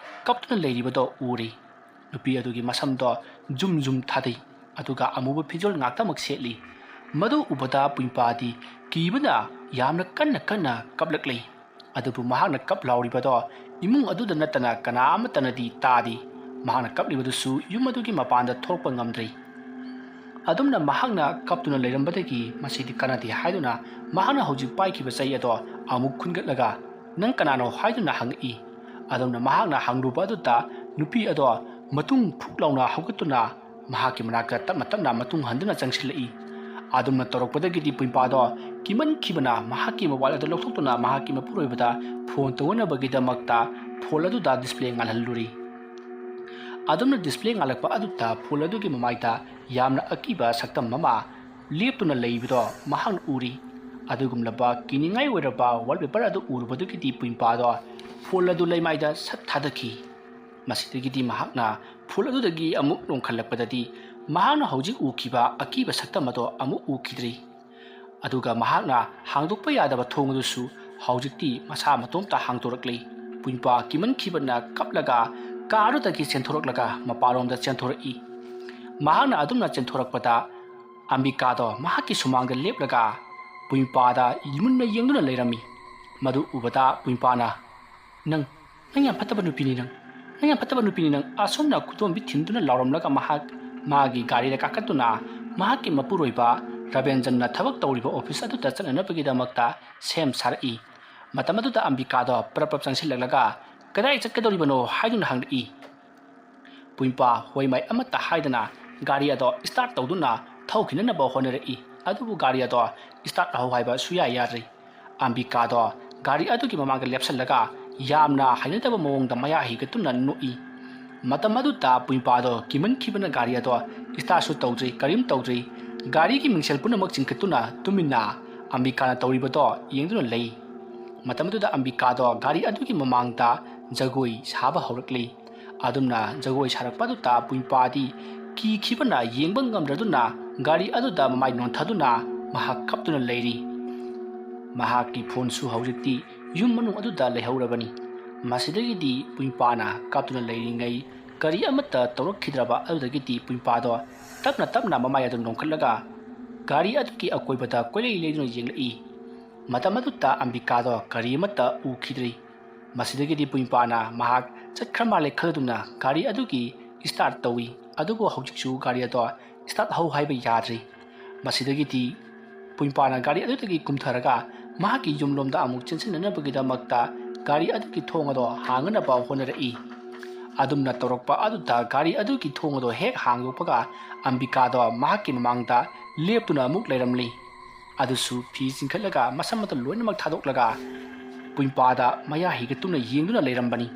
ꯀꯞꯇꯨꯅ ꯂꯩꯔꯤꯕꯗꯣ ꯎꯔꯤ꯫ ꯅꯨꯄꯤ ꯑꯗꯨꯒꯤ ꯃꯁꯝꯗꯣ ꯖꯨꯝ ꯖꯨꯝ ꯊꯥꯗꯩ, ꯑꯗꯨꯒ ꯑꯃꯨꯕ ꯐꯤꯖꯣꯜ ꯉꯥꯛꯇꯃꯛ ꯁꯦꯠꯂꯤ꯫ ꯃꯗꯨ ꯎꯕꯗ ꯄꯨꯏꯄꯥꯗꯤ ꯀꯤꯕꯅ ꯌꯥꯝꯅ ꯀꯟꯅ ꯀꯟꯅ ꯀꯞꯂꯛꯂꯤ꯫ ꯑꯗꯨꯕꯨ ꯃꯍꯥꯛꯅ ꯀꯞ ꯂꯥꯎꯔꯤꯕꯗꯣ ꯏꯃꯨꯡ ꯑꯗꯨꯗ ꯅꯠꯇꯅ ꯀꯅꯥ ꯑꯃꯠꯇꯅꯗꯤ ꯇꯥꯗꯦ꯫ ꯃꯍꯥꯛꯅ ꯀꯞꯂꯤꯕꯗꯨꯁꯨ ꯌꯨꯝ ꯑꯗꯨꯒꯤ ꯃꯄꯥꯟꯗ ꯊꯣꯛꯄ ꯉꯝꯗ꯭ꯔꯤ꯫ ꯑꯗꯨꯝꯅ ꯃꯍꯥꯛꯅ ꯀꯞꯇꯨꯅ ꯂꯩꯔꯝꯕꯗꯒꯤ ꯃꯁꯤꯗꯤ ꯀꯥꯟꯅꯗꯦ ꯍꯥꯏꯗꯨꯅ ꯃꯍꯥꯛꯅ ꯍꯧꯖꯤꯛ ꯄꯥꯏꯈꯤꯕ ꯆꯩ ꯑꯗꯣ ꯑꯃꯨꯛ ꯈꯨꯟꯒꯠꯂꯒ, "ꯅꯪ ꯀꯅꯥꯅꯣ?" ꯍꯥꯏꯗꯨꯅ ꯍꯪꯉꯛꯏ꯫ ꯑꯗꯨꯝꯅ ꯃꯍꯥꯛꯅ ꯍꯪꯂꯨꯕ ꯑꯗꯨꯗ ꯅꯨꯄꯤ ꯑꯗꯣ ꯃꯇꯨꯡ ꯐꯨꯛ ꯂꯥꯎꯅ ꯍꯧꯒꯠꯇꯨꯅ ꯃꯍꯥꯛꯀꯤ ꯃꯅꯥꯛꯇ ꯇꯞꯅ ꯇꯞꯅ ꯃꯇꯨꯡ ꯍꯟꯗꯨꯅ ꯆꯪꯁꯤꯜꯂꯛꯏ꯫ ꯑꯗꯨꯝꯅ ꯇꯧꯔꯛꯄꯗꯒꯤꯗꯤ ꯄꯨꯏꯄꯥꯗꯣ ꯀꯤꯃꯟꯈꯤꯕꯅ ꯃꯍꯥꯛꯀꯤ ꯃꯣꯕꯥꯏꯜ ꯑꯗꯨ ꯂꯧꯊꯣꯛꯇꯨꯅ ꯃꯍꯥꯛꯀꯤ ꯃꯄꯨꯔꯣꯏꯕꯗ ꯐꯣꯟ ꯇꯧꯅꯅꯕꯒꯤꯗꯃꯛꯇ ꯐꯣꯟ ꯑꯗꯨꯗ ꯗꯤꯁꯄ꯭ꯂꯦ ꯉꯥꯜꯍꯜꯂꯨꯔꯤ꯫ ꯑꯗꯨꯝꯅ ꯗꯤꯁꯄ꯭ꯂꯦ ꯉꯥꯜꯂꯛꯄ ꯑꯗꯨꯗ ꯐꯣꯟ ꯑꯗꯨꯒꯤ ꯃꯃꯥꯏꯗ ꯌꯥꯝꯅ ꯑꯀꯤꯕ ꯁꯛꯇꯝ ꯑꯃ ꯂꯦꯞꯇꯨꯅ ꯂꯩꯕꯗꯣ ꯃꯍꯥꯛꯅ ꯎꯔꯤ꯫ ꯑꯗꯨꯒꯨꯝꯂꯕ ꯀꯤꯅꯤꯡꯉꯥꯏ ꯑꯣꯏꯔꯕ ꯋꯥꯜꯄꯦꯄꯔ ꯑꯗꯨ ꯎꯔꯨꯕꯗꯒꯤꯗꯤ ꯄꯨꯏꯄꯥꯗꯣ ꯐꯣꯟ ꯑꯗꯨ ꯂꯩꯃꯥꯏꯗ ꯁꯠ ꯊꯥꯗꯈꯤ꯫ ꯃꯁꯤꯗꯒꯤꯗꯤ ꯃꯍꯥꯛꯅ ꯐꯣꯟ ꯑꯗꯨꯗꯒꯤ ꯑꯃꯨꯛ ꯂꯣꯡꯈꯠꯂꯛꯄꯗꯗꯤ ꯃꯍꯥꯛꯅ ꯍꯧꯖꯤꯛ ꯎꯈꯤꯕ ꯑꯀꯤꯕ ꯁꯛꯇꯝ ꯑꯗꯣ ꯑꯃꯨꯛ ꯎꯈꯤꯗ꯭ꯔꯤ꯫ ꯑꯗꯨꯒ ꯃꯍꯥꯛꯅ ꯍꯥꯡꯗꯣꯛꯄ ꯌꯥꯗꯕ ꯊꯣꯡ ꯑꯗꯨꯁꯨ ꯍꯧꯖꯤꯛꯇꯤ ꯃꯁꯥ ꯃꯇꯣꯝꯇ ꯍꯥꯡꯗꯣꯔꯛꯂꯤ꯫ ꯄꯨꯏꯄꯥ ꯀꯤꯃꯟꯈꯤꯕꯅ ꯀꯞꯂꯒ ꯀꯥ ꯑꯗꯨꯗꯒꯤ ꯆꯦꯟꯊꯣꯔꯛꯂꯒ ꯃꯄꯥꯟꯂꯣꯝꯗ ꯆꯦꯟꯊꯣꯔꯛꯏ꯫ ꯃꯍꯥꯛꯅ ꯑꯗꯨꯝꯅ ꯆꯦꯟꯊꯣꯔꯛꯄꯗ ꯑꯝꯕꯤꯀꯥꯗꯣ ꯃꯍꯥꯛꯀꯤ ꯁꯨꯃꯥꯡꯗ ꯂꯦꯞꯂꯒ ꯄꯨꯏꯄꯥꯗ ꯃꯨꯟꯅ ꯌꯦꯡꯗꯨꯅ ꯂꯩꯔꯝꯃꯤ꯫ ꯃꯗꯨ ꯎꯕꯗ ꯄꯨꯏꯄꯥꯅ, "ꯅꯪ, ꯅꯪ ꯌꯥꯝ ꯐꯠꯇꯕ ꯅꯨꯄꯤꯅꯤ ꯅꯪ꯫ ꯅꯪ ꯌꯥꯝ ꯐꯠꯇꯕ ꯅꯨꯄꯤꯅꯤ ꯅꯪ"꯫ ꯑꯁꯨꯝꯅ ꯈꯨꯗꯣꯝꯕꯤ ꯊꯤꯟꯗꯨꯅ ꯂꯥꯎꯔꯝꯂꯒ ꯃꯍꯥꯛ ꯃꯥꯒꯤ ꯒꯥꯔꯤꯗ ꯀꯥꯈꯠꯇꯨꯅ ꯃꯍꯥꯛꯀꯤ ꯃꯄꯨꯔꯣꯏꯕ ꯔꯕꯦꯟꯖꯟꯅ ꯊꯕꯛ ꯇꯧꯔꯤꯕ ꯑꯣꯐꯤꯁ ꯑꯗꯨꯗ ꯆꯠꯅꯅꯕꯒꯤꯗꯃꯛꯇ ꯁꯦꯝ ꯁꯥꯔꯛꯏ꯫ ꯃꯇꯝ ꯑꯗꯨꯗ ꯑꯝꯕꯤꯀꯥꯗꯣ ꯄ꯭ꯔꯞ ꯄ꯭ꯔꯞ ꯆꯪꯁꯤꯜꯂꯛꯂꯒ, "ꯀꯗꯥꯏ ꯆꯠꯀꯗꯧꯔꯤꯕꯅꯣ?" ꯍꯥꯏꯗꯨꯅ ꯍꯪꯂꯛꯏ꯫ ꯄꯨꯏꯄꯥ ꯍꯣꯏ ꯃꯥꯏ ꯑꯃꯠꯇ ꯍꯥꯏꯗꯅ ꯒꯥꯔꯤ ꯑꯗꯣ ꯁ꯭ꯇꯥꯔꯠ ꯇꯧꯗꯨꯅ ꯊꯧꯈꯤꯅꯅꯕ ꯍꯣꯠꯅꯔꯛꯏ꯫ ꯑꯗꯨꯕꯨ ꯒꯥꯔꯤ ꯑꯗꯣ ꯁ꯭ꯇꯥꯔꯠ ꯍꯧ ꯍꯥꯏꯕ ꯁꯨꯌꯥ ꯌꯥꯗ꯭ꯔꯤ꯫ ꯑꯝꯕꯤꯀꯥꯗꯣ ꯒꯥꯔꯤ ꯑꯗꯨꯒꯤ ꯃꯃꯥꯡꯗ ꯂꯦꯞꯁꯤꯜꯂꯒ ꯌꯥꯝꯅ ꯍꯩꯅꯗꯕ ꯃꯑꯣꯡꯗ ꯃꯌꯥ ꯍꯤꯒꯠꯇꯨꯅ ꯅꯣꯛꯏ꯫ ꯃꯇꯝ ꯑꯗꯨꯗ ꯄꯨꯏꯄꯥꯗꯣ ꯀꯤꯃꯟꯈꯤꯕꯅ ꯒꯥꯔꯤ ꯑꯗꯣ ꯁ꯭ꯇꯥꯔꯠꯁꯨ ꯇꯧꯗ꯭ꯔꯤ, ꯀꯔꯤꯝ ꯇꯧꯗ꯭ꯔꯤ꯫ ꯒꯥꯔꯤꯒꯤ ꯃꯤꯡꯁꯦꯜ ꯄꯨꯝꯅꯃꯛ ꯆꯤꯡꯈꯠꯇꯨꯅ ꯇꯨꯃꯤꯟꯅ ꯑꯝꯕꯤꯀꯥꯅ ꯇꯧꯔꯤꯕꯗꯣ ꯌꯦꯡꯗꯨꯅ ꯂꯩ꯫ ꯃꯇꯝ ꯑꯗꯨꯗ ꯑꯝꯕꯤꯀꯥꯗꯣ ꯒꯥꯔꯤ ꯑꯗꯨꯒꯤ ꯃꯃꯥꯡꯗ ꯖꯒꯣꯏ ꯁꯥꯕ ꯍꯧꯔꯛꯂꯤ꯫ ꯑꯗꯨꯝꯅ ꯖꯒꯣꯏ ꯁꯥꯔꯛꯄ ꯑꯗꯨꯗ ꯄꯨꯏꯄꯥꯗꯤ ꯀꯤꯈꯤꯕꯅ ꯌꯦꯡꯕ ꯉꯝꯗ꯭ꯔꯗꯨꯅ ꯒꯥꯔꯤ ꯑꯗꯨꯗ ꯃꯃꯥꯏ ꯅꯣꯟꯊꯗꯨꯅ ꯃꯍꯥꯛ ꯀꯞꯇꯨꯅ ꯂꯩꯔꯤ꯫ ꯃꯍꯥꯛꯀꯤ ꯐꯣꯟꯁꯨ ꯍꯧꯖꯤꯛꯇꯤ ꯌꯨꯝ ꯃꯅꯨꯡ ꯑꯗꯨꯗ ꯂꯩꯍꯧꯔꯕꯅꯤ꯫ ꯃꯁꯤꯗꯒꯤꯗꯤ ꯄꯨꯏꯄꯥꯅ ꯀꯥꯞꯇꯨꯅ ꯂꯩꯔꯤꯉꯩ ꯒꯥꯔꯤ ꯑꯃꯠꯇ ꯇꯧꯔꯛꯈꯤꯗ꯭ꯔꯕ ꯑꯗꯨꯗꯒꯤꯗꯤ ꯄꯨꯏꯄꯥꯗꯣ ꯇꯞꯅ ꯇꯞꯅ ꯃꯃꯥꯏ ꯑꯗꯨ ꯅꯣꯝꯈꯠꯂꯒ ꯒꯥꯔꯤ ꯑꯗꯨꯒꯤ ꯑꯀꯣꯏꯕꯗ ꯀꯣꯏꯂꯩ ꯂꯩꯗꯨꯅ ꯌꯦꯡꯂꯛꯏ꯫ ꯃꯇꯝ ꯑꯗꯨꯗ ꯑꯝꯕꯤꯀꯥꯗꯣ ꯒꯥꯔꯤ ꯑꯃꯠꯇ ꯎꯈꯤꯗ꯭ꯔꯤ꯫ ꯃꯁꯤꯗꯒꯤꯗꯤ ꯄꯨꯏꯄꯥꯅ ꯃꯍꯥꯛ ꯆꯠꯈ꯭ꯔ ꯃꯥꯜꯂꯦ ꯈꯜꯂꯗꯨꯅ ꯒꯥꯔꯤ ꯑꯗꯨꯒꯤ start ꯇꯧꯏ꯫ ꯑꯗꯨꯕꯨ ꯍꯧꯖꯤꯛꯁꯨ ꯒꯥꯔꯤ ꯑꯗꯣ start ꯍꯧ ꯍꯥꯏꯕ ꯌꯥꯗ꯭ꯔꯤ꯫ ꯃꯁꯤꯗꯒꯤꯗꯤ ꯄꯨꯏꯄꯥꯅ ꯒꯥꯔꯤ ꯑꯗꯨꯗꯒꯤ ꯀꯨꯝꯊꯔꯒ ꯃꯍꯥꯛꯀꯤ ꯌꯨꯝꯂꯣꯝꯗ ꯑꯃꯨꯛ ꯆꯦꯟꯁꯤꯟꯅꯅꯕꯒꯤꯗꯃꯛꯇ ꯒꯥꯔꯤ ꯑꯗꯨꯒꯤ ꯊꯣꯡ ꯑꯗꯣ ꯍꯥꯡꯅꯅꯕ ꯍꯣꯠꯅꯔꯛꯏ꯫ ꯑꯗꯨꯝꯅ ꯇꯧꯔꯛꯄ ꯑꯗꯨꯗ ꯒꯥꯔꯤ ꯑꯗꯨꯒꯤ ꯊꯣꯡ ꯑꯗꯣ ꯍꯦꯛ ꯍꯥꯡꯗꯣꯛꯄꯒ ꯑꯝꯕꯤꯀꯥꯗꯣ ꯃꯍꯥꯛꯀꯤ ꯃꯃꯥꯡꯗ ꯂꯦꯞꯇꯨꯅ ꯑꯃꯨꯛ ꯂꯩꯔꯝꯂꯤ꯫ ꯑꯗꯨꯁꯨ ꯐꯤ ꯆꯤꯡꯈꯠꯂꯒ ꯃꯁꯝ ꯑꯗꯨ ꯂꯣꯏꯅꯃꯛ ꯊꯥꯗꯣꯛꯂꯒ ꯄꯨꯏꯄꯥꯗ ꯃꯌꯥ ꯍꯤꯒꯠꯇꯨꯅ ꯌꯦꯡꯗꯨꯅ ꯂꯩꯔꯝꯕꯅꯤ꯫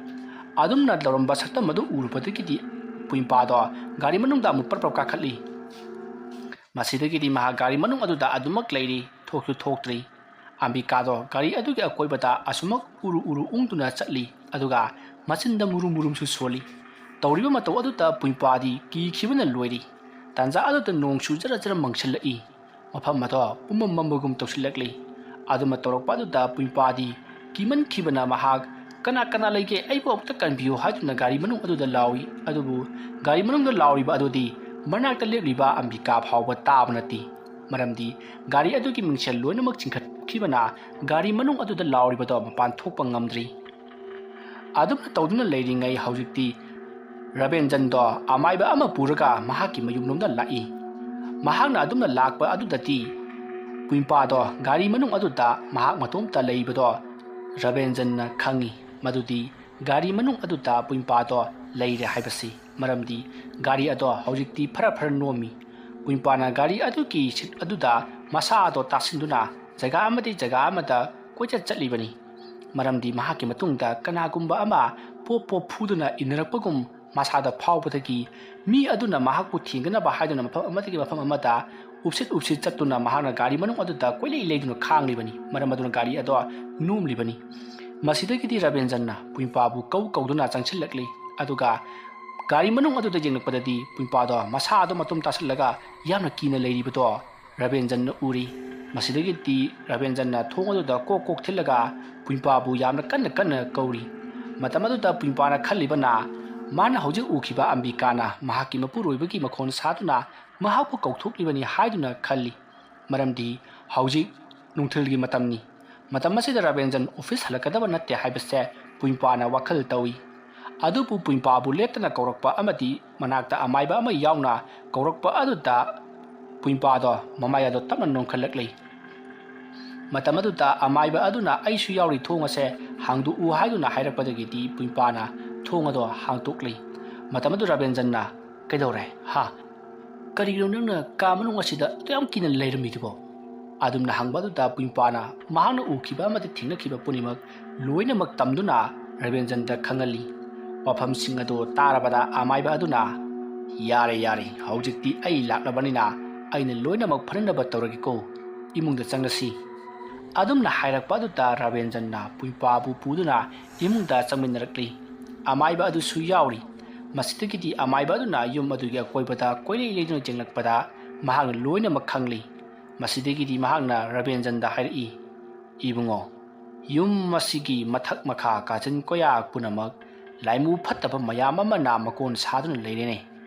ꯑꯗꯨꯝꯅ ꯇꯧꯔꯝꯕ ꯁꯛꯇꯝ ꯑꯗꯨ ꯎꯔꯨꯕꯗꯒꯤꯗꯤ ꯄꯨꯏꯄꯥꯗꯣ ꯒꯥꯔꯤ ꯃꯅꯨꯡꯗ ꯑꯃꯨꯛ ꯄ꯭ꯔꯞ ꯄ꯭ꯔꯞ ꯀꯥꯈꯠꯂꯤ꯫ ꯃꯁꯤꯗꯒꯤꯗꯤ ꯃꯍꯥꯛ ꯒꯥꯔꯤ ꯃꯅꯨꯡ ꯑꯗꯨꯗ ꯑꯗꯨꯃꯛ ꯂꯩꯔꯤ, ꯊꯣꯛꯁꯨ ꯊꯣꯛꯇ꯭ꯔꯤ꯫ ꯑꯝꯕꯤꯀꯥꯗꯣ ꯒꯥꯔꯤ ꯑꯗꯨꯒꯤ ꯑꯀꯣꯏꯕꯗ ꯑꯁꯨꯃꯛ ꯎꯔꯨ ꯎꯔꯨ ꯎꯪꯗꯨꯅ ꯆꯠꯂꯤ, ꯑꯗꯨꯒ ꯃꯆꯤꯟꯗ ꯃꯨꯔꯨꯝ ꯃꯨꯔꯨꯝꯁꯨ ꯁꯣꯜꯂꯤ꯫ ꯇꯧꯔꯤꯕ ꯃꯇꯧ ꯑꯗꯨꯗ ꯄꯨꯏꯄꯥꯗꯤ ꯀꯤꯈꯤꯕꯅ ꯂꯣꯏꯔꯤ꯫ ꯇꯥꯟꯖꯥ ꯑꯗꯨꯗ ꯅꯣꯡꯁꯨ ꯖꯔ ꯖꯔ ꯃꯪꯁꯤꯜꯂꯛꯏ꯫ ꯃꯐꯝ ꯑꯗꯣ ꯄꯨꯝꯃꯝ ꯃꯝꯕꯒꯨꯝ ꯇꯧꯁꯤꯜꯂꯛꯂꯤ꯫ ꯑꯗꯨꯃ ꯇꯧꯔꯛꯄ ꯑꯗꯨꯗ ꯄꯨꯏꯄꯥꯗꯤ ꯀꯤꯃꯟꯈꯤꯕꯅ ꯃꯍꯥꯛ "ꯀꯅꯥ ꯀꯅꯥ ꯂꯩꯒꯦ? ꯑꯩꯕꯨ ꯑꯃꯨꯛꯇ ꯀꯟꯕꯤꯌꯨ" ꯍꯥꯏꯗꯨꯅ ꯒꯥꯔꯤ ꯃꯅꯨꯡ ꯑꯗꯨꯗ ꯂꯥꯎꯏ꯫ ꯑꯗꯨꯕꯨ ꯒꯥꯔꯤ ꯃꯅꯨꯡꯗ ꯂꯥꯎꯔꯤꯕ ꯑꯗꯨꯗꯤ ꯃꯅꯥꯛꯇ ꯂꯦꯞꯂꯤꯕ ꯑꯝꯕꯤꯀꯥ ꯐꯥꯎꯕ ꯇꯥꯕ ꯅꯠꯇꯦ꯫ ꯃꯔꯝꯗꯤ ꯒꯥꯔꯤ ꯑꯗꯨꯒꯤ ꯃꯤꯡꯁꯦꯜ ꯂꯣꯏꯅꯃꯛ ꯆꯤꯡꯈꯠꯈꯤꯕꯅ ꯒꯥꯔꯤ ꯃꯅꯨꯡ ꯑꯗꯨꯗ ꯂꯥꯎꯔꯤꯕꯗꯣ ꯃꯄꯥꯟ ꯊꯣꯛꯄ ꯉꯝꯗ꯭ꯔꯤ꯫ ꯑꯗꯨꯝꯅ ꯇꯧꯗꯨꯅ ꯂꯩꯔꯤꯉꯩ ꯍꯧꯖꯤꯛꯇꯤ ꯔꯕꯦꯟꯖꯟꯗꯣ ꯑꯃꯥꯏꯕ ꯑꯃ ꯄꯨꯔꯒ ꯃꯍꯥꯛꯀꯤ ꯃꯌꯨꯝꯂꯣꯝꯗ ꯂꯥꯛꯏ꯫ ꯃꯍꯥꯛꯅ ꯑꯗꯨꯝꯅ ꯂꯥꯛꯄ ꯑꯗꯨꯗꯗꯤ ꯄꯨꯏꯄꯥꯗꯣ ꯒꯥꯔꯤ ꯃꯅꯨꯡ ꯑꯗꯨꯗ ꯃꯍꯥꯛ ꯃꯇꯣꯝꯇ ꯂꯩꯕꯗꯣ ꯔꯕꯦꯟꯖꯟꯅ ꯈꯪꯏ꯫ ꯃꯗꯨꯗꯤ ꯒꯥꯔꯤ ꯃꯅꯨꯡ ꯑꯗꯨꯗ ꯄꯨꯏꯄꯥꯗꯣ ꯂꯩꯔꯦ ꯍꯥꯏꯕꯁꯤ꯫ ꯃꯔꯝꯗꯤ ꯒꯥꯔꯤ ꯑꯗꯣ ꯍꯧꯖꯤꯛꯇꯤ ꯐꯔ ꯐꯔ ꯅꯣꯝꯃꯤ꯫ ꯄꯨꯏꯄꯥꯅ ꯒꯥꯔꯤ ꯑꯗꯨꯒꯤ ꯁꯤꯠ ꯑꯗꯨꯗ ꯃꯁꯥ ꯑꯗꯣ ꯇꯥꯁꯤꯟꯗꯨꯅ ꯖꯒꯥ ꯑꯃꯗꯒꯤ ꯖꯒꯥ ꯑꯃꯗ ꯀꯣꯏꯆꯠ ꯆꯠꯂꯤꯕꯅꯤ꯫ ꯃꯔꯝꯗꯤ ꯃꯍꯥꯛꯀꯤ ꯃꯇꯨꯡꯗ ꯀꯅꯥꯒꯨꯝꯕ ꯑꯃ ꯄꯣꯞ ꯄꯣꯞ ꯐꯨꯗꯨꯅ ꯏꯟꯅꯔꯛꯄꯒꯨꯝ ꯃꯁꯥꯗ ꯐꯥꯎꯕꯗꯒꯤ ꯃꯤ ꯑꯗꯨꯅ ꯃꯍꯥꯛꯄꯨ ꯊꯦꯡꯗꯅꯕ ꯍꯥꯏꯗꯨꯅ ꯃꯐꯝ ꯑꯃꯗꯒꯤ ꯃꯐꯝ ꯑꯃꯗ ꯎꯞꯁꯤꯠ ꯎꯞꯁꯤꯠ ꯆꯠꯇꯨꯅ ꯃꯍꯥꯛꯅ ꯒꯥꯔꯤ ꯃꯅꯨꯡ ꯑꯗꯨꯗ ꯀꯣꯏꯂꯩ ꯂꯩꯗꯨꯅ ꯈꯥꯡꯂꯤꯕꯅꯤ꯫ ꯃꯔꯝ ꯑꯗꯨꯅ ꯒꯥꯔꯤ ꯑꯗꯣ ꯅꯣꯝꯂꯤꯕꯅꯤ꯫ ꯃꯁꯤꯗꯒꯤꯗꯤ ꯔꯕꯦꯟꯖꯟꯅ ꯄꯨꯏꯄꯥꯕꯨ ꯀꯧ ꯀꯧꯗꯨꯅ ꯆꯪꯁꯤꯜꯂꯛꯂꯤ꯫ ꯑꯗꯨꯒ ꯒꯥꯔꯤ ꯃꯅꯨꯡ ꯑꯗꯨꯗ ꯌꯦꯡꯂꯛꯄꯗꯗꯤ ꯄꯨꯏꯄꯥꯗꯣ ꯃꯁꯥ ꯑꯗꯨ ꯃꯇꯨꯝ ꯇꯥꯁꯤꯜꯂꯒ ꯌꯥꯝꯅ ꯀꯤꯅ ꯂꯩꯔꯤꯕꯗꯣ ꯔꯕꯦꯟꯖꯟꯅ ꯎꯔꯤ꯫ ꯃꯁꯤꯗꯒꯤꯗꯤ ꯔꯕꯦꯟꯖꯟꯅ ꯊꯣꯡ ꯑꯗꯨꯗ ꯀꯣꯛ ꯀꯣꯛ ꯊꯤꯜꯂꯒ ꯄꯨꯏꯄꯥꯕꯨ ꯌꯥꯝꯅ ꯀꯟꯅ ꯀꯟꯅ ꯀꯧꯔꯤ꯫ ꯃꯇꯝ ꯑꯗꯨꯗ ꯄꯨꯏꯄꯥꯅ ꯈꯜꯂꯤꯕꯅ, ꯃꯥꯅ ꯍꯧꯖꯤꯛ ꯎꯈꯤꯕ ꯑꯝꯕꯤꯀꯥꯅ ꯃꯍꯥꯛꯀꯤ ꯃꯄꯨꯔꯣꯏꯕꯒꯤ ꯃꯈꯣꯟ ꯁꯥꯗꯨꯅ ꯃꯍꯥꯛꯄꯨ ꯀꯧꯊꯣꯛꯂꯤꯕꯅꯤ ꯍꯥꯏꯗꯨꯅ ꯈꯜꯂꯤ꯫ ꯃꯔꯝꯗꯤ ꯍꯧꯖꯤꯛ ꯅꯨꯡꯊꯤꯜꯒꯤ ꯃꯇꯝꯅꯤ꯫ ꯃꯇꯝ ꯑꯁꯤꯗ ꯔꯥꯕꯦꯟꯖꯟ ꯑꯣꯐꯤꯁ ꯍꯜꯂꯛꯀꯗꯕ ꯅꯠꯇꯦ ꯍꯥꯏꯕꯁꯦ ꯄꯨꯏꯄꯥꯅ ꯋꯥꯈꯜ ꯇꯧꯏ꯫ ꯑꯗꯨꯕꯨ ꯄꯨꯏꯄꯥꯕꯨ ꯂꯦꯞꯇꯅ ꯀꯧꯔꯛꯄ ꯑꯃꯗꯤ ꯃꯅꯥꯛꯇ ꯑꯃꯥꯏꯕ ꯑꯃ ꯌꯥꯎꯅ ꯀꯧꯔꯛꯄ ꯑꯗꯨꯗ ꯄꯨꯏꯄꯥꯗꯣ ꯃꯃꯥꯏ ꯑꯗꯣ ꯇꯞꯅ ꯅꯣꯟꯈꯠꯂꯛꯂꯤ꯫ ꯃꯇꯝ ꯑꯗꯨꯗ ꯑꯃꯥꯏꯕ ꯑꯗꯨꯅ "ꯑꯩꯁꯨ ꯌꯥꯎꯔꯤ, ꯊꯣꯡ ꯑꯁꯦ ꯍꯥꯡꯗꯣꯛꯎ" ꯍꯥꯏꯗꯨꯅ ꯍꯥꯏꯔꯛꯄꯗꯒꯤꯗꯤ ꯄꯨꯏꯄꯥꯅ ꯊꯣꯡ ꯑꯗꯣ ꯍꯥꯡꯗꯣꯛꯂꯤ꯫ ꯃꯇꯝ ꯑꯗꯨ ꯔꯥꯕꯦꯟꯖꯟꯅ, "ꯀꯩꯗꯧꯔꯦ? ꯍꯥ? ꯀꯔꯤꯒꯤꯅꯣ ꯅꯪꯅ ꯀꯥ ꯃꯅꯨꯡ ꯑꯁꯤꯗ ꯑꯗꯨ ꯌꯥꯝ ꯀꯤꯅ ꯂꯩꯔꯝꯃꯤꯗꯨꯕꯣ?" ꯑꯗꯨꯝꯅ ꯍꯪꯕ ꯑꯗꯨꯗ ꯄꯨꯏꯄꯥꯅ ꯃꯍꯥꯛꯅ ꯎꯈꯤꯕ ꯑꯃꯗꯤ ꯊꯦꯡꯅꯈꯤꯕ ꯄꯨꯝꯅꯃꯛ ꯂꯣꯏꯅꯃꯛ ꯇꯝꯗꯨꯅ ꯔꯥꯕꯦꯟꯖꯟꯗ ꯈꯪꯍꯜꯂꯤ꯫ ꯋꯥꯐꯝꯁꯤꯡ ꯑꯗꯨ ꯇꯥꯔꯕꯗ ꯑꯃꯥꯏꯕ ꯑꯗꯨꯅ, "ꯌꯥꯔꯦ, ꯌꯥꯔꯦ, ꯍꯧꯖꯤꯛꯇꯤ ꯑꯩ ꯂꯥꯛꯂꯕꯅꯤꯅ ꯑꯩꯅ ꯂꯣꯏꯅꯃꯛ ꯐꯅꯅꯕ ꯇꯧꯔꯒꯦꯀꯣ꯫ ꯏꯃꯨꯡꯗ ꯆꯪꯂꯁꯤ꯫" ꯑꯗꯨꯝꯅ ꯍꯥꯏꯔꯛꯄ ꯑꯗꯨꯗ ꯔꯥꯕꯦꯟꯖꯟꯅ ꯄꯨꯏꯄꯥꯕꯨ ꯄꯨꯗꯨꯅ ꯏꯃꯨꯡꯗ ꯆꯪꯃꯤꯟꯅꯔꯛꯂꯤ꯫ ꯑꯃꯥꯏꯕ ꯑꯗꯨꯁꯨ ꯌꯥꯎꯔꯤ꯫ ꯃꯁꯤꯗꯒꯤꯗꯤ ꯑꯃꯥꯏꯕ ꯑꯗꯨꯅ ꯌꯨꯝ ꯑꯗꯨꯒꯤ ꯑꯀꯣꯏꯕꯗ ꯀꯣꯏꯂꯩ ꯂꯩꯗꯨꯅ ꯌꯦꯡꯂꯛꯄꯗ ꯃꯍꯥꯛꯅ ꯂꯣꯏꯅꯃꯛ ꯈꯪꯂꯤ꯫ ꯃꯁꯤꯗꯒꯤꯗꯤ ꯃꯍꯥꯛꯅ ꯔꯥꯕꯦꯟꯖꯟꯗ ꯍꯥꯏꯔꯛꯏ, "ꯏꯕꯨꯡꯉꯣ, ꯌꯨꯝ ꯑꯁꯤꯒꯤ ꯃꯊꯛ ꯃꯈꯥ, ꯀꯥꯆꯤꯟ ꯀꯣꯌꯥ ꯄꯨꯝꯅꯃꯛ ꯂꯥꯏꯃꯨ ꯐꯠꯇꯕ ꯃꯌꯥꯝ ꯑꯃꯅ ꯃꯀꯣꯟ ꯁꯥꯗꯨꯅ ꯂꯩꯔꯦꯅꯦ꯫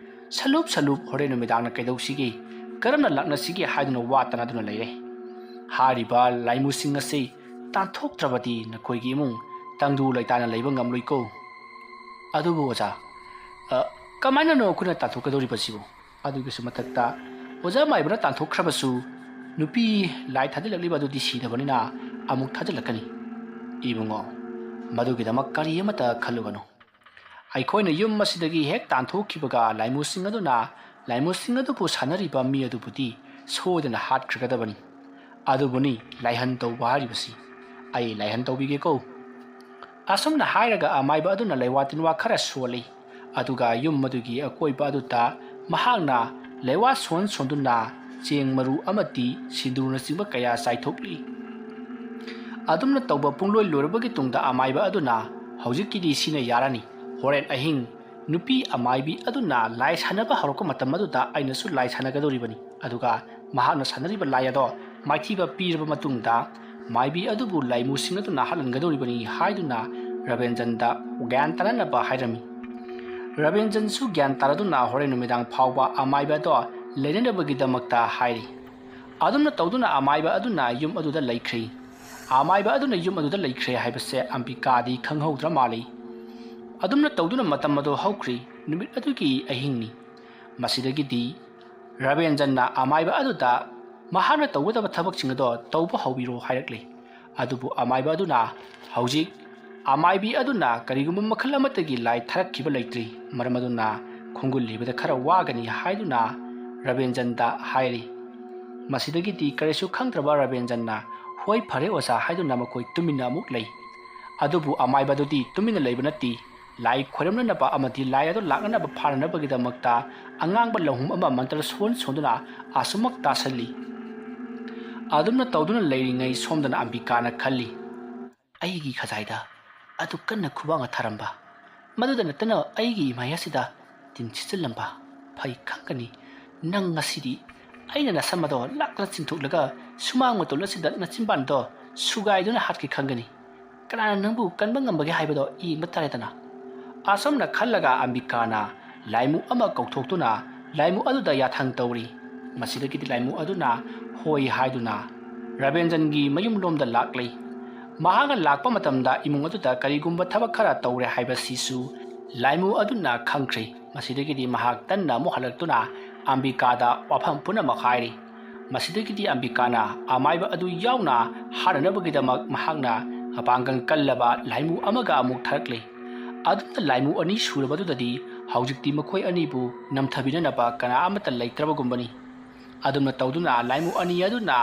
ꯁꯂꯨꯞ ꯁꯂꯨꯞ ꯍꯣꯔꯦꯟ ꯅꯨꯃꯤꯗꯥꯡꯅ ꯀꯩꯗꯧꯁꯤꯒꯦ, ꯀꯔꯝꯅ ꯂꯥꯛꯅꯁꯤꯒꯦ ꯍꯥꯏꯗꯨꯅ ꯋꯥ ꯇꯥꯅꯗꯨꯅ ꯂꯩꯔꯦ꯫ ꯍꯥꯏꯔꯤꯕ ꯂꯥꯏꯃꯨꯁꯤꯡ ꯑꯁꯤ ꯇꯥꯟꯊꯣꯛꯇ꯭ꯔꯕꯗꯤ ꯅꯈꯣꯏꯒꯤ ꯏꯃꯨꯡ ꯇꯪꯗꯨ ꯂꯩꯇꯥꯅ ꯂꯩꯕ ꯉꯝꯂꯣꯏꯀꯣ꯫" ꯑꯗꯨꯕꯨ ꯑꯣꯖꯥ, ꯑ, ꯀꯃꯥꯏꯅꯅꯣ ꯑꯩꯈꯣꯏꯅ ꯇꯥꯟꯊꯣꯛꯀꯗꯧꯔꯤꯕꯁꯤꯕꯨ? ꯑꯗꯨꯒꯤꯁꯨ ꯃꯊꯛꯇ ꯑꯣꯖꯥ ꯃꯥꯏꯕꯅ ꯇꯥꯟꯊꯣꯛꯈ꯭ꯔꯕꯁꯨ ꯅꯨꯄꯤ ꯂꯥꯏ ꯊꯥꯖꯤꯜꯂꯛꯂꯤꯕ ꯑꯗꯨꯗꯤ ꯁꯤꯗꯕꯅꯤꯅ ꯑꯃꯨꯛ ꯊꯥꯖꯤꯜꯂꯛꯀꯅꯤ꯫ ꯏꯕꯨꯡꯉꯣ, ꯃꯗꯨꯒꯤꯗꯃꯛ ꯀꯔꯤ ꯑꯃꯠꯇ ꯈꯜꯂꯨꯒꯅꯨ꯫ ꯑꯩꯈꯣꯏꯅ ꯌꯨꯝ ꯑꯁꯤꯗꯒꯤ ꯍꯦꯛ ꯇꯥꯟꯊꯣꯛꯈꯤꯕꯒ ꯂꯥꯏꯃꯨꯁꯤꯡ ꯑꯗꯨꯅ ꯂꯥꯏꯃꯨꯁꯤꯡ ꯑꯗꯨꯕꯨ ꯁꯥꯟꯅꯔꯤꯕ ꯃꯤ ꯑꯗꯨꯕꯨꯗꯤ ꯁꯣꯏꯗꯅ ꯍꯥꯠꯈ꯭ꯔꯒꯗꯕꯅꯤ꯫ ꯑꯗꯨꯕꯨꯅꯤ ꯂꯥꯏꯍꯟ ꯇꯧꯕ ꯍꯥꯏꯔꯤꯕꯁꯤ꯫ ꯑꯩ ꯂꯥꯏꯍꯟ ꯇꯧꯕꯤꯒꯦꯀꯣ꯫ ꯑꯁꯨꯝꯅ ꯍꯥꯏꯔꯒ ꯑꯃꯥꯏꯕ ꯑꯗꯨꯅ ꯂꯩꯋꯥ ꯇꯤꯟꯋꯥ ꯈꯔ ꯁꯣꯜꯂꯤ꯫ ꯑꯗꯨꯒ ꯌꯨꯝ ꯑꯗꯨꯒꯤ ꯑꯀꯣꯏꯕ ꯑꯗꯨꯗ ꯃꯍꯥꯛꯅ ꯂꯩꯋꯥ ꯁꯣꯟ ꯁꯣꯟꯗꯨꯅ ꯆꯦꯡ ꯃꯔꯨ ꯑꯃꯗꯤ ꯁꯤꯟꯗꯨꯔꯅꯆꯤꯡꯕ ꯀꯌꯥ ꯆꯥꯏꯊꯣꯛꯂꯤ꯫ ꯑꯗꯨꯝꯅ ꯇꯧꯕ ꯄꯨꯡꯂꯣꯏ ꯂꯣꯏꯔꯕꯒꯤ ꯇꯨꯡꯗ ꯑꯃꯥꯏꯕ ꯑꯗꯨꯅ, "ꯍꯧꯖꯤꯛꯀꯤꯗꯤ ꯁꯤꯅ ꯌꯥꯔꯅꯤ꯫ ꯍꯣꯔꯦꯟ ꯑꯍꯤꯡ ꯅꯨꯄꯤ ꯑꯃꯥꯏꯕꯤ ꯑꯗꯨꯅ ꯂꯥꯏ ꯁꯥꯟꯅꯕ ꯍꯧꯔꯛꯄ ꯃꯇꯝ ꯑꯗꯨꯗ ꯑꯩꯅꯁꯨ ꯂꯥꯏ ꯁꯥꯟꯅꯒꯗꯧꯔꯤꯕꯅꯤ꯫ ꯑꯗꯨꯒ ꯃꯍꯥꯛꯅ ꯁꯥꯟꯅꯔꯤꯕ ꯂꯥꯏ ꯑꯗꯣ ꯃꯥꯏꯊꯤꯕ ꯄꯤꯔꯕ ꯃꯇꯨꯡꯗ ꯃꯥꯏꯕꯤ ꯑꯗꯨꯕꯨ ꯂꯥꯏꯃꯨꯁꯤꯡ ꯑꯗꯨꯅ ꯍꯥꯠꯍꯟꯒꯗꯧꯔꯤꯕꯅꯤ" ꯍꯥꯏꯗꯨꯅ ꯔꯕꯦꯟꯖꯟꯗ ꯒ꯭ꯌꯥꯟ ꯇꯥꯅꯅꯕ ꯍꯥꯏꯔꯝꯃꯤ꯫ ꯔꯕꯦꯟꯖꯟꯁꯨ ꯒ꯭ꯌꯥꯟ ꯇꯥꯔꯗꯨꯅ ꯍꯣꯔꯦꯟ ꯅꯨꯃꯤꯗꯥꯡ ꯐꯥꯎꯕ ꯑꯃꯥꯏꯕ ꯑꯗꯣ ꯂꯩꯅꯅꯕꯒꯤꯗꯃꯛꯇ ꯍꯥꯏꯔꯤ꯫ ꯑꯗꯨꯝꯅ ꯇꯧꯗꯨꯅ ꯑꯃꯥꯏꯕ ꯑꯗꯨꯅ ꯌꯨꯝ ꯑꯗꯨꯗ ꯂꯩꯈ꯭ꯔꯤ꯫ ꯑꯃꯥꯏꯕ ꯑꯗꯨꯅ ꯌꯨꯝ ꯑꯗꯨꯗ ꯂꯩꯈ꯭ꯔꯦ ꯍꯥꯏꯕꯁꯦ ꯑꯝꯕꯤꯀꯥꯗꯤ ꯈꯪꯍꯧꯗ꯭ꯔ ꯃꯥꯜꯂꯤ꯫ ꯑꯗꯨꯝꯅ ꯇꯧꯗꯨꯅ ꯃꯇꯝ ꯑꯗꯨ ꯍꯧꯈ꯭ꯔꯤ꯫ ꯅꯨꯃꯤꯠ ꯑꯗꯨꯒꯤ ꯑꯍꯤꯡꯅꯤ꯫ ꯃꯁꯤꯗꯒꯤꯗꯤ ꯔꯕꯦꯟꯖꯟꯅ ꯑꯃꯥꯏꯕ ꯑꯗꯨꯗ ꯃꯍꯥꯛꯅ ꯇꯧꯒꯗꯕ ꯊꯕꯛꯁꯤꯡ ꯑꯗꯣ ꯇꯧꯕ ꯍꯧꯕꯤꯔꯣ ꯍꯥꯏꯔꯛꯂꯤ꯫ ꯑꯗꯨꯕꯨ ꯑꯃꯥꯏꯕ ꯑꯗꯨꯅ ꯍꯧꯖꯤꯛ ꯑꯃꯥꯏꯕꯤ ꯑꯗꯨꯅ ꯀꯔꯤꯒꯨꯝꯕ ꯃꯈꯜ ꯑꯃꯠꯇꯒꯤ ꯂꯥꯏ ꯊꯥꯔꯛꯈꯤꯕ ꯂꯩꯇ꯭ꯔꯤ, ꯃꯔꯝ ꯑꯗꯨꯅ ꯈꯣꯡꯒꯨꯜ ꯂꯤꯕꯗ ꯈꯔ ꯋꯥꯒꯅꯤ ꯍꯥꯏꯗꯨꯅ ꯔꯕꯦꯟꯖꯟꯗ ꯍꯥꯏꯔꯤ꯫ ꯃꯁꯤꯗꯒꯤꯗꯤ ꯀꯔꯤꯁꯨ ꯈꯪꯗ꯭ꯔꯕ ꯔꯕꯦꯟꯖꯟꯅ "ꯍꯣꯏ, ꯐꯔꯦ ꯑꯣꯖꯥ" ꯍꯥꯏꯗꯨꯅ ꯃꯈꯣꯏ ꯇꯨꯃꯤꯟꯅ ꯑꯃꯨꯛ ꯂꯩ꯫ ꯑꯗꯨꯕꯨ ꯑꯃꯥꯏꯕ ꯑꯗꯨꯗꯤ ꯇꯨꯃꯤꯟꯅ ꯂꯩꯕ ꯅꯠꯇꯦ꯫ ꯂꯥꯏ ꯈꯣꯏꯔꯝꯅꯅꯕ ꯑꯃꯗꯤ ꯂꯥꯏ ꯑꯗꯨ ꯂꯥꯛꯅꯅꯕ ꯐꯥꯅꯅꯕꯒꯤꯗꯃꯛꯇ ꯑꯉꯥꯡꯕ ꯂꯍꯨꯝ ꯑꯃ ꯃꯟꯇ꯭ꯔ ꯁꯣꯟ ꯁꯣꯟꯗꯨꯅ ꯑꯁꯨꯃꯛ ꯇꯥꯁꯜꯂꯤ꯫ ꯑꯗꯨꯝꯅ ꯇꯧꯗꯨꯅ ꯂꯩꯔꯤꯉꯩ ꯁꯣꯝꯗꯅ ꯑꯝꯕꯤꯀꯥꯅ ꯈꯜꯂꯤ, "ꯑꯩꯒꯤ ꯈꯖꯥꯏꯗ ꯑꯗꯨꯛ ꯀꯟꯅ ꯈꯨꯕꯥꯛꯅ ꯊꯥꯔꯝꯕ, ꯃꯗꯨꯗ ꯅꯠꯇꯅ ꯑꯩꯒꯤ ꯏꯃꯥꯌꯥꯁꯤꯗ ꯇꯤꯟ ꯁꯤꯠꯆꯤꯜꯂꯝꯕ ꯐꯩ ꯈꯪꯒꯅꯤ꯫ ꯅꯪ ꯉꯁꯤꯗꯤ ꯑꯩꯅ ꯅꯁꯝ ꯑꯗꯣ ꯂꯥꯛꯇꯅ ꯆꯤꯡꯊꯣꯛꯂꯒ ꯁꯨꯃꯥꯡ ꯃꯇꯣꯜ ꯑꯁꯤꯗ ꯅꯆꯤꯟꯕꯥꯟꯗꯣ ꯁꯨꯒꯥꯏꯗꯨꯅ ꯍꯥꯠꯀꯦ ꯈꯪꯒꯅꯤ꯫ ꯀꯅꯥꯅ ꯅꯪꯕꯨ ꯀꯟꯕ ꯉꯝꯕꯒꯦ ꯍꯥꯏꯕꯗꯣ ꯌꯦꯡꯕ ꯇꯥꯔꯦꯗꯅ"꯫ ꯑꯁꯨꯝꯅ ꯈꯜꯂꯒ ꯑꯝꯕꯤꯀꯥꯅ ꯂꯥꯏꯃꯨ ꯑꯃ ꯀꯧꯊꯣꯛꯇꯨꯅ ꯂꯥꯏꯃꯨ ꯑꯗꯨꯗ ꯌꯥꯊꯪ ꯇꯧꯔꯤ꯫ ꯃꯁꯤꯗꯒꯤꯗꯤ ꯂꯥꯏꯃꯨ ꯑꯗꯨꯅ "ꯍꯣꯏ" ꯍꯥꯏꯗꯨꯅ ꯔꯕꯦꯟꯖꯟꯒꯤ ꯃꯌꯨꯝꯂꯣꯝꯗ ꯂꯥꯛꯂꯤ꯫ ꯃꯍꯥꯛꯅ ꯂꯥꯛꯄ ꯃꯇꯝꯗ ꯏꯃꯨꯡ ꯑꯗꯨꯗ ꯀꯔꯤꯒꯨꯝꯕ ꯊꯕꯛ ꯈꯔ ꯇꯧꯔꯦ ꯍꯥꯏꯕꯁꯤꯁꯨ ꯂꯥꯏꯃꯨ ꯑꯗꯨꯅ ꯈꯪꯈ꯭ꯔꯦ꯫ ꯃꯁꯤꯗꯒꯤꯗꯤ ꯃꯍꯥꯛ ꯇꯟꯅ ꯑꯃꯨꯛ ꯍꯜꯂꯛꯇꯨꯅ ꯑꯝꯕꯤꯀꯥꯗ ꯋꯥꯐꯝ ꯄꯨꯝꯅꯃꯛ ꯍꯥꯏꯔꯤ꯫ ꯃꯁꯤꯗꯒꯤꯗꯤ ꯑꯝꯕꯤꯀꯥꯅ ꯑꯃꯥꯏꯕ ꯑꯗꯨ ꯌꯥꯎꯅ ꯍꯥꯠꯅꯅꯕꯒꯤꯗꯃꯛ ꯃꯍꯥꯛꯅ ꯃꯄꯥꯡꯒꯜ ꯀꯜꯂꯕ ꯂꯥꯏꯃꯨ ꯑꯃꯒ ꯑꯃꯨꯛ ꯊꯥꯔꯛꯂꯤ꯫ ꯑꯗꯨꯝꯅ ꯂꯥꯏꯃꯨ ꯑꯅꯤ ꯁꯨꯔꯕꯗꯨꯗꯗꯤ ꯍꯧꯖꯤꯛꯇꯤ ꯃꯈꯣꯏ ꯑꯅꯤꯕꯨ ꯅꯝꯊꯕꯤꯅꯅꯕ ꯀꯅꯥ ꯑꯃꯠꯇ ꯂꯩꯇ꯭ꯔꯕꯒꯨꯝꯕꯅꯤ꯫ ꯑꯗꯨꯝꯅ ꯇꯧꯗꯨꯅ ꯂꯥꯏꯃꯨ ꯑꯅꯤ ꯑꯗꯨꯅ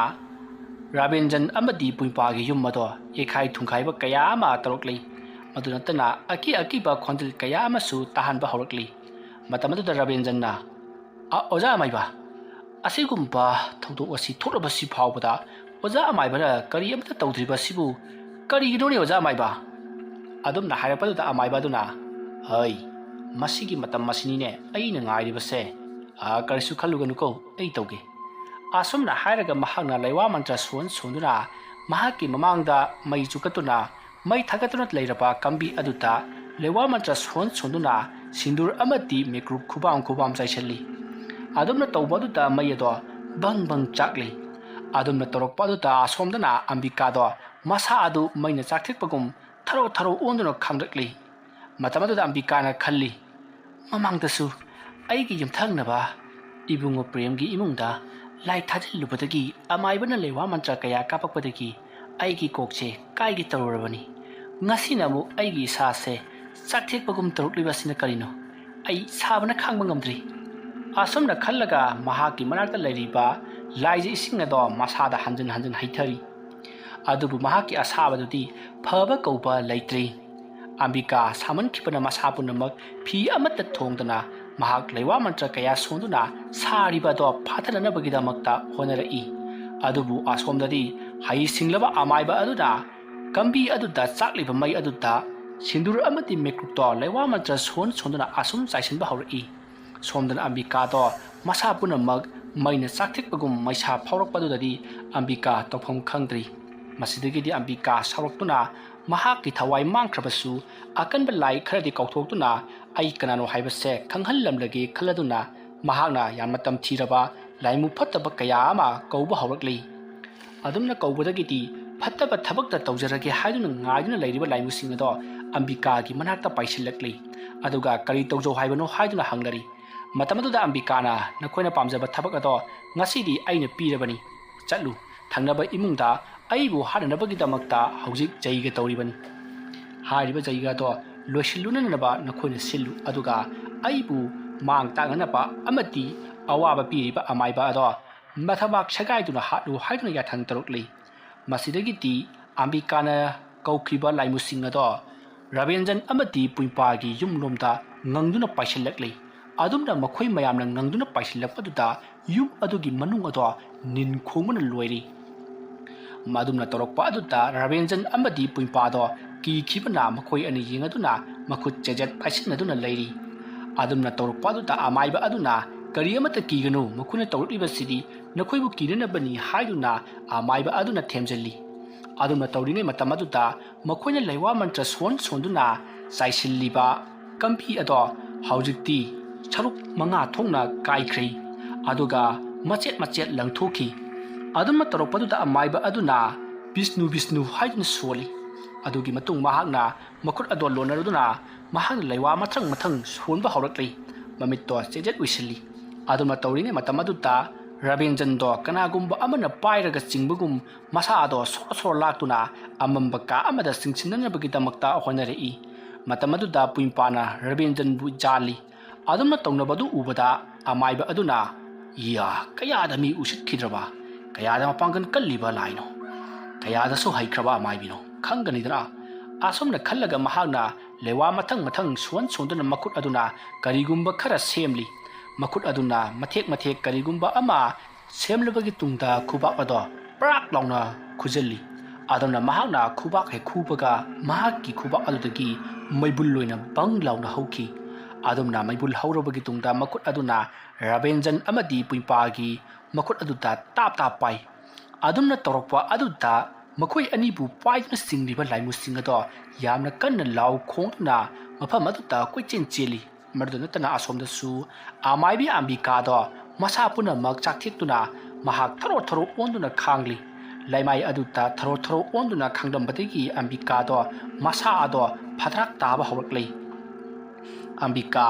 ꯔꯥꯕꯦꯟꯖꯟ ꯑꯃꯗꯤ ꯄꯨꯏꯄꯥꯒꯤ ꯌꯨꯝ ꯑꯗꯣ ꯌꯩꯈꯥꯏ ꯊꯨꯡꯈꯥꯏꯕ ꯀꯌꯥ ꯑꯃ ꯇꯧꯔꯛꯂꯤ꯫ ꯃꯗꯨ ꯅꯠꯇꯅ ꯑꯀꯤ ꯑꯀꯤꯕ ꯈꯣꯟꯖꯦꯜ ꯀꯌꯥ ꯑꯃꯁꯨ ꯇꯥꯍꯟꯕ ꯍꯧꯔꯛꯂꯤ꯫ ꯃꯇꯝ ꯑꯗꯨꯗ ꯔꯥꯕꯦꯟꯖꯟꯅ, "ꯑ, ꯑꯣꯖꯥ ꯑꯃꯥꯏꯕ, ꯑꯁꯤꯒꯨꯝꯕ ꯊꯧꯗꯣꯛ ꯑꯁꯤ ꯊꯣꯛꯂꯕꯁꯤ ꯐꯥꯎꯕꯗ ꯑꯣꯖꯥ ꯑꯃꯥꯏꯕꯅ ꯀꯔꯤ ꯑꯃꯠꯇ ꯇꯧꯗ꯭ꯔꯤꯕꯁꯤꯕꯨ ꯀꯔꯤꯒꯤꯅꯣꯅꯦ ꯑꯣꯖꯥ ꯑꯃꯥꯏꯕ?" ꯑꯗꯨꯝꯅ ꯍꯥꯏꯔꯛꯄꯗꯨꯗ ꯑꯃꯥꯏꯕ ꯑꯗꯨꯅ, "ꯍꯩ, ꯃꯁꯤꯒꯤ ꯃꯇꯝ ꯑꯁꯤꯅꯤꯅꯦ ꯑꯩꯅ ꯉꯥꯏꯔꯤꯕꯁꯦ꯫ ꯑ, ꯀꯔꯤꯁꯨ ꯈꯜꯂꯨꯒꯅꯨꯀꯣ, ꯑꯩ ꯇꯧꯒꯦ"꯫ ꯑꯁꯨꯝꯅ ꯍꯥꯏꯔꯒ ꯃꯍꯥꯛꯅ ꯂꯩꯋꯥ ꯃꯟꯇ꯭ꯔ ꯁꯣꯟ ꯁꯣꯟꯗꯨꯅ ꯃꯍꯥꯛꯀꯤ ꯃꯃꯥꯡꯗ ꯃꯩ ꯆꯨꯀꯠꯇꯨꯅ ꯃꯩ ꯊꯥꯒꯠꯇꯨꯅ ꯂꯩꯔꯕ ꯀꯝꯕꯤ ꯑꯗꯨꯗ ꯂꯩꯋꯥ ꯃꯟꯇ꯭ꯔ ꯁꯣꯟ ꯁꯣꯟꯗꯨꯅ ꯁꯤꯟꯗꯨꯔ ꯑꯃꯗꯤ ꯃꯤꯀ꯭ꯔꯨꯛ ꯈꯨꯕꯥꯝ ꯈꯨꯕꯥꯝ ꯆꯥꯏꯁꯤꯜꯂꯤ꯫ ꯑꯗꯨꯝꯅ ꯇꯧꯕ ꯑꯗꯨꯗ ꯃꯩ ꯑꯗꯣ ꯕꯪ ꯕꯪ ꯆꯥꯛꯂꯤ꯫ ꯑꯗꯨꯝꯅ ꯇꯧꯔꯛꯄ ꯑꯗꯨꯗ ꯑꯁꯣꯝꯗꯅ ꯑꯝꯕꯤꯀꯥꯗꯣ ꯃꯁꯥ ꯑꯗꯨ ꯃꯩꯅ ꯆꯥꯛꯊꯦꯛꯄꯒꯨꯝ ꯊꯔꯣ ꯊꯔꯣ ꯑꯣꯟꯗꯨꯅ ꯈꯥꯡꯂꯛꯂꯤ꯫ ꯃꯇꯝ ꯑꯗꯨꯗ ꯑꯝꯕꯤꯀꯥꯅ ꯈꯜꯂꯤ, "ꯃꯃꯥꯡꯗꯁꯨ ꯑꯩꯒꯤ ꯌꯨꯝꯊꯪꯅꯕ ꯏꯕꯨꯡꯉꯣ ꯄ꯭ꯔꯦꯝꯒꯤ ꯏꯃꯨꯡꯗ ꯂꯥꯏ ꯊꯥꯖꯤꯜꯂꯨꯕꯗꯒꯤ ꯑꯃꯥꯏꯕꯅ ꯂꯩꯋꯥ ꯃꯟꯇ꯭ꯔ ꯀꯌꯥ ꯀꯥꯞꯄꯛꯄꯗꯒꯤ ꯑꯩꯒꯤ ꯀꯣꯛꯁꯦ ꯀꯥꯏꯒꯦ ꯇꯧꯔꯨꯔꯕꯅꯤ꯫ ꯉꯁꯤꯅ ꯑꯃꯨꯛ ꯑꯩꯒꯤ ꯏꯁꯥꯁꯦ ꯆꯥꯛꯊꯦꯛꯄꯒꯨꯝ ꯇꯧꯔꯛꯂꯤꯕ ꯑꯁꯤꯅ ꯀꯔꯤꯅꯣ? ꯑꯩ ꯁꯥꯕꯅ ꯈꯥꯡꯕ ꯉꯝꯗ꯭ꯔꯤ"꯫ ꯑꯁꯨꯝꯅ ꯈꯜꯂꯒ ꯃꯍꯥꯛꯀꯤ ꯃꯅꯥꯛꯇ ꯂꯩꯔꯤꯕ ꯂꯥꯏꯖ ꯏꯁꯤꯡ ꯑꯗꯣ ꯃꯁꯥꯗ ꯍꯟꯖꯤꯟ ꯍꯟꯖꯤꯟ ꯍꯩꯊꯔꯤ꯫ ꯑꯗꯨꯕꯨ ꯃꯍꯥꯛꯀꯤ ꯑꯁꯥꯕꯗꯨꯗꯤ ꯐꯕ ꯀꯧꯕ ꯂꯩꯇ꯭ꯔꯤ꯫ ꯑꯝꯕꯤꯀꯥ ꯁꯥꯃꯟꯈꯤꯕꯅ ꯃꯁꯥ ꯄꯨꯝꯅꯃꯛ ꯐꯤ ꯑꯃꯠꯇ ꯊꯣꯡꯗꯅ ꯃꯍꯥꯛ ꯂꯩꯋꯥ ꯃꯟꯇ꯭ꯔ ꯀꯌꯥ ꯁꯣꯟꯗꯨꯅ ꯁꯥꯔꯤꯕ ꯑꯗꯣ ꯐꯥꯊꯅꯅꯕꯒꯤꯗꯃꯛꯇ ꯍꯣꯠꯅꯔꯛꯏ꯫ ꯑꯗꯨꯕꯨ ꯑꯁꯣꯝꯗꯗꯤ ꯍꯩ ꯁꯤꯡꯂꯕ ꯑꯃꯥꯏꯕ ꯑꯗꯨꯅ ꯀꯝꯕꯤ ꯑꯗꯨꯗ ꯆꯥꯛꯂꯤꯕ ꯃꯩ ꯑꯗꯨꯗ ꯁꯤꯟꯗꯨꯔ ꯑꯃꯗꯤ ꯃꯤꯀ꯭ꯔꯨꯛꯇꯣ ꯂꯩꯋꯥ ꯃꯟꯇ꯭ꯔ ꯁꯣꯟ ꯁꯣꯟꯗꯨꯅ ꯑꯁꯨꯝ ꯆꯥꯏꯁꯤꯟꯕ ꯍꯧꯔꯛꯏ꯫ ꯁꯣꯝꯗꯅ ꯑꯝꯕꯤꯀꯥꯗꯣ ꯃꯁꯥ ꯄꯨꯝꯅꯃꯛ ꯃꯩꯅ ꯆꯥꯛꯊꯦꯛꯄꯒꯨꯝ ꯃꯩꯁꯥ ꯐꯥꯎꯔꯛꯄꯗꯨꯗꯗꯤ ꯑꯝꯕꯤꯀꯥ ꯇꯧꯐꯝ ꯈꯪꯗ꯭ꯔꯤ꯫ ꯃꯁꯤꯗꯒꯤꯗꯤ ꯑꯝꯕꯤꯀꯥ ꯁꯥꯎꯔꯛꯇꯨꯅ ꯃꯍꯥꯛꯀꯤ ꯊꯋꯥꯏ ꯃꯥꯡꯈ꯭ꯔꯕꯁꯨ ꯑꯀꯟꯕ ꯂꯥꯏ ꯈꯔꯗꯤ ꯀꯧꯊꯣꯛꯇꯨꯅ ꯑꯩ ꯀꯅꯥꯅꯣ ꯍꯥꯏꯕꯁꯦ ꯈꯪꯍꯜꯂꯝꯂꯒꯦ ꯈꯜꯂꯗꯨꯅ ꯃꯍꯥꯛꯅ ꯌꯥꯝꯅ ꯇꯝꯊꯤꯔꯕ ꯂꯥꯏꯃꯨ ꯐꯠꯇꯕ ꯀꯌꯥ ꯑꯃ ꯀꯧꯕ ꯍꯧꯔꯛꯂꯤ꯫ ꯑꯗꯨꯝꯅ ꯀꯧꯕꯗꯒꯤꯗꯤ ꯐꯠꯇꯕ ꯊꯕꯛꯇ ꯇꯧꯖꯔꯒꯦ ꯍꯥꯏꯗꯨꯅ ꯉꯥꯏꯗꯨꯅ ꯂꯩꯔꯤꯕ ꯂꯥꯏꯃꯨꯁꯤꯡ ꯑꯗꯣ ꯑꯝꯕꯤꯀꯥꯒꯤ ꯃꯅꯥꯛꯇ ꯄꯥꯏꯁꯤꯜꯂꯛꯂꯤ꯫ ꯑꯗꯨꯒ "ꯀꯔꯤ ꯇꯧꯖꯧ ꯍꯥꯏꯕꯅꯣ?" ꯍꯥꯏꯗꯨꯅ ꯍꯪꯂꯔꯤ꯫ ꯃꯇꯝ ꯑꯗꯨꯗ ꯑꯝꯕꯤꯀꯥꯅ, "ꯅꯈꯣꯏꯅ ꯄꯥꯝꯖꯕ ꯊꯕꯛ ꯑꯗꯣ ꯉꯁꯤꯗꯤ ꯑꯩꯅ ꯄꯤꯔꯕꯅꯤ꯫ ꯆꯠꯂꯨ, ꯊꯪꯅꯕ ꯏꯃꯨꯡꯗ ꯑꯩꯕꯨ ꯍꯥꯠꯅꯅꯕꯒꯤꯗꯃꯛꯇ ꯍꯧꯖꯤꯛ ꯖꯩꯒ ꯇꯧꯔꯤꯕꯅꯤ꯫ ꯍꯥꯏꯔꯤꯕ ꯖꯩꯒ ꯑꯗꯣ ꯂꯣꯏꯁꯤꯜꯂꯨꯅꯅꯕ ꯅꯈꯣꯏꯅ ꯁꯤꯜꯂꯨ, ꯑꯗꯨꯒ ꯑꯩꯕꯨ ꯃꯥꯡ ꯇꯥꯛꯅꯅꯕ ꯑꯃꯗꯤ ꯑꯋꯥꯕ ꯄꯤꯔꯤꯕ ꯑꯃꯥꯏꯕ ꯑꯗꯣ ꯃꯊꯕꯥꯛ ꯁꯦꯒꯥꯏꯗꯨꯅ ꯍꯥꯠꯂꯨ" ꯍꯥꯏꯗꯨꯅ ꯌꯥꯊꯪ ꯇꯧꯔꯛꯂꯤ꯫ ꯃꯁꯤꯗꯒꯤꯗꯤ ꯑꯝꯕꯤꯀꯥꯅ ꯀꯧꯈꯤꯕ ꯂꯥꯏꯃꯨꯁꯤꯡ ꯑꯗꯣ ꯔꯕꯦꯟꯖꯟ ꯑꯃꯗꯤ ꯄꯨꯏꯄꯥꯒꯤ ꯌꯨꯝꯂꯣꯝꯗ ꯉꯪꯗꯨꯅ ꯄꯥꯏꯁꯤꯜꯂꯛꯂꯤ꯫ ꯑꯗꯨꯝꯅ ꯃꯈꯣꯏ ꯃꯌꯥꯝꯅ ꯉꯪꯗꯨꯅ ꯄꯥꯏꯁꯤꯜꯂꯛꯄꯗꯨꯗ ꯌꯨꯝ ꯑꯗꯨꯒꯤ ꯃꯅꯨꯡ ꯑꯗꯣ ꯅꯤꯟ ꯈꯣꯡꯕꯅ ꯂꯣꯏꯔꯤ꯫ ꯃꯗꯨꯝꯅ ꯇꯧꯔꯛꯄ ꯑꯗꯨꯗ ꯔꯕꯦꯟꯖꯟ ꯑꯃꯗꯤ ꯄꯨꯏꯄꯥꯗꯣ ꯀꯤꯈꯤꯕꯅ ꯃꯈꯣꯏ ꯑꯅꯤ ꯌꯦꯡꯉꯗꯨꯅ ꯃꯈꯨꯠ ꯆꯦꯖꯠ ꯄꯥꯏꯁꯤꯟꯅꯗꯨꯅ ꯂꯩꯔꯤ꯫ ꯑꯗꯨꯝꯅ ꯇꯧꯔꯛꯄ ꯑꯗꯨꯗ ꯑꯃꯥꯏꯕ ꯑꯗꯨꯅ, "ꯀꯔꯤ ꯑꯃꯠꯇ ꯀꯤꯒꯅꯨ, ꯃꯈꯣꯏꯅ ꯇꯧꯔꯛꯂꯤꯕꯁꯤꯗꯤ ꯅꯈꯣꯏꯕꯨ ꯀꯤꯅꯅꯕꯅꯤ" ꯍꯥꯏꯗꯨꯅ ꯑꯃꯥꯏꯕ ꯑꯗꯨꯅ ꯊꯦꯝꯖꯤꯜꯂꯤ꯫ ꯑꯗꯨꯝꯅ ꯇꯧꯔꯤꯉꯩ ꯃꯇꯝ ꯑꯗꯨꯗ ꯃꯈꯣꯏꯅ ꯂꯩꯋꯥ ꯃꯟꯇ꯭ꯔ ꯁꯣꯟ ꯁꯣꯟꯗꯨꯅ ꯆꯥꯏꯁꯤꯜꯂꯤꯕ ꯀꯝꯕꯤ ꯑꯗꯣ ꯍꯧꯖꯤꯛꯇꯤ ꯁꯔꯨꯛ ꯃꯉꯥ ꯊꯣꯛꯅ ꯀꯥꯏꯈ꯭ꯔꯦ꯫ ꯑꯗꯨꯒ ꯃꯆꯦꯠ ꯃꯆꯦꯠ ꯂꯪꯊꯣꯛꯈꯤ꯫ ꯑꯗꯨꯝꯅ ꯇꯧꯔꯛꯄꯗꯨꯗ ꯑꯃꯥꯏꯕ ꯑꯗꯨꯅ "ꯕꯤꯁꯅꯨ, ꯕꯤꯁꯅꯨ" ꯍꯥꯏꯗꯨꯅ ꯁꯣꯜꯂꯤ꯫ ꯑꯗꯨꯒꯤ ꯃꯇꯨꯡ ꯃꯍꯥꯛꯅ ꯃꯈꯨꯠ ꯑꯗꯣ ꯂꯣꯟꯅꯔꯗꯨꯅ ꯃꯍꯥꯛꯅ ꯂꯩꯋꯥ ꯃꯊꯪ ꯃꯊꯪ ꯁꯣꯟꯕ ꯍꯧꯔꯛꯂꯤ꯫ ꯃꯃꯤꯠꯇꯣ ꯆꯦꯖꯦꯠ ꯎꯏꯁꯤꯜꯂꯤ꯫ ꯑꯗꯨꯝꯅ ꯇꯧꯔꯤꯉꯩ ꯃꯇꯝ ꯑꯗꯨꯗ ꯔꯕꯤꯟꯖꯟꯗꯣ ꯀꯅꯥꯒꯨꯝꯕ ꯑꯃꯅ ꯄꯥꯏꯔꯒ ꯆꯤꯡꯕꯒꯨꯝ ꯃꯁꯥ ꯑꯗꯣ ꯁꯣꯔ ꯁꯣꯔ ꯂꯥꯛꯇꯨꯅ ꯑꯃꯝꯕ ꯀꯥ ꯑꯃꯗ ꯆꯤꯡꯁꯤꯟꯅꯅꯕꯒꯤꯗꯃꯛꯇ ꯍꯣꯠꯅꯔꯛꯏ꯫ ꯃꯇꯝ ꯑꯗꯨꯗ ꯄꯨꯏꯄꯥꯅ ꯔꯕꯤꯟꯖꯟꯕꯨ ꯖꯥꯜꯂꯤ꯫ ꯑꯗꯨꯝꯅ ꯇꯧꯅꯕꯗꯨ ꯎꯕꯗ ꯑꯃꯥꯏꯕ ꯑꯗꯨꯅ, "ꯏꯌꯥ, ꯀꯌꯥꯗ ꯃꯤ ꯎꯁꯤꯠꯈꯤꯗ꯭ꯔꯕ, ꯀꯌꯥꯗ ꯃꯄꯥꯡꯒꯜ ꯀꯜꯂꯤꯕ ꯂꯥꯏꯅꯣ, ꯀꯌꯥꯗꯁꯨ ꯍꯩꯈ꯭ꯔꯕ ꯑꯃꯥꯏꯕꯤꯅꯣ ꯈꯪꯒꯅꯤꯗꯅ?" ꯑꯁꯨꯝꯅ ꯈꯜꯂꯒ ꯃꯍꯥꯛꯅ ꯂꯩꯋꯥ ꯃꯊꯪ ꯃꯊꯪ ꯁꯣꯟ ꯁꯣꯟꯗꯨꯅ ꯃꯈꯨꯠ ꯑꯗꯨꯅ ꯀꯔꯤꯒꯨꯝꯕ ꯈꯔ ꯁꯦꯝꯂꯤ꯫ ꯃꯈꯨꯠ ꯑꯗꯨꯅ ꯃꯊꯦꯛ ꯃꯊꯦꯛ ꯀꯔꯤꯒꯨꯝꯕ ꯑꯃ ꯁꯦꯝꯂꯕꯒꯤ ꯇꯨꯡꯗ ꯈꯨꯕꯥꯛ ꯑꯗꯣ ꯄ꯭ꯔꯥꯛ ꯂꯥꯎꯅ ꯈꯨꯖꯤꯜꯂꯤ꯫ ꯑꯗꯨꯝꯅ ꯃꯍꯥꯛꯅ ꯈꯨꯕꯥꯛ ꯍꯦꯛ ꯈꯨꯕꯒ ꯃꯍꯥꯛꯀꯤ ꯈꯨꯕꯥꯛ ꯑꯗꯨꯗꯒꯤ ꯃꯩꯕꯨꯜ ꯑꯣꯏꯅ ꯕꯪ ꯂꯥꯎꯅ ꯍꯧꯈꯤ꯫ ꯑꯗꯨꯝꯅ ꯃꯩꯕꯨꯜ ꯍꯧꯔꯕꯒꯤ ꯇꯨꯡꯗ ꯃꯈꯨꯠ ꯑꯗꯨꯅ ꯔꯥꯕꯦꯟꯖꯟ ꯑꯃꯗꯤ ꯄꯨꯏꯄꯥꯒꯤ ꯃꯈꯨꯠ ꯑꯗꯨꯗ ꯇꯥꯞ ꯇꯥꯞ ꯄꯥꯏ꯫ ꯑꯗꯨꯝꯅ ꯇꯧꯔꯛꯄ ꯑꯗꯨꯗ ꯃꯈꯣꯏ ꯑꯅꯤꯕꯨ ꯄꯥꯏꯗꯨꯅ ꯆꯤꯡꯂꯤꯕ ꯂꯥꯏꯃꯨꯁꯤꯡ ꯑꯗꯣ ꯌꯥꯝꯅ ꯀꯟꯅ ꯂꯥꯎ ꯈꯣꯡꯗꯨꯅ ꯃꯐꯝ ꯑꯗꯨꯗ ꯀꯣꯏꯆꯦꯟ ꯆꯦꯜꯂꯤ꯫ ꯃꯗꯨꯗ ꯅꯠꯇꯅ ꯑꯁꯣꯝꯗꯁꯨ ꯑꯃꯥꯏꯕꯤ ꯑꯝꯕꯤꯀꯥꯗꯣ ꯃꯁꯥ ꯄꯨꯝꯅꯃꯛ ꯆꯥꯛꯊꯦꯛꯇꯨꯅ ꯃꯍꯥꯛ ꯊꯔꯣ ꯊꯔꯣ ꯑꯣꯟꯗꯨꯅ ꯈꯥꯡꯂꯤ꯫ ꯂꯩꯃꯥꯏ ꯑꯗꯨꯗ ꯊꯔꯣ ꯊꯔꯣ ꯑꯣꯟꯗꯨꯅ ꯈꯥꯡꯂꯝꯕꯗꯒꯤ ꯑꯝꯕꯤꯀꯥꯗꯣ ꯃꯁꯥ ꯑꯗꯣ ꯐꯗ꯭ꯔꯥꯛ ꯇꯥꯕ ꯍꯧꯔꯛꯂꯤ꯫ ꯑꯝꯕꯤꯀꯥ,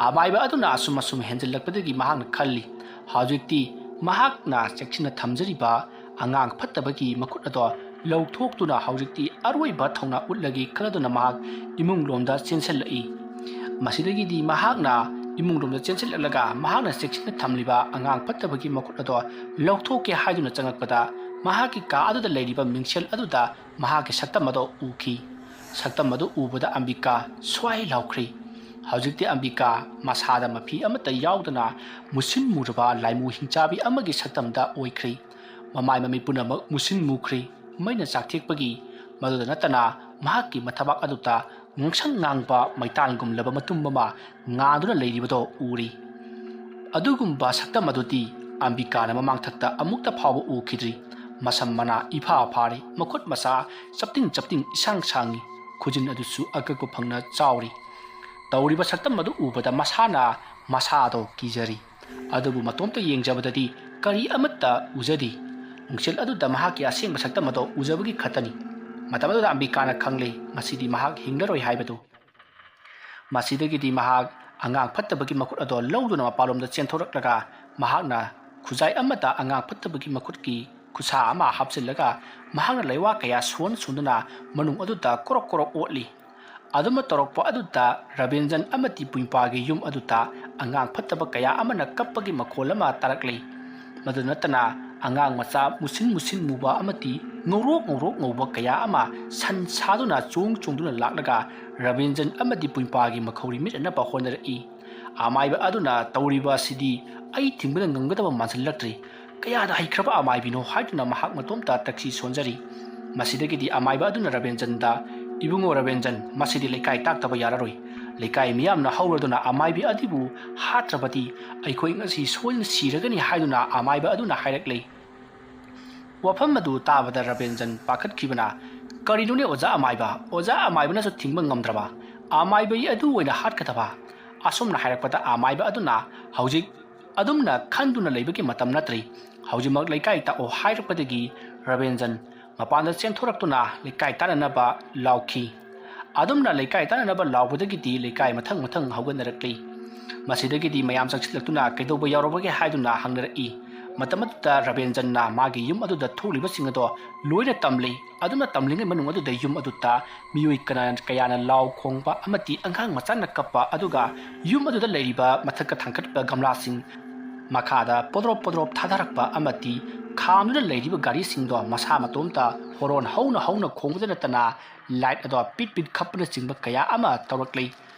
ꯑꯃꯥꯏꯕ ꯑꯗꯨꯅ ꯑꯁꯨꯝ ꯑꯁꯨꯝ ꯍꯦꯟꯖꯤꯜꯂꯛꯄꯗꯒꯤ ꯃꯍꯥꯛꯅ ꯈꯜꯂꯤ, ꯍꯧꯖꯤꯛꯇꯤ ꯃꯍꯥꯛꯅ ꯆꯦꯛꯁꯤꯟꯅ ꯊꯝꯖꯔꯤꯕ ꯑꯉꯥꯡ ꯐꯠꯇꯕꯒꯤ ꯃꯈꯨꯠ ꯑꯗꯣ ꯂꯧꯊꯣꯛꯇꯨꯅ ꯍꯧꯖꯤꯛꯇꯤ ꯑꯔꯣꯏꯕ ꯊꯧꯅꯥ ꯎꯠꯂꯒꯦ ꯈꯜꯂꯗꯨꯅ ꯃꯍꯥꯛ ꯏꯃꯨꯡ ꯂꯣꯝꯗ ꯆꯦꯟꯁꯤꯜꯂꯛꯏ꯫ ꯃꯁꯤꯗꯒꯤꯗꯤ ꯃꯍꯥꯛꯅ ꯏꯃꯨꯡ ꯂꯣꯝꯗ ꯆꯦꯟꯁꯤꯜꯂꯛꯂꯒ ꯃꯍꯥꯛꯅ ꯆꯦꯛꯁꯤꯟꯅ ꯊꯝꯂꯤꯕ ꯑꯉꯥꯡ ꯐꯠꯇꯕꯒꯤ ꯃꯈꯨꯠ ꯑꯗꯣ ꯂꯧꯊꯣꯛꯀꯦ ꯍꯥꯏꯗꯨꯅ ꯆꯪꯂꯛꯄꯗ ꯃꯍꯥꯛꯀꯤ ꯀꯥ ꯑꯗꯨꯗ ꯂꯩꯔꯤꯕ ꯃꯤꯡꯁꯦꯜ ꯑꯗꯨꯗ ꯃꯍꯥꯛꯀꯤ ꯁꯛꯇꯝ ꯑꯗꯣ ꯎꯈꯤ꯫ ꯁꯛꯇꯝ ꯑꯗꯨ ꯎꯕꯗ ꯑꯝꯕꯤꯀꯥ ꯁ꯭ꯋꯥꯏ ꯂꯥꯎꯈ꯭ꯔꯤ꯫ ꯍꯧꯖꯤꯛꯇꯤ ꯑꯝꯕꯤꯀꯥ ꯃꯁꯥꯗ ꯃꯐꯤ ꯑꯃꯠꯇ ꯌꯥꯎꯗꯅ ꯃꯨꯁꯤꯟ ꯃꯨꯔꯕ ꯂꯥꯏꯃꯨ ꯍꯤꯡꯆꯥꯕꯤ ꯑꯃꯒꯤ ꯁꯛꯇꯝꯗ ꯑꯣꯏꯈ꯭ꯔꯤ꯫ ꯃꯃꯥꯏ ꯃꯃꯤꯠ ꯄꯨꯝꯅꯃꯛ ꯃꯨꯁꯤꯟ ꯃꯨꯈ꯭ꯔꯤ꯫ ꯃꯩꯅ ꯆꯥꯛꯊꯦꯛꯄꯒꯤ꯫ ꯃꯗꯨꯗ ꯅꯠꯇꯅ ꯃꯍꯥꯛꯀꯤ ꯃꯊꯕꯥꯛ ꯑꯗꯨꯗ ꯉꯥꯡꯁꯪ ꯉꯥꯡꯕ ꯃꯩꯇꯥꯟꯒꯨꯝꯂꯕ ꯃꯇꯨꯝ ꯑꯃ ꯉꯥꯗꯨꯅ ꯂꯩꯔꯤꯕꯗꯣ ꯎꯔꯤ꯫ ꯑꯗꯨꯒꯨꯝꯕ ꯁꯛꯇꯝ ꯑꯗꯨꯗꯤ ꯑꯝꯕꯤꯀꯥꯅ ꯃꯃꯥꯡꯊꯛꯇ ꯑꯃꯨꯛꯇ ꯐꯥꯎꯕ ꯎꯈꯤꯗ꯭ꯔꯤ꯫ ꯃꯁꯝ ꯃꯅꯥ ꯏꯐꯥ ꯐꯥꯔꯤ, ꯃꯈꯨꯠ ꯃꯁꯥ ꯆꯞꯇꯤꯡ ꯆꯞꯇꯤꯡ ꯏꯁꯥꯡ ꯁꯥꯡꯉꯤ, ꯈꯨꯖꯤꯟ ꯑꯗꯨꯁꯨ ꯑꯀꯛꯄ ꯐꯪꯅ ꯆꯥꯎꯔꯤ꯫ ꯇꯧꯔꯤꯕ ꯁꯛꯇꯝ ꯑꯗꯨ ꯎꯕꯗ ꯃꯁꯥꯅ ꯃꯁꯥꯗꯣ ꯀꯤꯖꯔꯤ꯫ ꯑꯗꯨꯕꯨ ꯃꯇꯣꯝꯇ ꯌꯦꯡꯖꯕꯗꯗꯤ ꯀꯔꯤ ꯑꯃꯠꯇ ꯎꯖꯗꯦ꯫ ꯅꯨꯡꯁꯤꯠ ꯑꯗꯨꯗ ꯃꯍꯥꯛꯀꯤ ꯑꯁꯦꯡꯕ ꯁꯛꯇꯝ ꯑꯗꯣ ꯎꯖꯕꯒꯤ ꯈꯛꯇꯅꯤ꯫ ꯃꯇꯝ ꯑꯗꯨꯗ ꯑꯝꯕꯤꯀꯥꯅ ꯈꯪꯂꯦ, ꯉꯁꯤꯗꯤ ꯃꯍꯥꯛ ꯍꯤꯡꯂꯔꯣꯏ ꯍꯥꯏꯕꯗꯨ꯫ ꯃꯁꯤꯗꯒꯤꯗꯤ ꯃꯍꯥꯛ ꯑꯉꯥꯡ ꯐꯠꯇꯕꯒꯤ ꯃꯈꯨꯠ ꯑꯗꯣ ꯂꯧꯗꯨꯅ ꯃꯄꯥꯟꯂꯣꯝꯗ ꯆꯦꯟꯊꯣꯔꯛꯂꯒ ꯃꯍꯥꯛꯅ ꯈꯨꯖꯥꯏ ꯑꯃꯗ ꯑꯉꯥꯡ ꯐꯠꯇꯕꯒꯤ ꯃꯈꯨꯠꯀꯤ ꯈꯨꯠꯁꯥ ꯑꯃ ꯍꯥꯞꯆꯤꯜꯂꯒ ꯃꯍꯥꯛꯅ ꯂꯩꯋꯥ ꯀꯌꯥ ꯁꯣꯟ ꯁꯣꯟꯗꯨꯅ ꯃꯅꯨꯡ ꯑꯗꯨꯗ ꯀꯣꯔꯣꯛ ꯀꯣꯔꯣꯛ ꯑꯣꯠꯂꯤ꯫ ꯑꯗꯨꯝꯅ ꯇꯧꯔꯛꯄ ꯑꯗꯨꯗ ꯔꯕꯤꯟꯖꯟ ꯑꯃꯗꯤ ꯄꯨꯏꯄꯥꯒꯤ ꯌꯨꯝ ꯑꯗꯨꯗ ꯑꯉꯥꯡ ꯐꯠꯇꯕ ꯀꯌꯥ ꯑꯃꯅ ꯀꯞꯄꯒꯤ ꯃꯈꯣꯜ ꯑꯃ ꯇꯥꯔꯛꯂꯤ꯫ ꯃꯗꯨ ꯅꯠꯇꯅ ꯑꯉꯥꯡ ꯃꯆꯥ ꯃꯨꯁꯤꯟ ꯃꯨꯁꯤꯟ ꯃꯨꯕ ꯑꯃꯗꯤ ꯉꯧꯔꯣꯛ ꯉꯧꯔꯣꯛ ꯉꯧꯕ ꯀꯌꯥ ꯑꯃ ꯁꯟ ꯁꯥꯗꯨꯅ ꯆꯣꯡ ꯆꯣꯡꯗꯨꯅ ꯂꯥꯛꯂꯒ ꯔꯕꯤꯟꯖꯟ ꯑꯃꯗꯤ ꯄꯨꯏꯄꯥꯒꯤ ꯃꯈꯧꯔꯤ ꯃꯤꯠ ꯑꯅꯕ ꯍꯣꯠꯅꯔꯛꯏ꯫ ꯑꯃꯥꯏꯕ ꯑꯗꯨꯅ ꯇꯧꯔꯤꯕ ꯑꯁꯤꯗꯤ ꯑꯩ ꯊꯤꯡꯕꯗ ꯉꯝꯒꯗꯕ ꯃꯥꯟꯁꯤꯜꯂꯛꯇ꯭ꯔꯦ꯫ ꯀꯌꯥꯗ ꯍꯩꯈ꯭ꯔꯕ ꯑꯃꯥꯏꯕꯤꯅꯣ ꯍꯥꯏꯗꯨꯅ ꯃꯍꯥꯛ ꯃꯇꯣꯝꯇ ꯇꯛꯁꯤ ꯁꯣꯟꯖꯔꯤ꯫ ꯃꯁꯤꯗꯒꯤꯗꯤ ꯑꯃꯥꯏꯕ ꯑꯗꯨꯅ ꯔꯕꯤꯟꯖꯟꯗ, "ꯏꯕꯨꯡꯉꯣ ꯔꯕꯤꯟꯖꯟ, ꯃꯁꯤꯗꯤ ꯂꯩꯀꯥꯏ ꯇꯥꯛꯇꯕ ꯌꯥꯔꯔꯣꯏ꯫ ꯂꯩꯀꯥꯏ ꯃꯤꯌꯥꯝꯅ ꯍꯧꯔꯗꯨꯅ ꯑꯃꯥꯏꯕꯤ ꯑꯗꯨꯕꯨ ꯍꯥꯠꯇ꯭ꯔꯕꯗꯤ ꯑꯩꯈꯣꯏ ꯉꯁꯤ ꯁꯣꯏꯗꯅ ꯁꯤꯔꯒꯅꯤ" ꯍꯥꯏꯗꯨꯅ ꯑꯃꯥꯏꯕ ꯑꯗꯨꯅ ꯍꯥꯏꯔꯛꯂꯤ꯫ ꯋꯥꯐꯝ ꯑꯗꯨ ꯇꯥꯕꯗ ꯔꯕꯤꯟꯖꯟ ꯄꯥꯈꯠꯈꯤꯕꯅ, "ꯀꯔꯤꯅꯣꯅꯦ ꯑꯣꯖꯥ ꯑꯃꯥꯏꯕ? ꯑꯣꯖꯥ ꯑꯃꯥꯏꯕꯅꯁꯨ ꯊꯤꯡꯕ ꯉꯝꯗ꯭ꯔꯕ? ꯑꯃꯥꯏꯕꯤ ꯑꯗꯨ ꯑꯣꯏꯅ ꯍꯥꯠꯀꯗꯕ?" ꯑꯁꯨꯝꯅ ꯍꯥꯏꯔꯛꯄꯗ ꯑꯃꯥꯏꯕ ꯑꯗꯨꯅ, "ꯍꯧꯖꯤꯛ ꯑꯗꯨꯝꯅ ꯈꯟꯗꯨꯅ ꯂꯩꯕꯒꯤ ꯃꯇꯝ ꯅꯠꯇ꯭ꯔꯤ꯫ ꯍꯧꯖꯤꯛꯃꯛ ꯂꯩꯀꯥꯏ ꯇꯥꯛꯑꯣ" ꯍꯥꯏꯔꯛꯄꯗꯒꯤ ꯔꯕꯤꯟꯖꯟ ꯃꯄꯥꯟꯗ ꯆꯦꯟꯊꯣꯔꯛꯇꯨꯅ ꯂꯩꯀꯥꯏ ꯇꯥꯟꯅꯅꯕ ꯂꯥꯎꯈꯤ꯫ ꯑꯗꯨꯝꯅ ꯂꯩꯀꯥꯏ ꯇꯥꯟꯅꯅꯕ ꯂꯥꯎꯕꯗꯒꯤꯗꯤ ꯂꯩꯀꯥꯏ ꯃꯊꯪ ꯃꯊꯪ ꯍꯧꯒꯠꯅꯔꯛꯂꯤ꯫ ꯃꯁꯤꯗꯒꯤꯗꯤ ꯃꯌꯥꯝ ꯆꯪꯁꯤꯜꯂꯛꯇꯨꯅ ꯀꯩꯗꯧꯕ ꯌꯥꯎꯔꯕꯒꯦ ꯍꯥꯏꯗꯨꯅ ꯍꯪꯅꯔꯛꯏ꯫ ꯃꯇꯝ ꯑꯗꯨꯗ ꯔꯕꯤꯟꯖꯟꯅ ꯃꯥꯒꯤ ꯌꯨꯝ ꯑꯗꯨꯗ ꯊꯣꯛꯂꯤꯕꯁꯤꯡ ꯑꯗꯣ ꯂꯣꯏꯅ ꯇꯝꯂꯤ꯫ ꯑꯗꯨꯅ ꯇꯝꯂꯤꯉꯩ ꯃꯅꯨꯡ ꯑꯗꯨꯗ ꯌꯨꯝ ꯑꯗꯨꯗ ꯃꯤꯑꯣꯏ ꯀꯅꯥ-, ꯀꯌꯥꯅ ꯂꯥꯎ ꯈꯣꯡꯕ ꯑꯃꯗꯤ ꯑꯉꯥꯡ ꯃꯆꯥꯅ ꯀꯞꯄ, ꯑꯗꯨꯒ ꯌꯨꯝ ꯑꯗꯨꯗ ꯂꯩꯔꯤꯕ ꯃꯊꯛꯇ ꯊꯥꯡꯒꯠꯄ ꯒꯝꯂꯥꯁꯤꯡ ꯃꯈꯥꯗ ꯄꯣꯗ꯭ꯔꯣꯞ ꯄꯣꯗ꯭ꯔꯣꯞ ꯊꯥꯗꯔꯛꯄ ꯑꯃꯗꯤ ꯈꯥꯝꯗꯨꯅ ꯂꯩꯔꯤꯕ ꯒꯥꯔꯤꯁꯤꯡꯗꯣ ꯃꯁꯥ ꯃꯇꯣꯝꯇ ꯍꯣꯔꯣꯟ ꯍꯧꯅ ꯍꯧꯅ ꯈꯣꯡꯕꯗ ꯅꯠꯇꯅ ꯂꯥꯏꯠ ꯑꯗꯣ ꯄꯤꯠ ꯄꯤꯠ ꯈꯞꯄꯅꯆꯤꯡꯕ ꯀꯌꯥ ꯑꯃ ꯇꯧꯔꯛꯂꯤ꯫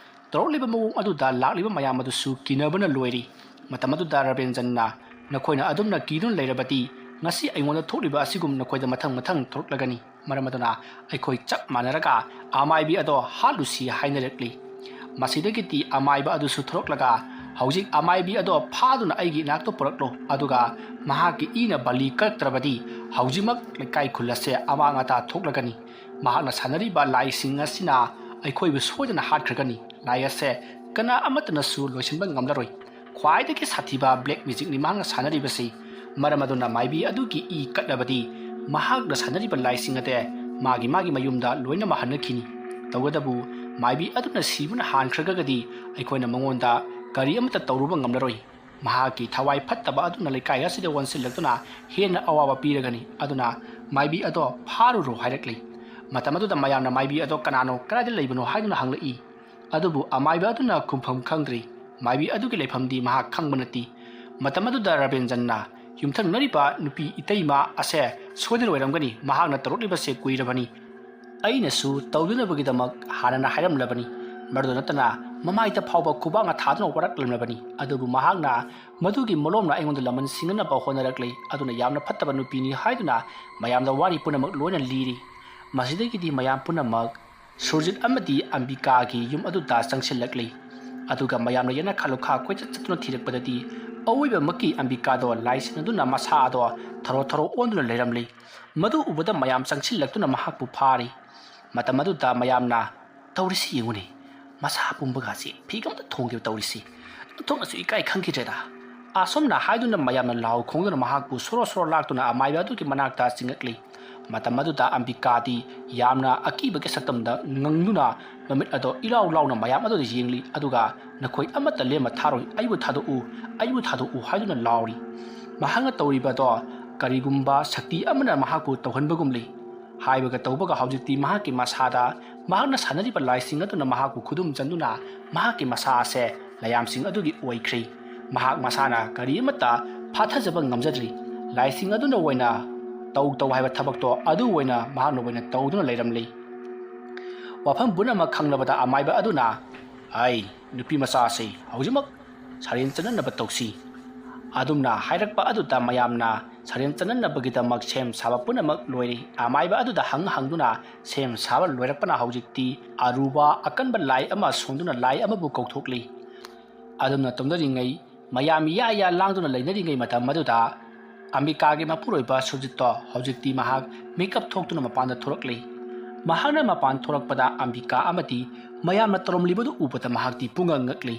ꯇꯧꯔꯛꯂꯤꯕ ꯃꯑꯣꯡ ꯑꯗꯨꯗ ꯂꯥꯛꯂꯤꯕ ꯃꯌꯥꯝ ꯑꯗꯨꯁꯨ ꯀꯤꯅꯕꯅ ꯂꯣꯏꯔꯤ꯫ ꯃꯇꯝ ꯑꯗꯨꯗ ꯔꯕꯤꯟꯖꯟꯅ, "ꯅꯈꯣꯏꯅ ꯑꯗꯨꯝꯅ ꯀꯤꯗꯨꯅ ꯂꯩꯔꯕꯗꯤ ꯉꯁꯤ ꯑꯩꯉꯣꯟꯗ ꯊꯣꯛꯂꯤꯕ ꯑꯁꯤꯒꯨꯝ ꯅꯈꯣꯏꯗ ꯃꯊꯪ ꯃꯊꯪ ꯊꯣꯛꯂꯛꯂꯒꯅꯤ꯫ ꯃꯔꯝ ꯑꯗꯨꯅ ꯑꯩꯈꯣꯏ ꯆꯞ ꯃꯥꯟꯅꯔꯒ ꯑꯃꯥꯏꯕꯤ ꯑꯗꯣ ꯍꯥꯠꯂꯨꯁꯤ" ꯍꯥꯏꯅꯔꯛꯂꯤ꯫ ꯃꯁꯤꯗꯒꯤꯗꯤ ꯑꯃꯥꯏꯕ ꯑꯗꯨꯁꯨ ꯊꯣꯔꯛꯂꯒ ꯍꯧꯖꯤꯛ ꯑꯃꯥꯏꯕꯤ ꯑꯗꯣ ꯐꯥꯗꯨꯅ ꯑꯩꯒꯤ ꯏꯅꯥꯛꯇ ꯄꯨꯔꯛꯂꯣ, ꯑꯗꯨꯒ ꯃꯍꯥꯛꯀꯤ ꯏꯅ ꯕꯂꯤ ꯀꯠꯇ꯭ꯔꯕꯗꯤ ꯍꯧꯖꯤꯛꯃꯛ ꯂꯩꯀꯥꯏ ꯈꯨꯜ ꯑꯁꯦ ꯑꯃꯥꯡ ꯑꯇꯥ ꯊꯣꯛꯂꯒꯅꯤ꯫ ꯃꯍꯥꯛꯅ ꯁꯥꯟꯅꯔꯤꯕ ꯂꯥꯏꯁꯤꯡ ꯑꯁꯤꯅ ꯑꯩꯈꯣꯏꯕꯨ ꯁꯣꯏꯗꯅ ꯍꯥꯠꯈ꯭ꯔꯒꯅꯤ꯫ ꯂꯥꯏ ꯑꯁꯦ ꯀꯅꯥ ꯑꯃꯠꯇꯅꯁꯨ ꯂꯣꯏꯁꯤꯟꯕ ꯉꯝꯂꯔꯣꯏ꯫ ꯈ꯭ꯋꯥꯏꯗꯒꯤ ꯁꯥꯊꯤꯕ ꯕ꯭ꯂꯦꯛ ꯃꯦꯖꯤꯛꯅꯤ ꯃꯍꯥꯛꯅ ꯁꯥꯟꯅꯔꯤꯕꯁꯤ꯫ ꯃꯔꯝ ꯑꯗꯨꯅ ꯃꯥꯏꯕꯤ ꯑꯗꯨꯒꯤ ꯏ ꯀꯠꯂꯕꯗꯤ ꯃꯍꯥꯛꯅ ꯁꯥꯟꯅꯔꯤꯕ ꯂꯥꯏꯁꯤꯡ ꯑꯗꯦ ꯃꯥꯒꯤ ꯃꯥꯒꯤ ꯃꯌꯨꯝꯗ ꯂꯣꯏꯅꯃꯛ ꯍꯟꯅꯈꯤꯅꯤ꯫ ꯇꯧꯕꯇꯕꯨ ꯃꯥꯏꯕꯤ ꯑꯗꯨꯅ ꯁꯤꯕꯅ ꯍꯥꯟꯈ꯭ꯔꯒꯗꯤ ꯑꯩꯈꯣꯏꯅ ꯃꯉꯣꯟꯗ ꯀꯔꯤ ꯑꯃꯠꯇ ꯇꯧꯔꯨꯕ ꯉꯝꯂꯔꯣꯏ꯫ ꯃꯍꯥꯛꯀꯤ ꯊꯋꯥꯏ ꯐꯠꯇꯕ ꯑꯗꯨꯅ ꯂꯩꯀꯥꯏ ꯑꯁꯤꯗ ꯑꯣꯟꯁꯤꯜꯂꯛꯇꯨꯅ ꯍꯦꯟꯅ ꯑꯋꯥꯕ ꯄꯤꯔꯒꯅꯤ꯫ ꯑꯗꯨꯅ ꯃꯥꯏꯕꯤ ꯑꯗꯣ ꯐꯥꯔꯨꯔꯣ ꯍꯥꯏꯔꯛꯂꯤ꯫ ꯃꯇꯝ ꯑꯗꯨꯗ ꯃꯌꯥꯝꯅ ꯃꯥꯏꯕꯤ ꯑꯗꯣ ꯀꯅꯥꯅꯣ, ꯀꯗꯥꯏꯗ ꯂꯩꯕꯅꯣ ꯍꯥꯏꯗꯨꯅ ꯍꯪꯂꯛꯏ꯫ ꯑꯗꯨꯕꯨ ꯑꯃꯥꯏꯕ ꯑꯗꯨꯅ ꯈꯨꯝꯐꯝ ꯈꯪꯗ꯭ꯔꯤ꯫ ꯃꯥꯏꯕꯤ ꯑꯗꯨꯒꯤ ꯂꯩꯐꯝꯗꯤ ꯃꯍꯥꯛ ꯈꯪꯕ ꯅꯠꯇꯦ꯫ ꯃꯇꯝ ꯑꯗꯨꯗ ꯔꯕꯤꯟꯗ꯭ꯔꯅ ꯌꯨꯝꯊꯪꯅꯔꯤꯕ ꯅꯨꯄꯤ ꯏꯇꯩꯃ ꯑꯁꯦ ꯁꯣꯏꯗꯅ ꯑꯣꯏꯔꯝꯒꯅꯤ, ꯃꯍꯥꯛꯅ ꯇꯧꯔꯛꯂꯤꯕꯁꯦ ꯀꯨꯏꯔꯕꯅꯤ꯫ ꯑꯩꯅꯁꯨ ꯇꯧꯗꯅꯕꯒꯤꯗꯃꯛ ꯍꯥꯟꯅꯅ ꯍꯥꯏꯔꯝꯂꯕꯅꯤ꯫ ꯃꯗꯨ ꯅꯠꯇꯅ ꯃꯃꯥꯏꯗ ꯐꯥꯎꯕ ꯈꯨꯕꯥꯛꯅ ꯊꯥꯗꯨꯅ ꯋꯥꯔꯛꯂꯝꯂꯕꯅꯤ꯫ ꯑꯗꯨꯕꯨ ꯃꯍꯥꯛꯅ ꯃꯗꯨꯒꯤ ꯃꯣꯂꯣꯝꯅ ꯑꯩꯉꯣꯟꯗ ꯂꯃꯟ ꯁꯤꯡꯅꯅꯕ ꯍꯣꯠꯅꯔꯛꯂꯤ꯫ ꯑꯗꯨꯅ ꯌꯥꯝꯅ ꯐꯠꯇꯕ ꯅꯨꯄꯤꯅꯤ ꯍꯥꯏꯗꯨꯅ ꯃꯌꯥꯝꯗ ꯋꯥꯔꯤ ꯄꯨꯝꯅꯃꯛ ꯂꯣꯏꯅ ꯂꯤꯔꯤ꯫ ꯃꯁꯤꯗꯒꯤꯗꯤ ꯃꯌꯥꯝ ꯄꯨꯝꯅꯃꯛ ꯁꯨꯔꯖꯤꯠ ꯑꯃꯗꯤ ꯑꯝꯕꯤꯀꯥꯒꯤ ꯌꯨꯝ ꯑꯗꯨꯗ ꯆꯪꯁꯤꯜꯂꯛꯂꯤ꯫ ꯑꯗꯨꯒ ꯃꯌꯥꯝꯅ ꯌꯦꯅꯈꯥ ꯂꯨꯈꯥ ꯀꯣꯏꯆꯠ ꯆꯠꯇꯨꯅ ꯊꯤꯔꯛꯄꯗꯗꯤ ꯑꯋꯣꯏꯕꯃꯛꯀꯤ ꯑꯝꯕꯤꯀꯥꯗꯣ ꯂꯥꯏꯁꯤꯡ ꯑꯗꯨꯅ ꯃꯁꯥ ꯑꯗꯣ ꯊꯔꯣ ꯊꯔꯣ ꯑꯣꯟꯗꯨꯅ ꯂꯩꯔꯝꯂꯤ꯫ ꯃꯗꯨ ꯎꯕꯗ ꯃꯌꯥꯝ ꯆꯪꯁꯤꯜꯂꯛꯇꯨꯅ ꯃꯍꯥꯛꯄꯨ ꯐꯥꯔꯤ꯫ ꯃꯇꯝ ꯑꯗꯨꯗ ꯃꯌꯥꯝꯅ, "ꯇꯧꯔꯤꯁꯤ ꯌꯦꯡꯉꯨꯅꯦ, ꯃꯁꯥ ꯄꯨꯝꯕꯒꯁꯤ ꯐꯤꯒ ꯑꯃꯇ ꯊꯣꯡꯗꯦ ꯇꯧꯔꯤꯁꯤ꯫ ꯑꯣꯟꯊꯣꯛꯅꯁꯨ ꯏꯀꯥꯏ ꯈꯪꯈꯤꯗ꯭ꯔꯦꯗ"꯫ ꯑꯁꯨꯝꯅ ꯍꯥꯏꯗꯨꯅ ꯃꯌꯥꯝꯅ ꯂꯥꯎ ꯈꯣꯡꯗꯨꯅ ꯃꯍꯥꯛꯄꯨ ꯁꯣꯔꯣ ꯁꯣꯔꯣ ꯂꯥꯛꯇꯨꯅ ꯑꯃꯥꯏꯕ ꯑꯗꯨꯒꯤ ꯃꯅꯥꯛꯇ ꯆꯤꯡꯉꯛꯂꯤ꯫ ꯃꯇꯝ ꯑꯗꯨꯗ ꯑꯝꯕꯤꯀꯥꯗꯤ ꯌꯥꯝꯅ ꯑꯀꯤꯕꯒꯤ ꯁꯛꯇꯝꯗ ꯉꯪꯗꯨꯅ ꯃꯃꯤꯠ ꯑꯗꯣ ꯏꯂꯥꯎ ꯂꯥꯎꯅ ꯃꯌꯥꯝ ꯑꯗꯨꯗ ꯌꯦꯡꯂꯤ꯫ ꯑꯗꯨꯒ "ꯅꯈꯣꯏ ꯑꯃꯠꯇ ꯂꯦꯝꯃ ꯊꯥꯔꯣꯏ, ꯑꯩꯕꯨ ꯊꯥꯗꯣꯛꯎ, ꯑꯩꯕꯨ ꯊꯥꯗꯣꯛꯎ" ꯍꯥꯏꯗꯨꯅ ꯂꯥꯎꯔꯤ꯫ ꯃꯍꯥꯛꯅ ꯇꯧꯔꯤꯕꯗꯣ ꯀꯔꯤꯒꯨꯝꯕ ꯁꯛꯇꯤ ꯑꯃꯅ ꯃꯍꯥꯛꯄꯨ ꯇꯧꯍꯟꯕꯒꯨꯝꯂꯤ꯫ ꯍꯥꯏꯕꯒ ꯇꯧꯕꯒ ꯍꯧꯖꯤꯛꯇꯤ ꯃꯍꯥꯛꯀꯤ ꯃꯁꯥꯗ ꯃꯍꯥꯛꯅ ꯁꯥꯟꯅꯔꯤꯕ ꯂꯥꯏꯁꯤꯡ ꯑꯗꯨꯅ ꯃꯍꯥꯛꯄꯨ ꯈꯨꯗꯨꯝ ꯆꯟꯗꯨꯅ ꯃꯍꯥꯛꯀꯤ ꯃꯁꯥ ꯑꯁꯦ ꯂꯥꯏꯌꯥꯝꯁꯤꯡ ꯑꯗꯨꯒꯤ ꯑꯣꯏꯈ꯭ꯔꯦ꯫ ꯃꯍꯥꯛ ꯃꯁꯥꯅ ꯀꯔꯤ ꯑꯃꯠꯇ ꯐꯥꯊꯖꯕ ꯉꯝꯖꯗ꯭ꯔꯤ꯫ ꯂꯥꯏꯁꯤꯡ ꯑꯗꯨꯅ ꯑꯣꯏꯅ ꯇꯧ ꯇꯧ ꯍꯥꯏꯕ ꯊꯕꯛꯇꯣ ꯑꯗꯨ ꯑꯣꯏꯅ ꯃꯍꯥꯛꯅ ꯑꯣꯏꯅ ꯇꯧꯗꯨꯅ ꯂꯩꯔꯝꯂꯤ꯫ ꯋꯥꯐꯝ ꯄꯨꯝꯅꯃꯛ ꯈꯪꯂꯕꯗ ꯑꯃꯥꯏꯕ ꯑꯗꯨꯅ, "ꯑꯩ ꯅꯨꯄꯤ ꯃꯆꯥꯁꯤ ꯍꯧꯖꯤꯛꯃꯛ ꯁꯥꯔꯦꯟ ꯆꯠꯅꯅꯕ ꯇꯧꯁꯤ"꯫ ꯑꯗꯨꯝꯅ ꯍꯥꯏꯔꯛꯄ ꯑꯗꯨꯗ ꯃꯌꯥꯝꯅ ꯁꯥꯔꯦꯟ ꯆꯠꯅꯅꯕꯒꯤꯗꯃꯛ ꯁꯦꯝ ꯁꯥꯕ ꯄꯨꯝꯅꯃꯛ ꯂꯣꯏꯔꯦ꯫ ꯑꯃꯥꯏꯕ ꯑꯗꯨꯗ ꯍꯪ ꯍꯪꯗꯨꯅ ꯁꯦꯝ ꯁꯥꯕ ꯂꯣꯏꯔꯛꯄꯅ ꯍꯧꯖꯤꯛꯇꯤ ꯑꯔꯨꯕ ꯑꯀꯟꯕ ꯂꯥꯏ ꯑꯃ ꯁꯣꯟꯗꯨꯅ ꯂꯥꯏ ꯑꯃꯕꯨ ꯀꯧꯊꯣꯛꯂꯤ꯫ ꯑꯗꯨꯝꯅ ꯇꯧꯅꯔꯤꯉꯩ, ꯃꯌꯥꯝ ꯌꯥ ꯌꯥ ꯂꯥꯡꯗꯨꯅ ꯂꯩꯅꯔꯤꯉꯩ ꯃꯇꯝ ꯑꯗꯨꯗ ꯑꯝꯕꯤꯀꯥꯒꯤ ꯃꯄꯨꯔꯣꯏꯕ ꯁꯨꯔꯖꯤꯠꯇꯣ ꯍꯧꯖꯤꯛꯇꯤ ꯃꯍꯥꯛ ꯃꯤꯀꯞ ꯊꯣꯛꯇꯨꯅ ꯃꯄꯥꯟꯗ ꯊꯣꯔꯛꯂꯤ꯫ ꯃꯍꯥꯛꯅ ꯃꯄꯥꯟ ꯊꯣꯔꯛꯄꯗ ꯑꯝꯕꯤꯀꯥ ꯑꯃꯗꯤ ꯃꯌꯥꯝꯅ ꯇꯧꯔꯝꯂꯤꯕꯗꯨ ꯎꯕꯗ ꯃꯍꯥꯛꯇꯤ ꯄꯨꯡꯉꯛ ꯉꯛꯂꯤ꯫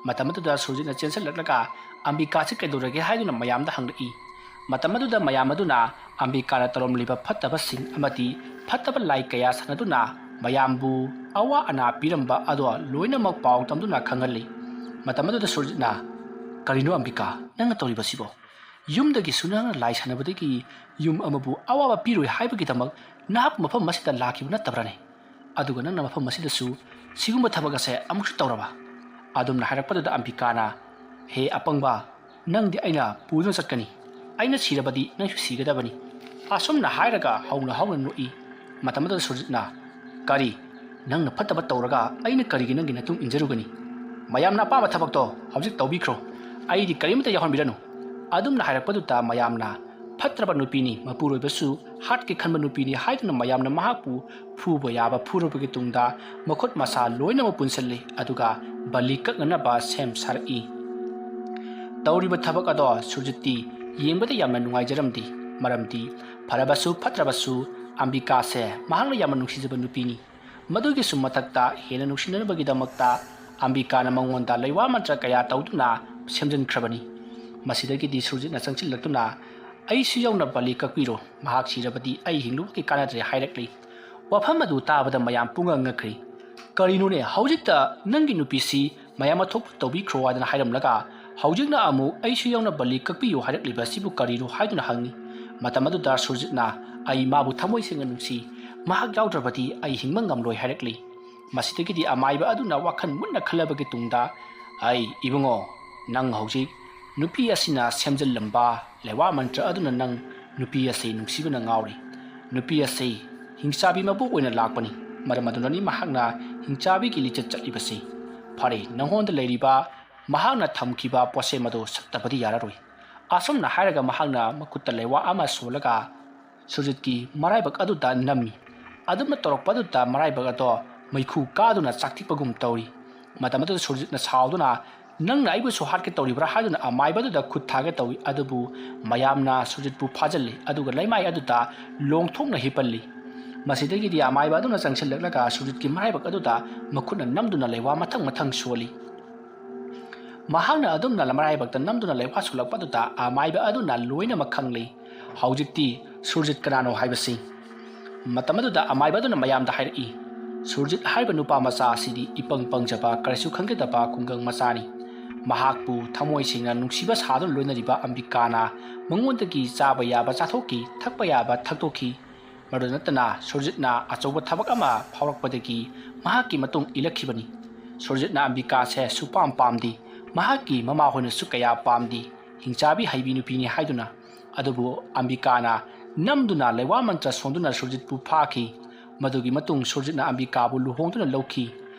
ꯃꯇꯝ ꯑꯗꯨꯗ ꯁꯨꯔꯖꯤꯠꯅ ꯆꯦꯟꯁꯤꯜꯂꯛꯂꯒ ꯑꯝꯕꯤꯀꯥꯁꯤ ꯀꯩꯗꯧꯔꯒꯦ ꯍꯥꯏꯗꯨꯅ ꯃꯌꯥꯝꯗ ꯍꯪꯂꯛꯏ꯫ ꯃꯇꯝ ꯑꯗꯨꯗ ꯃꯌꯥꯝ ꯑꯗꯨꯅ ꯑꯝꯕꯤꯀꯥꯅ ꯇꯧꯔꯝꯂꯤꯕ ꯐꯠꯇꯕꯁꯤꯡ ꯑꯃꯗꯤ ꯐꯠꯇꯕ ꯂꯥꯏ ꯀꯌꯥ ꯁꯥꯟꯅꯗꯨꯅ ꯃꯌꯥꯝꯕꯨ ꯑꯋꯥ ꯑꯅꯥ ꯄꯤꯔꯝꯕ ꯑꯗꯣ ꯂꯣꯏꯅꯃꯛ ꯄꯥꯎ ꯇꯝꯗꯨꯅ ꯈꯪꯍꯜꯂꯤ꯫ ꯃꯇꯝ ꯑꯗꯨꯗ ꯁꯨꯔꯖꯤꯠꯅ, "ꯀꯔꯤꯅꯣ ꯑꯝꯕꯤꯀꯥ, ꯅꯪꯅ ꯇꯧꯔꯤꯕꯁꯤꯕꯣ? ꯌꯨꯝꯗꯒꯤꯁꯨ ꯅꯍꯥꯛꯅ ꯂꯥꯏ ꯁꯥꯟꯅꯕꯗꯒꯤ ꯌꯨꯝ ꯑꯃꯕꯨ ꯑꯋꯥꯕ ꯄꯤꯔꯣꯏ ꯍꯥꯏꯕꯒꯤꯗꯃꯛ ꯅꯍꯥꯛ ꯃꯐꯝ ꯑꯁꯤꯗ ꯂꯥꯛꯈꯤꯕ ꯅꯠꯇꯕ꯭ꯔꯥꯅꯦ? ꯑꯗꯨꯒ ꯅꯪꯅ ꯃꯐꯝ ꯑꯁꯤꯗꯁꯨ ꯁꯤꯒꯨꯝꯕ ꯊꯕꯛ ꯑꯁꯦ ꯑꯃꯨꯛꯁꯨ ꯇꯧꯔꯕ?" ꯑꯗꯨꯝꯅ ꯍꯥꯏꯔꯛꯄꯗꯨꯗ ꯑꯝꯕꯤꯀꯥꯅ, "ꯍꯦ ꯑꯄꯪꯕ, ꯅꯪꯗꯤ ꯑꯩꯅ ꯄꯨꯗꯨꯅ ꯆꯠꯀꯅꯤ꯫ ꯑꯩꯅ ꯁꯤꯔꯕꯗꯤ ꯅꯪꯁꯨ ꯁꯤꯒꯗꯕꯅꯤ꯫" ꯑꯁꯨꯝꯅ ꯍꯥꯏꯔꯒ ꯍꯧꯅ ꯍꯧꯅ ꯅꯣꯛꯏ꯫ ꯃꯇꯝ ꯑꯗꯨꯗ ꯁꯨꯔꯖꯤꯠꯅ, "ꯀꯔꯤ? ꯅꯪꯅ ꯐꯠꯇꯕ ꯇꯧꯔꯒ ꯑꯩꯅ ꯀꯔꯤꯒꯤ ꯅꯪꯒꯤ ꯅꯇꯨꯡ ꯏꯟꯖꯔꯨꯒꯅꯤ? ꯃꯌꯥꯝꯅ ꯑꯄꯥꯝꯕ ꯊꯕꯛꯇꯣ ꯍꯧꯖꯤꯛ ꯇꯧꯕꯤꯈ꯭ꯔꯣ꯫ ꯑꯩꯗꯤ ꯀꯔꯤꯃꯇ ꯌꯥꯎꯍꯟꯕꯤꯔꯅꯨ꯫" ꯑꯗꯨꯝꯅ ꯍꯥꯏꯔꯛꯄꯗꯨꯗ ꯃꯌꯥꯝꯅ, "ꯐꯠꯇ꯭ꯔꯕ ꯅꯨꯄꯤꯅꯤ, ꯃꯄꯨꯔꯣꯏꯕꯁꯨ ꯍꯥꯠꯀꯦ ꯈꯟꯕ ꯅꯨꯄꯤꯅꯤ" ꯍꯥꯏꯗꯨꯅ ꯃꯌꯥꯝꯅ ꯃꯍꯥꯛꯄꯨ ꯐꯨꯕ ꯌꯥꯕ ꯐꯨꯔꯕꯒꯤ ꯇꯨꯡꯗ ꯃꯈꯨꯠ ꯃꯁꯥ ꯂꯣꯏꯅꯃꯛ ꯄꯨꯟꯁꯤꯜꯂꯤ, ꯑꯗꯨꯒ ꯕꯂꯤ ꯀꯛꯅꯅꯕ ꯁꯦꯝ ꯁꯥꯔꯛꯏ꯫ ꯇꯧꯔꯤꯕ ꯊꯕꯛ ꯑꯗꯣ ꯁꯨꯔꯖꯤꯠꯇꯤ ꯌꯦꯡꯕꯗ ꯌꯥꯝꯅ ꯅꯨꯡꯉꯥꯏꯖꯔꯝꯗꯦ, ꯃꯔꯝꯗꯤ ꯐꯔꯕꯁꯨ ꯐꯠꯇ꯭ꯔꯕꯁꯨ ꯑꯝꯕꯤꯀꯥꯁꯦ ꯃꯍꯥꯛꯅ ꯌꯥꯝꯅ ꯅꯨꯡꯁꯤꯖꯕ ꯅꯨꯄꯤꯅꯤ꯫ ꯃꯗꯨꯒꯤꯁꯨ ꯃꯊꯛꯇ ꯍꯦꯟꯅ ꯅꯨꯡꯁꯤꯅꯅꯕꯒꯤꯗꯃꯛꯇ ꯑꯝꯕꯤꯀꯥꯅ ꯃꯉꯣꯟꯗ ꯂꯩꯋꯥ ꯃꯟꯇ꯭ꯔ ꯀꯌꯥ ꯇꯧꯗꯨꯅ ꯁꯦꯝꯖꯤꯟꯈ꯭ꯔꯕꯅꯤ꯫ ꯃꯁꯤꯗꯒꯤꯗꯤ ꯁꯨꯔꯖꯤꯠꯅ ꯆꯪꯁꯤꯜꯂꯛꯇꯨꯅ, "ꯑꯩꯁꯨ ꯌꯥꯎꯅ ꯕꯂꯤ ꯀꯛꯄꯤꯔꯣ, ꯃꯍꯥꯛ ꯁꯤꯔꯕꯗꯤ ꯑꯩ ꯍꯤꯡꯂꯨꯕꯒꯤ ꯀꯥꯟꯅꯗ꯭ꯔꯦ" ꯍꯥꯏꯔꯛꯂꯤ꯫ ꯋꯥꯐꯝ ꯑꯗꯨ ꯇꯥꯕꯗ ꯃꯌꯥꯝ ꯄꯨꯡꯉꯛ ꯉꯛꯈ꯭ꯔꯤ꯫ "ꯀꯔꯤꯅꯣꯅꯦ, ꯍꯧꯖꯤꯛꯇ ꯅꯪꯒꯤ ꯅꯨꯄꯤꯁꯤ ꯃꯌꯥꯝ ꯑꯊꯣꯛꯄ ꯇꯧꯕꯤꯈ꯭ꯔꯣ" ꯍꯥꯏꯗꯅ ꯍꯥꯏꯔꯝꯂꯒ ꯍꯧꯖꯤꯛꯅ ꯑꯃꯨꯛ "ꯑꯩꯁꯨ ꯌꯥꯎꯅ ꯕꯂꯤ ꯀꯛꯄꯤꯌꯨ" ꯍꯥꯏꯔꯛꯂꯤꯕ ꯑꯁꯤꯕꯨ ꯀꯔꯤꯅꯣ ꯍꯥꯏꯗꯨꯅ ꯍꯪꯉꯤ꯫ ꯃꯇꯝ ꯑꯗꯨꯗ ꯁꯨꯔꯖꯤꯠꯅ, "ꯑꯩ ꯃꯥꯕꯨ ꯊꯃꯣꯏ ꯁꯦꯡꯅ ꯅꯨꯡꯁꯤ, ꯃꯍꯥꯛ ꯌꯥꯎꯗ꯭ꯔꯕꯗꯤ ꯑꯩ ꯍꯤꯡꯕ ꯉꯝꯂꯣꯏ" ꯍꯥꯏꯔꯛꯂꯤ꯫ ꯃꯁꯤꯗꯒꯤꯗꯤ ꯑꯃꯥꯏꯕ ꯑꯗꯨꯅ ꯋꯥꯈꯜ ꯃꯨꯟꯅ ꯈꯜꯂꯕꯒꯤ ꯇꯨꯡꯗ, "ꯑꯩ ꯏꯕꯨꯡꯉꯣ, ꯅꯪ ꯍꯧꯖꯤꯛ ꯅꯨꯄꯤ ꯑꯁꯤꯅ ꯁꯦꯝꯖꯤꯜꯂꯝꯕ ꯂꯩꯋꯥ ꯃꯟꯇ꯭ꯔ ꯑꯗꯨꯅ ꯅꯪ ꯅꯨꯄꯤ ꯑꯁꯤ ꯅꯨꯡꯁꯤꯕꯅ ꯉꯥꯎꯔꯤ꯫ ꯅꯨꯄꯤ ꯑꯁꯤ ꯍꯤꯡꯆꯥꯕꯤ ꯃꯄꯣꯛ ꯑꯣꯏꯅ ꯂꯥꯛꯄꯅꯤ, ꯃꯔꯝ ꯑꯗꯨꯅꯅꯤ ꯃꯍꯥꯛꯅ ꯍꯤꯡꯆꯥꯕꯤꯒꯤ ꯂꯤꯆꯠ ꯆꯠꯂꯤꯕꯁꯤ꯫ ꯐꯔꯦ, ꯅꯉꯣꯟꯗ ꯂꯩꯔꯤꯕ ꯃꯍꯥꯛꯅ ꯊꯝꯈꯤꯕ ꯄꯣꯠꯁꯦꯝ ꯑꯗꯨ ꯁꯠꯇꯕꯗꯤ ꯌꯥꯔꯔꯣꯏ꯫" ꯑꯁꯨꯝꯅ ꯍꯥꯏꯔꯒ ꯃꯍꯥꯛꯅ ꯃꯈꯨꯠꯇ ꯂꯩꯋꯥ ꯑꯃ ꯁꯣꯜꯂꯒ ꯁꯨꯔꯖꯤꯠꯀꯤ ꯃꯔꯥꯏꯕꯛ ꯑꯗꯨꯗ ꯅꯝꯃꯤ꯫ ꯑꯗꯨꯝꯅ ꯇꯧꯔꯛꯄ ꯑꯗꯨꯗ ꯃꯔꯥꯏꯕꯛ ꯑꯗꯣ ꯃꯩꯈꯨ ꯀꯥꯗꯨꯅ ꯆꯥꯛꯊꯤꯛꯄꯒꯨꯝ ꯇꯧꯔꯤ꯫ ꯃꯇꯝ ꯑꯗꯨꯗ ꯁꯨꯔꯖꯤꯠꯅ ꯁꯥꯎꯗꯨꯅ, "ꯅꯪꯅ ꯑꯩꯕꯨꯁꯨ ꯍꯥꯠꯀꯦ ꯇꯧꯔꯤꯕ꯭ꯔꯥ?" ꯍꯥꯏꯗꯨꯅ ꯑꯃꯥꯏꯕ ꯑꯗꯨꯗ ꯈꯨꯠ ꯊꯥꯒꯦ ꯇꯧꯏ꯫ ꯑꯗꯨꯕꯨ ꯃꯌꯥꯝꯅ ꯁꯨꯔꯖꯤꯠꯄꯨ ꯐꯥꯖꯤꯜꯂꯤ, ꯑꯗꯨꯒ ꯂꯩꯃꯥꯏ ꯑꯗꯨꯗ ꯂꯣꯡꯊꯣꯛꯅ ꯍꯤꯞꯍꯜꯂꯤ꯫ ꯃꯁꯤꯗꯒꯤꯗꯤ ꯑꯃꯥꯏꯕ ꯑꯗꯨꯅ ꯆꯪꯁꯤꯜꯂꯛꯂꯒ ꯁꯨꯔꯖꯤꯠꯀꯤ ꯃꯔꯥꯏꯕꯛ ꯑꯗꯨꯗ ꯃꯈꯨꯠꯅ ꯅꯝꯗꯨꯅ ꯂꯩꯋꯥ ꯃꯊꯪ ꯃꯊꯪ ꯁꯣꯜꯂꯤ꯫ ꯃꯍꯥꯛꯅ ꯑꯗꯨꯝꯅ ꯃꯔꯥꯏꯕꯛꯇ ꯅꯝꯗꯨꯅ ꯂꯩꯋꯥ ꯁꯣꯜꯂꯛꯄ ꯑꯗꯨꯗ ꯑꯃꯥꯏꯕ ꯑꯗꯨꯅ ꯂꯣꯏꯅꯃꯛ ꯈꯪꯂꯤ꯫ ꯍꯧꯖꯤꯛꯇꯤ ꯁꯨꯔꯖꯤꯠ ꯀꯅꯥꯅꯣ ꯍꯥꯏꯕꯁꯤ꯫ ꯃꯇꯝ ꯑꯗꯨꯗ ꯑꯃꯥꯏꯕ ꯑꯗꯨꯅ ꯃꯌꯥꯝꯗ ꯍꯥꯏꯔꯛꯏ, "ꯁꯨꯔꯖꯤꯠ ꯍꯥꯏꯔꯤꯕ ꯅꯨꯄꯥ ꯃꯆꯥ ꯑꯁꯤꯗꯤ ꯏꯄꯪ ꯄꯪꯖꯕ, ꯀꯔꯤꯁꯨ ꯈꯪꯖꯗꯕ ꯈꯨꯡꯒꯪ ꯃꯆꯥꯅꯤ꯫ ꯃꯍꯥꯛꯄꯨ ꯊꯃꯣꯏ ꯁꯦꯡꯅ ꯅꯨꯡꯁꯤꯕ ꯁꯥꯗꯨꯅ ꯂꯣꯏꯅꯔꯤꯕ ꯑꯝꯕꯤꯀꯥꯅ ꯃꯉꯣꯟꯗꯒꯤ ꯆꯥꯕ ꯌꯥꯕ ꯆꯥꯊꯣꯛꯈꯤ, ꯊꯛꯄ ꯌꯥꯕ ꯊꯛꯇꯣꯛꯈꯤ꯫ ꯃꯗꯨ ꯅꯠꯇꯅ ꯁꯨꯔꯖꯤꯠꯅ ꯑꯆꯧꯕ ꯊꯕꯛ ꯑꯃ ꯐꯥꯎꯔꯛꯄꯗꯒꯤ ꯃꯍꯥꯛꯀꯤ ꯃꯇꯨꯡ ꯏꯜꯂꯛꯈꯤꯕꯅꯤ꯫ ꯁꯨꯔꯖꯤꯠꯅ ꯑꯝꯕꯤꯀꯥꯁꯦ ꯁꯨꯄꯥꯝ ꯄꯥꯝꯗꯦ꯫ ꯃꯍꯥꯛꯀꯤ ꯃꯃꯥꯍꯣꯏꯅꯁꯨ ꯀꯌꯥ ꯄꯥꯝꯗꯦ꯫ ꯍꯤꯡꯆꯥꯕꯤ ꯍꯩꯕꯤ ꯅꯨꯄꯤꯅꯤ ꯍꯥꯏꯗꯨꯅ꯫ ꯑꯗꯨꯕꯨ ꯑꯝꯕꯤꯀꯥꯅ ꯅꯝꯗꯨꯅ ꯂꯩꯋꯥ ꯃꯟꯇ꯭ꯔ ꯁꯣꯟꯗꯨꯅ ꯁꯨꯔꯖꯤꯠꯄꯨ ꯐꯥꯈꯤ꯫ ꯃꯗꯨꯒꯤ ꯃꯇꯨꯡ ꯁꯨꯔꯖꯤꯠꯅ ꯑꯝꯕꯤꯀꯥꯕꯨ ꯂꯨꯍꯣꯡꯗꯨꯅ ꯂꯧꯈꯤ꯫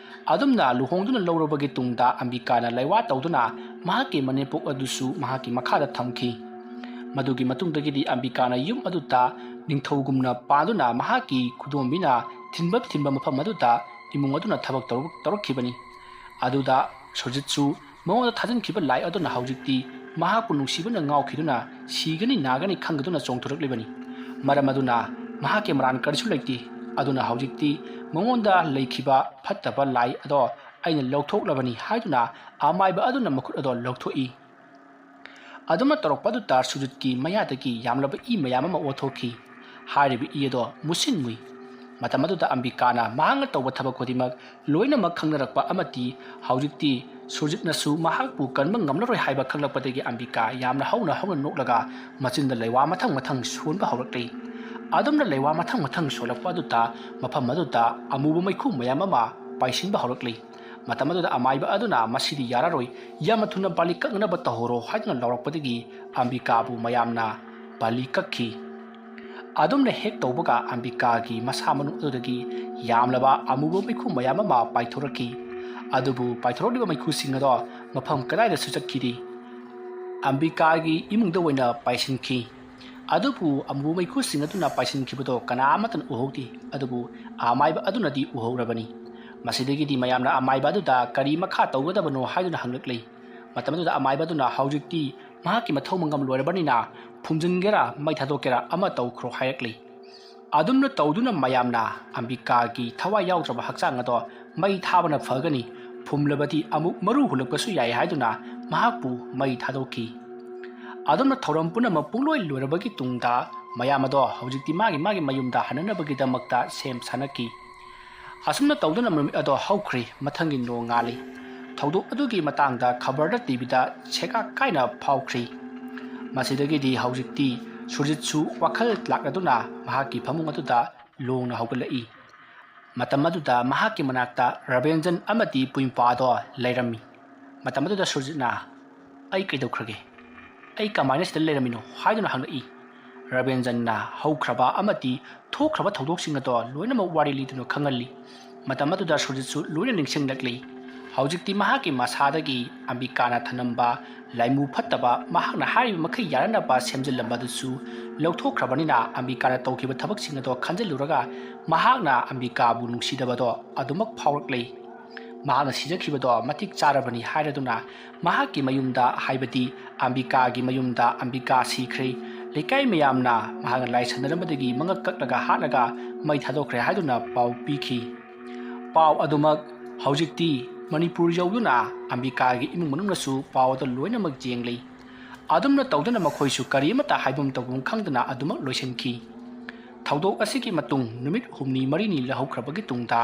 ꯑꯗꯨꯝꯅ ꯂꯨꯍꯣꯡꯗꯨꯅ ꯂꯧꯔꯕꯒꯤ ꯇꯨꯡꯗ ꯑꯝꯕꯤꯀꯥꯅ ꯂꯩꯋꯥ ꯇꯧꯗꯨꯅ ꯃꯍꯥꯛꯀꯤ ꯃꯅꯦꯝꯄꯣꯛ ꯑꯗꯨꯁꯨ ꯃꯍꯥꯛꯀꯤ ꯃꯈꯥꯗ ꯊꯝꯈꯤ꯫ ꯃꯗꯨꯒꯤ ꯃꯇꯨꯡꯗꯒꯤꯗꯤ ꯑꯝꯕꯤꯀꯥꯅ ꯌꯨꯝ ꯑꯗꯨꯗ ꯅꯤꯡꯊꯧꯒꯨꯝꯅ ꯄꯥꯟꯗꯨꯅ ꯃꯍꯥꯛꯀꯤ ꯈꯨꯗꯣꯝꯕꯤꯅ ꯊꯤꯟꯕ ꯊꯤꯟꯕ ꯃꯐꯝ ꯑꯗꯨꯗ ꯏꯃꯨꯡ ꯑꯗꯨꯅ ꯊꯕꯛ ꯇꯧꯔꯛ-, ꯇꯧꯔꯛꯈꯤꯕꯅꯤ꯫ ꯑꯗꯨꯗ ꯁꯨꯔꯖꯤꯠꯁꯨ ꯃꯉꯣꯟꯗ ꯊꯥꯖꯤꯟꯈꯤꯕ ꯂꯥꯏ ꯑꯗꯨꯅ ꯍꯧꯖꯤꯛꯇꯤ ꯃꯍꯥꯛꯄꯨ ꯅꯨꯡꯁꯤꯕꯅ ꯉꯥꯎꯈꯤꯗꯨꯅ ꯁꯤꯒꯅꯤ ꯅꯥꯒꯅꯤ ꯈꯪꯗꯨꯅ ꯆꯣꯡꯊꯣꯔꯛꯂꯤꯕꯅꯤ꯫ ꯃꯔꯝ ꯑꯗꯨꯅ ꯃꯍꯥꯛꯀꯤ ꯃꯔꯥꯟ ꯀꯔꯤꯁꯨ ꯂꯩꯇꯦ꯫ ꯑꯗꯨꯅ ꯍꯧꯖꯤꯛꯇꯤ ꯃꯉꯣꯟꯗ ꯂꯩꯈꯤꯕ ꯐꯠꯇꯕ ꯂꯥꯏ ꯑꯗꯣ ꯑꯩꯅ ꯂꯧꯊꯣꯛꯂꯕꯅꯤ ꯍꯥꯏꯗꯨꯅ ꯑꯃꯥꯏꯕ ꯑꯗꯨꯅ ꯃꯈꯨꯠ ꯑꯗꯣ ꯂꯧꯊꯣꯛꯏ꯫ ꯑꯗꯨꯝꯅ ꯇꯧꯔꯛꯄ ꯑꯗꯨꯗ ꯁꯨꯔꯖꯤꯠꯀꯤ ꯃꯌꯥꯗꯒꯤ ꯌꯥꯝꯂꯕ ꯏ ꯃꯌꯥꯝ ꯑꯃ ꯑꯣꯊꯣꯛꯈꯤ꯫ ꯍꯥꯏꯔꯤꯕ ꯏ ꯑꯗꯣ ꯃꯨꯁꯤꯟ ꯃꯨꯏ꯫ ꯃꯇꯝ ꯑꯗꯨꯗ ꯑꯝꯕꯤꯀꯥꯅ ꯃꯍꯥꯛꯅ ꯇꯧꯕ ꯊꯕꯛ ꯈꯨꯗꯤꯡꯃꯛ ꯂꯣꯏꯅꯃꯛ ꯈꯪꯅꯔꯛꯄ ꯑꯃꯗꯤ ꯍꯧꯖꯤꯛꯇꯤ ꯁꯨꯔꯖꯤꯠꯅꯁꯨ ꯃꯍꯥꯛꯄꯨ ꯀꯟꯕ ꯉꯝꯂꯔꯣꯏ ꯍꯥꯏꯕ ꯈꯪꯂꯛꯄꯗꯒꯤ ꯑꯝꯕꯤꯀꯥ ꯌꯥꯝꯅ ꯍꯧꯅ ꯍꯧꯅ ꯅꯣꯛꯂꯒ ꯃꯆꯤꯟꯗ ꯂꯩꯋꯥ ꯃꯊꯪ ꯃꯊꯪ ꯁꯣꯟꯕ ꯍꯧꯔꯛꯂꯤ꯫ ꯑꯗꯨꯝꯅ ꯂꯩꯋꯥ ꯃꯊꯪ ꯃꯊꯪ ꯁꯣꯜꯂꯛꯄ ꯑꯗꯨꯗ ꯃꯐꯝ ꯑꯗꯨꯗ ꯑꯃꯨꯕ ꯃꯩꯈꯨ ꯃꯌꯥꯝ ꯑꯃ ꯄꯥꯏꯁꯤꯟꯕ ꯍꯧꯔꯛꯂꯤ꯫ ꯃꯇꯝ ꯑꯗꯨꯗ ꯑꯃꯥꯏꯕ ꯑꯗꯨꯅ "ꯃꯁꯤꯗꯤ ꯌꯥꯔꯔꯣꯏ, ꯌꯥꯝꯅ ꯊꯨꯅ ꯕꯥꯂꯤ ꯀꯛꯅꯅꯕ ꯇꯧꯍꯧꯔꯣ" ꯍꯥꯏꯗꯨꯅ ꯂꯥꯎꯔꯛꯄꯗꯒꯤ ꯑꯝꯕꯤꯀꯥꯕꯨ ꯃꯌꯥꯝꯅ ꯕꯥꯂꯤ ꯀꯛꯈꯤ꯫ ꯑꯗꯨꯝꯅ ꯍꯦꯛ ꯇꯧꯕꯒ ꯑꯝꯕꯤꯀꯥꯒꯤ ꯃꯁꯥ ꯃꯅꯨꯡ ꯑꯗꯨꯗꯒꯤ ꯌꯥꯝꯂꯕ ꯑꯃꯨꯕ ꯃꯩꯈꯨ ꯃꯌꯥꯝ ꯑꯃ ꯄꯥꯏꯊꯣꯔꯛꯈꯤ꯫ ꯑꯗꯨꯕꯨ ꯄꯥꯏꯊꯣꯔꯛꯂꯤꯕ ꯃꯩꯈꯨꯁꯤꯡ ꯑꯗꯣ ꯃꯐꯝ ꯀꯗꯥꯏꯗꯁꯨ ꯆꯠꯈꯤꯗꯦ꯫ ꯑꯝꯕꯤꯀꯥꯒꯤ ꯏꯃꯨꯡꯗ ꯑꯣꯏꯅ ꯄꯥꯏꯁꯤꯟꯈꯤ꯫ ꯑꯗꯨꯕꯨ ꯑꯃꯨꯕ ꯃꯩꯈꯨꯁꯤꯡ ꯑꯗꯨꯅ ꯄꯥꯏꯁꯤꯟꯈꯤꯕꯗꯣ ꯀꯅꯥ ꯑꯃꯠꯇꯅ ꯎꯍꯧꯗꯦ꯫ ꯑꯗꯨꯕꯨ ꯑꯃꯥꯏꯕ ꯑꯗꯨꯅꯗꯤ ꯎꯍꯧꯔꯕꯅꯤ꯫ ꯃꯁꯤꯗꯒꯤꯗꯤ ꯃꯌꯥꯝꯅ ꯑꯃꯥꯏꯕ ꯑꯗꯨꯗ ꯀꯔꯤ ꯃꯈꯥ ꯇꯧꯒꯗꯕꯅꯣ ꯍꯥꯏꯗꯨꯅ ꯍꯪꯂꯛꯂꯤ꯫ ꯃꯇꯝ ꯑꯗꯨꯗ ꯑꯃꯥꯏꯕ ꯑꯗꯨꯅ ꯍꯧꯖꯤꯛꯇꯤ ꯃꯍꯥꯛꯀꯤ ꯃꯊꯧ ꯃꯉꯝ ꯂꯣꯏꯔꯕꯅꯤꯅ ꯐꯨꯝꯖꯤꯟꯒꯦꯔꯥ ꯃꯩ ꯊꯥꯗꯣꯛꯀꯦꯔꯥ ꯑꯃ ꯇꯧꯈ꯭ꯔꯣ ꯍꯥꯏꯔꯛꯂꯤ꯫ ꯑꯗꯨꯝꯅ ꯇꯧꯗꯨꯅ ꯃꯌꯥꯝꯅ ꯑꯝꯕꯤꯀꯥꯒꯤ ꯊꯋꯥꯏ ꯌꯥꯎꯗ꯭ꯔꯕ ꯍꯛꯆꯥꯡ ꯑꯗꯣ ꯃꯩ ꯊꯥꯕꯅ ꯐꯒꯅꯤ, ꯐꯨꯝꯂꯕꯗꯤ ꯑꯃꯨꯛ ꯃꯔꯨ ꯍꯨꯜꯂꯛꯄꯁꯨ ꯌꯥꯏ ꯍꯥꯏꯗꯨꯅ ꯃꯍꯥꯛꯄꯨ ꯃꯩ ꯊꯥꯗꯣꯛꯈꯤ꯫ ꯑꯗꯨꯝꯅ ꯊꯧꯔꯝ ꯄꯨꯝꯅꯃꯛ ꯄꯨꯡꯂꯣꯏ ꯂꯣꯏꯔꯕꯒꯤ ꯇꯨꯡꯗ ꯃꯌꯥꯝ ꯑꯗꯣ ꯍꯧꯖꯤꯛꯇꯤ ꯃꯥꯒꯤ ꯃꯥꯒꯤ ꯃꯌꯨꯝꯗ ꯍꯟꯅꯅꯕꯒꯤꯗꯃꯛꯇ ꯁꯦꯝ ꯁꯥꯅꯈꯤ꯫ ꯑꯁꯨꯝꯅ ꯇꯧꯗꯨꯅ ꯅꯨꯃꯤꯠ ꯑꯗꯣ ꯍꯧꯈ꯭ꯔꯦ꯫ ꯃꯊꯪꯒꯤ ꯅꯣꯡꯉꯥꯜꯂꯤ꯫ ꯊꯧꯗꯣꯛ ꯑꯗꯨꯒꯤ ꯃꯇꯥꯡꯗ ꯈꯕꯔꯗ ꯇꯤꯚꯤꯗ ꯁꯦꯒꯥꯛ ꯀꯥꯏꯅ ꯐꯥꯎꯈ꯭ꯔꯤ꯫ ꯃꯁꯤꯗꯒꯤꯗꯤ ꯍꯧꯖꯤꯛꯇꯤ ꯁꯨꯔꯖꯤꯠꯁꯨ ꯋꯥꯈꯜ ꯂꯥꯛꯂꯗꯨꯅ ꯃꯍꯥꯛꯀꯤ ꯐꯃꯨꯡ ꯑꯗꯨꯗ ꯂꯣꯡꯅ ꯍꯧꯒꯠꯂꯛꯏ꯫ ꯃꯇꯝ ꯑꯗꯨꯗ ꯃꯍꯥꯛꯀꯤ ꯃꯅꯥꯛꯇ ꯔꯕꯦꯟꯖꯟ ꯑꯃꯗꯤ ꯄꯨꯏꯝꯄꯥꯗꯣ ꯂꯩꯔꯝꯃꯤ꯫ ꯃꯇꯝ ꯑꯗꯨꯗ ꯁꯨꯔꯖꯤꯠꯅ, "ꯑꯩ ꯀꯩꯗꯧꯈ꯭ꯔꯒꯦ? ꯑꯩ ꯀꯃꯥꯏꯅ ꯁꯤꯗ ꯂꯩꯔꯝꯃꯤꯅꯣ?" ꯍꯥꯏꯗꯨꯅ ꯍꯪꯂꯛꯏ꯫ ꯔꯕꯦꯟꯖꯟꯅ ꯍꯧꯈ꯭ꯔꯕ ꯑꯃꯗꯤ ꯊꯣꯛꯈ꯭ꯔꯕ ꯊꯧꯗꯣꯛꯁꯤꯡ ꯑꯗꯣ ꯂꯣꯏꯅꯃꯛ ꯋꯥꯔꯤ ꯂꯤꯗꯨꯅ ꯈꯪꯍꯜꯂꯤ꯫ ꯃꯇꯝ ꯑꯗꯨꯗ ꯁꯨꯔꯖꯤꯠꯁꯨ ꯂꯣꯏꯅ ꯅꯤꯡꯁꯤꯡꯂꯛꯂꯤ꯫ ꯍꯧꯖꯤꯛꯇꯤ ꯃꯍꯥꯛꯀꯤ ꯃꯁꯥꯗꯒꯤ ꯑꯝꯕꯤꯀꯥꯅ ꯊꯅꯝꯕ ꯂꯥꯏꯃꯨ ꯐꯠꯇꯕ, ꯃꯍꯥꯛꯅ ꯍꯥꯏꯔꯤꯕ ꯃꯈꯩ ꯌꯥꯅꯅꯕ ꯁꯦꯝꯖꯤꯜꯂꯝꯕ ꯑꯗꯨꯁꯨ ꯂꯧꯊꯣꯛꯈ꯭ꯔꯕꯅꯤꯅ, ꯑꯝꯕꯤꯀꯥꯅ ꯇꯧꯈꯤꯕ ꯊꯕꯛꯁꯤꯡ ꯑꯗꯣ ꯈꯟꯖꯤꯜꯂꯨꯔꯒ ꯃꯍꯥꯛꯅ ꯑꯝꯕꯤꯀꯥꯕꯨ ꯅꯨꯡꯁꯤꯗꯕꯗꯣ ꯑꯗꯨꯃꯛ ꯐꯥꯎꯔꯛꯂꯤ꯫ ꯃꯍꯥꯛꯅ ꯁꯤꯖꯈꯤꯕꯗꯣ ꯃꯇꯤꯛ ꯆꯥꯔꯕꯅꯤ ꯍꯥꯏꯔꯗꯨꯅ ꯃꯍꯥꯛꯀꯤ ꯃꯌꯨꯝꯗ, ꯍꯥꯏꯕꯗꯤ ꯑꯝꯕꯤꯀꯥꯒꯤ ꯃꯌꯨꯝꯗ ꯑꯝꯕꯤꯀꯥ ꯁꯤꯈ꯭ꯔꯦ꯫ ꯂꯩꯀꯥꯏ ꯃꯌꯥꯝꯅ ꯃꯍꯥꯛꯅ ꯂꯥꯏꯁꯟꯅꯔꯝꯕꯗꯒꯤ ꯃꯉꯛ ꯀꯛꯂꯒ ꯍꯥꯠꯂꯒ ꯃꯩ ꯊꯥꯗꯣꯛꯈ꯭ꯔꯦ ꯍꯥꯏꯗꯨꯅ ꯄꯥꯎ ꯄꯤꯈꯤ꯫ ꯄꯥꯎ ꯑꯗꯨꯃꯛ ꯍꯧꯖꯤꯛꯇꯤ ꯃꯅꯤꯄꯨꯔ ꯌꯧꯗꯨꯅ ꯑꯝꯕꯤꯀꯥꯒꯤ ꯏꯃꯨꯡ ꯃꯅꯨꯡꯅꯁꯨ ꯄꯥꯎ ꯑꯗꯨ ꯂꯣꯏꯅꯃꯛ ꯌꯦꯡꯂꯤ꯫ ꯑꯗꯨꯝꯅ ꯇꯧꯗꯨꯅ ꯃꯈꯣꯏꯁꯨ ꯀꯔꯤ ꯑꯃꯠꯇ ꯍꯥꯏꯐꯝ ꯇꯧꯐꯝ ꯈꯪꯗꯅ ꯑꯗꯨꯃꯛ ꯂꯣꯏꯁꯤꯟꯈꯤ꯫ ꯊꯧꯗꯣꯛ ꯑꯁꯤꯒꯤ ꯃꯇꯨꯡ ꯅꯨꯃꯤꯠ ꯍꯨꯝꯅꯤ ꯃꯔꯤꯅꯤ ꯂꯧꯍꯧꯈ꯭ꯔꯕꯒꯤ ꯇꯨꯡꯗ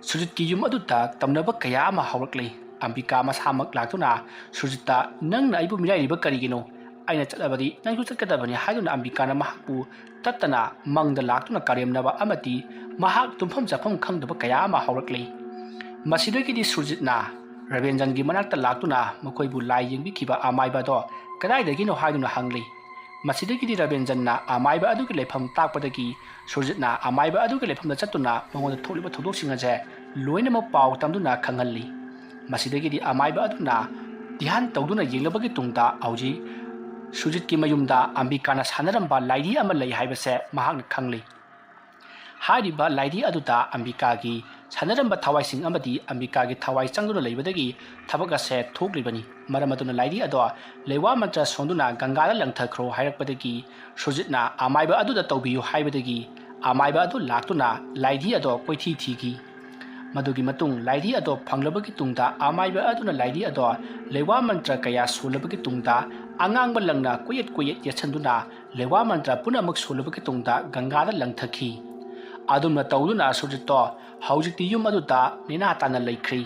ꯁꯨꯔꯖꯤꯠꯀꯤ ꯌꯨꯝ ꯑꯗꯨꯗ ꯇꯝꯅꯕ ꯀꯌꯥ ꯑꯃ ꯍꯧꯔꯛꯂꯤ꯫ ꯑꯝꯕꯤꯀꯥ ꯃꯁꯥꯃꯛ ꯂꯥꯛꯇꯨꯅ ꯁꯨꯔꯖꯤꯠꯇ, "ꯅꯪꯅ ꯑꯩꯕꯨ ꯃꯤꯔꯥꯏꯔꯤꯕ ꯀꯔꯤꯒꯤꯅꯣ? ꯑꯩꯅ ꯆꯠꯂꯕꯗꯤ ꯅꯪꯁꯨ ꯆꯠꯀꯗꯕꯅꯤ" ꯍꯥꯏꯗꯨꯅ ꯑꯝꯕꯤꯀꯥꯅ ꯃꯍꯥꯛꯄꯨ ꯇꯠꯇꯅ ꯃꯪꯗ ꯂꯥꯛꯇꯨꯅ ꯀꯔꯦꯝꯅꯕ ꯑꯃꯗꯤ ꯃꯍꯥꯛ ꯇꯨꯝꯐꯝ ꯆꯥꯐꯝ ꯈꯪꯗꯕ ꯀꯌꯥ ꯑꯃ ꯍꯧꯔꯛꯂꯤ꯫ ꯃꯁꯤꯗꯒꯤꯗꯤ ꯁꯨꯔꯖꯤꯠꯅ ꯔꯕꯦꯟꯖꯟꯒꯤ ꯃꯅꯥꯛꯇ ꯂꯥꯛꯇꯨꯅ ꯃꯈꯣꯏꯕꯨ ꯂꯥꯏ ꯌꯦꯡꯕꯤꯈꯤꯕ ꯑꯃꯥꯏꯕ ꯑꯗꯣ ꯀꯗꯥꯏꯗꯒꯤꯅꯣ ꯍꯥꯏꯗꯨꯅ ꯍꯪꯂꯤ꯫ ꯃꯁꯤꯗꯒꯤꯗꯤ ꯔꯕꯦꯟꯖꯟꯅ ꯑꯃꯥꯏꯕ ꯑꯗꯨꯒꯤ ꯂꯩꯐꯝ ꯇꯥꯛꯄꯗꯒꯤ ꯁꯨꯔꯖꯤꯠꯅ ꯑꯃꯥꯏꯕ ꯑꯗꯨꯒꯤ ꯂꯩꯐꯝꯗ ꯆꯠꯇꯨꯅ ꯃꯉꯣꯟꯗ ꯊꯣꯛꯂꯤꯕ ꯊꯧꯗꯣꯛꯁꯤꯡ ꯑꯁꯦ ꯂꯣꯏꯅꯃꯛ ꯄꯥꯎ ꯇꯝꯗꯨꯅ ꯈꯪꯍꯜꯂꯤ꯫ ꯃꯁꯤꯗꯒꯤꯗꯤ ꯑꯃꯥꯏꯕ ꯑꯗꯨꯅ ꯙ꯭ꯌꯥꯟ ꯇꯧꯗꯨꯅ ꯌꯦꯡꯂꯕꯒꯤ ꯇꯨꯡꯗ ꯍꯧꯖꯤꯛ ꯁꯨꯔꯖꯤꯠꯀꯤ ꯃꯌꯨꯝꯗ ꯑꯝꯕꯤꯀꯥꯅ ꯁꯥꯟꯅꯔꯝꯕ ꯂꯥꯏꯙꯤ ꯑꯃ ꯂꯩ ꯍꯥꯏꯕꯁꯦ ꯃꯍꯥꯛꯅ ꯈꯪꯂꯤ꯫ ꯍꯥꯏꯔꯤꯕ ꯂꯥꯏꯙꯤ ꯑꯗꯨꯗ ꯑꯝꯕꯤꯀꯥꯒꯤ ꯁꯥꯟꯅꯔꯝꯕ ꯊꯋꯥꯏꯁꯤꯡ ꯑꯃꯗꯤ ꯑꯝꯕꯤꯀꯥꯒꯤ ꯊꯋꯥꯏ ꯆꯪꯗꯨꯅ ꯂꯩꯕꯗꯒꯤ ꯊꯕꯛ ꯑꯁꯦ ꯊꯣꯛꯂꯤꯕꯅꯤ꯫ ꯃꯔꯝ ꯑꯗꯨꯅ ꯂꯥꯏꯙꯤ ꯑꯗꯣ ꯂꯩꯋꯥ ꯃꯟꯇ꯭ꯔ ꯁꯣꯟꯗꯨꯅ ꯒꯪꯒꯥꯗ ꯂꯪꯊꯈ꯭ꯔꯣ ꯍꯥꯏꯔꯛꯄꯗꯒꯤ ꯁꯨꯔꯖꯤꯠꯅ ꯑꯃꯥꯏꯕ ꯑꯗꯨꯗ ꯇꯧꯕꯤꯌꯨ ꯍꯥꯏꯕꯗꯒꯤ ꯑꯃꯥꯏꯕ ꯑꯗꯨ ꯂꯥꯛꯇꯨꯅ ꯂꯥꯏꯙꯤ ꯑꯗꯣ ꯀꯣꯏꯊꯤ ꯊꯤꯈꯤ꯫ ꯃꯗꯨꯒꯤ ꯃꯇꯨꯡ ꯂꯥꯏꯙꯤ ꯑꯗꯣ ꯐꯪꯂꯕꯒꯤ ꯇꯨꯡꯗ ꯑꯃꯥꯏꯕ ꯑꯗꯨꯅ ꯂꯥꯏꯙꯤ ꯑꯗꯣ ꯂꯩꯋꯥ ꯃꯟꯇ꯭ꯔ ꯀꯌꯥ ꯁꯣꯜꯂꯕꯒꯤ ꯇꯨꯡꯗ ꯑꯉꯥꯡꯕ ꯂꯪꯅ ꯀꯣꯏꯌꯦꯠ ꯀꯣꯏꯌꯦꯠ ꯌꯦꯠꯁꯟꯗꯨꯅ ꯂꯩꯋꯥ ꯃꯟꯇ꯭ꯔ ꯄꯨꯝꯅꯃꯛ ꯁꯣꯜꯂꯕꯒꯤ ꯇꯨꯡꯗ ꯒꯪꯒꯥꯗ ꯂꯪꯊꯈꯤ꯫ ꯑꯗꯨꯝꯅ ꯇꯧꯗꯨꯅ ꯁꯨꯔꯖꯤꯠꯇꯣ ꯍꯧꯖꯤꯛꯇꯤ ꯌꯨꯝ ꯑꯗꯨꯗ ꯅꯦꯅꯥ ꯇꯥꯅ ꯂꯩꯈ꯭ꯔꯤ꯫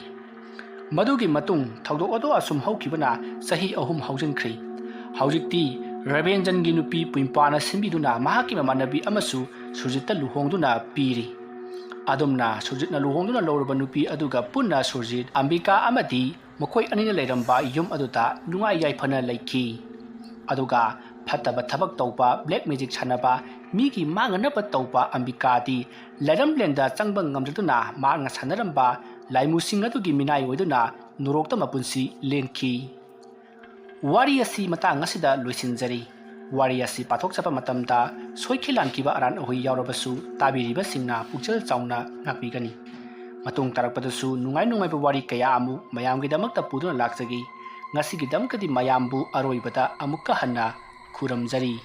ꯃꯗꯨꯒꯤ ꯃꯇꯨꯡ ꯊꯧꯗꯣꯛ ꯑꯗꯨ ꯑꯁꯨꯝ ꯍꯧꯈꯤꯕꯅ ꯆꯍꯤ ꯑꯍꯨꯝ ꯍꯧꯖꯤꯟꯈ꯭ꯔꯤ꯫ ꯍꯧꯖꯤꯛꯇꯤ ꯔꯕꯦꯟꯖꯟꯒꯤ ꯅꯨꯄꯤ ꯄꯨꯏꯝꯄꯥꯅ ꯁꯤꯟꯕꯤꯗꯨꯅ ꯃꯍꯥꯛꯀꯤ ꯃꯃꯥꯟꯅꯕꯤ ꯑꯃꯁꯨ ꯁꯨꯔꯖꯤꯠꯇ ꯂꯨꯍꯣꯡꯗꯨꯅ ꯄꯤꯔꯤ꯫ ꯑꯗꯨꯝꯅ ꯁꯨꯔꯖꯤꯠꯅ ꯂꯨꯍꯣꯡꯗꯨꯅ ꯂꯧꯔꯕ ꯅꯨꯄꯤ ꯑꯗꯨꯒ ꯄꯨꯟꯅ ꯁꯨꯔꯖꯤꯠ, ꯑꯝꯕꯤꯀꯥ ꯑꯃꯗꯤ ꯃꯈꯣꯏ ꯑꯅꯤꯅ ꯂꯩꯔꯝꯕ ꯌꯨꯝ ꯑꯗꯨꯗ ꯅꯨꯡꯉꯥꯏ ꯌꯥꯏꯐꯅ ꯂꯩꯈꯤ꯫ ꯑꯗꯨꯒ ꯐꯠꯇꯕ ꯊꯕꯛ ꯇꯧꯕ, ꯕ꯭ꯂꯦꯛ ꯃꯦꯖꯤꯛ ꯁꯥꯟꯅꯕ, ꯃꯤꯒꯤ ꯃꯥꯡꯅꯅꯕ ꯇꯧꯕ ꯑꯝꯕꯤꯀꯥꯗꯤ ꯂꯩꯔꯝꯂꯦꯟꯗ ꯆꯪꯕ ꯉꯝꯗꯗꯨꯅ ꯃꯍꯥꯛꯅ ꯁꯥꯟꯅꯔꯝꯕ ꯂꯥꯏꯃꯨꯁꯤꯡ ꯑꯗꯨꯒꯤ ꯃꯤꯅꯥꯏ ꯑꯣꯏꯗꯨꯅ ꯅꯣꯔꯣꯛꯇ ꯃꯄꯨꯟꯁꯤ ꯂꯦꯟꯈꯤ꯫ ꯋꯥꯔꯤ ꯑꯁꯤ ꯃꯇꯥꯡ ꯑꯁꯤꯗ ꯂꯣꯏꯁꯤꯟꯖꯔꯤ꯫ ꯋꯥꯔꯤ ꯑꯁꯤ ꯄꯥꯊꯣꯛꯆꯕ ꯃꯇꯝꯗ ꯁꯣꯏꯈꯤ ꯂꯥꯟꯈꯤꯕ ꯑꯔꯥꯟ ꯑꯍꯣꯏ ꯌꯥꯎꯔꯕꯁꯨ ꯇꯥꯕꯤꯔꯤꯕꯁꯤꯡꯅ ꯄꯨꯛꯆꯦꯜ ꯆꯥꯎꯅ ꯉꯥꯛꯄꯤꯒꯅꯤ꯫ ꯃꯇꯨꯡ ꯇꯥꯔꯛꯄꯗꯁꯨ ꯅꯨꯡꯉꯥꯏ ꯅꯨꯡꯉꯥꯏꯕ ꯋꯥꯔꯤ ꯀꯌꯥ ꯑꯃꯨꯛ ꯃꯌꯥꯝꯒꯤꯗꯃꯛꯇ ꯄꯨꯗꯨꯅ ꯂꯥꯛꯆꯒꯦ꯫ ꯉꯁꯤꯒꯤꯗꯃꯛꯇꯗꯤ ꯃꯌꯥꯝꯕꯨ ꯑꯔꯣꯏꯕꯗ ꯑꯃꯨꯛꯀ ꯍꯟꯅ ꯈꯨꯔꯨꯝꯖꯔꯤ꯫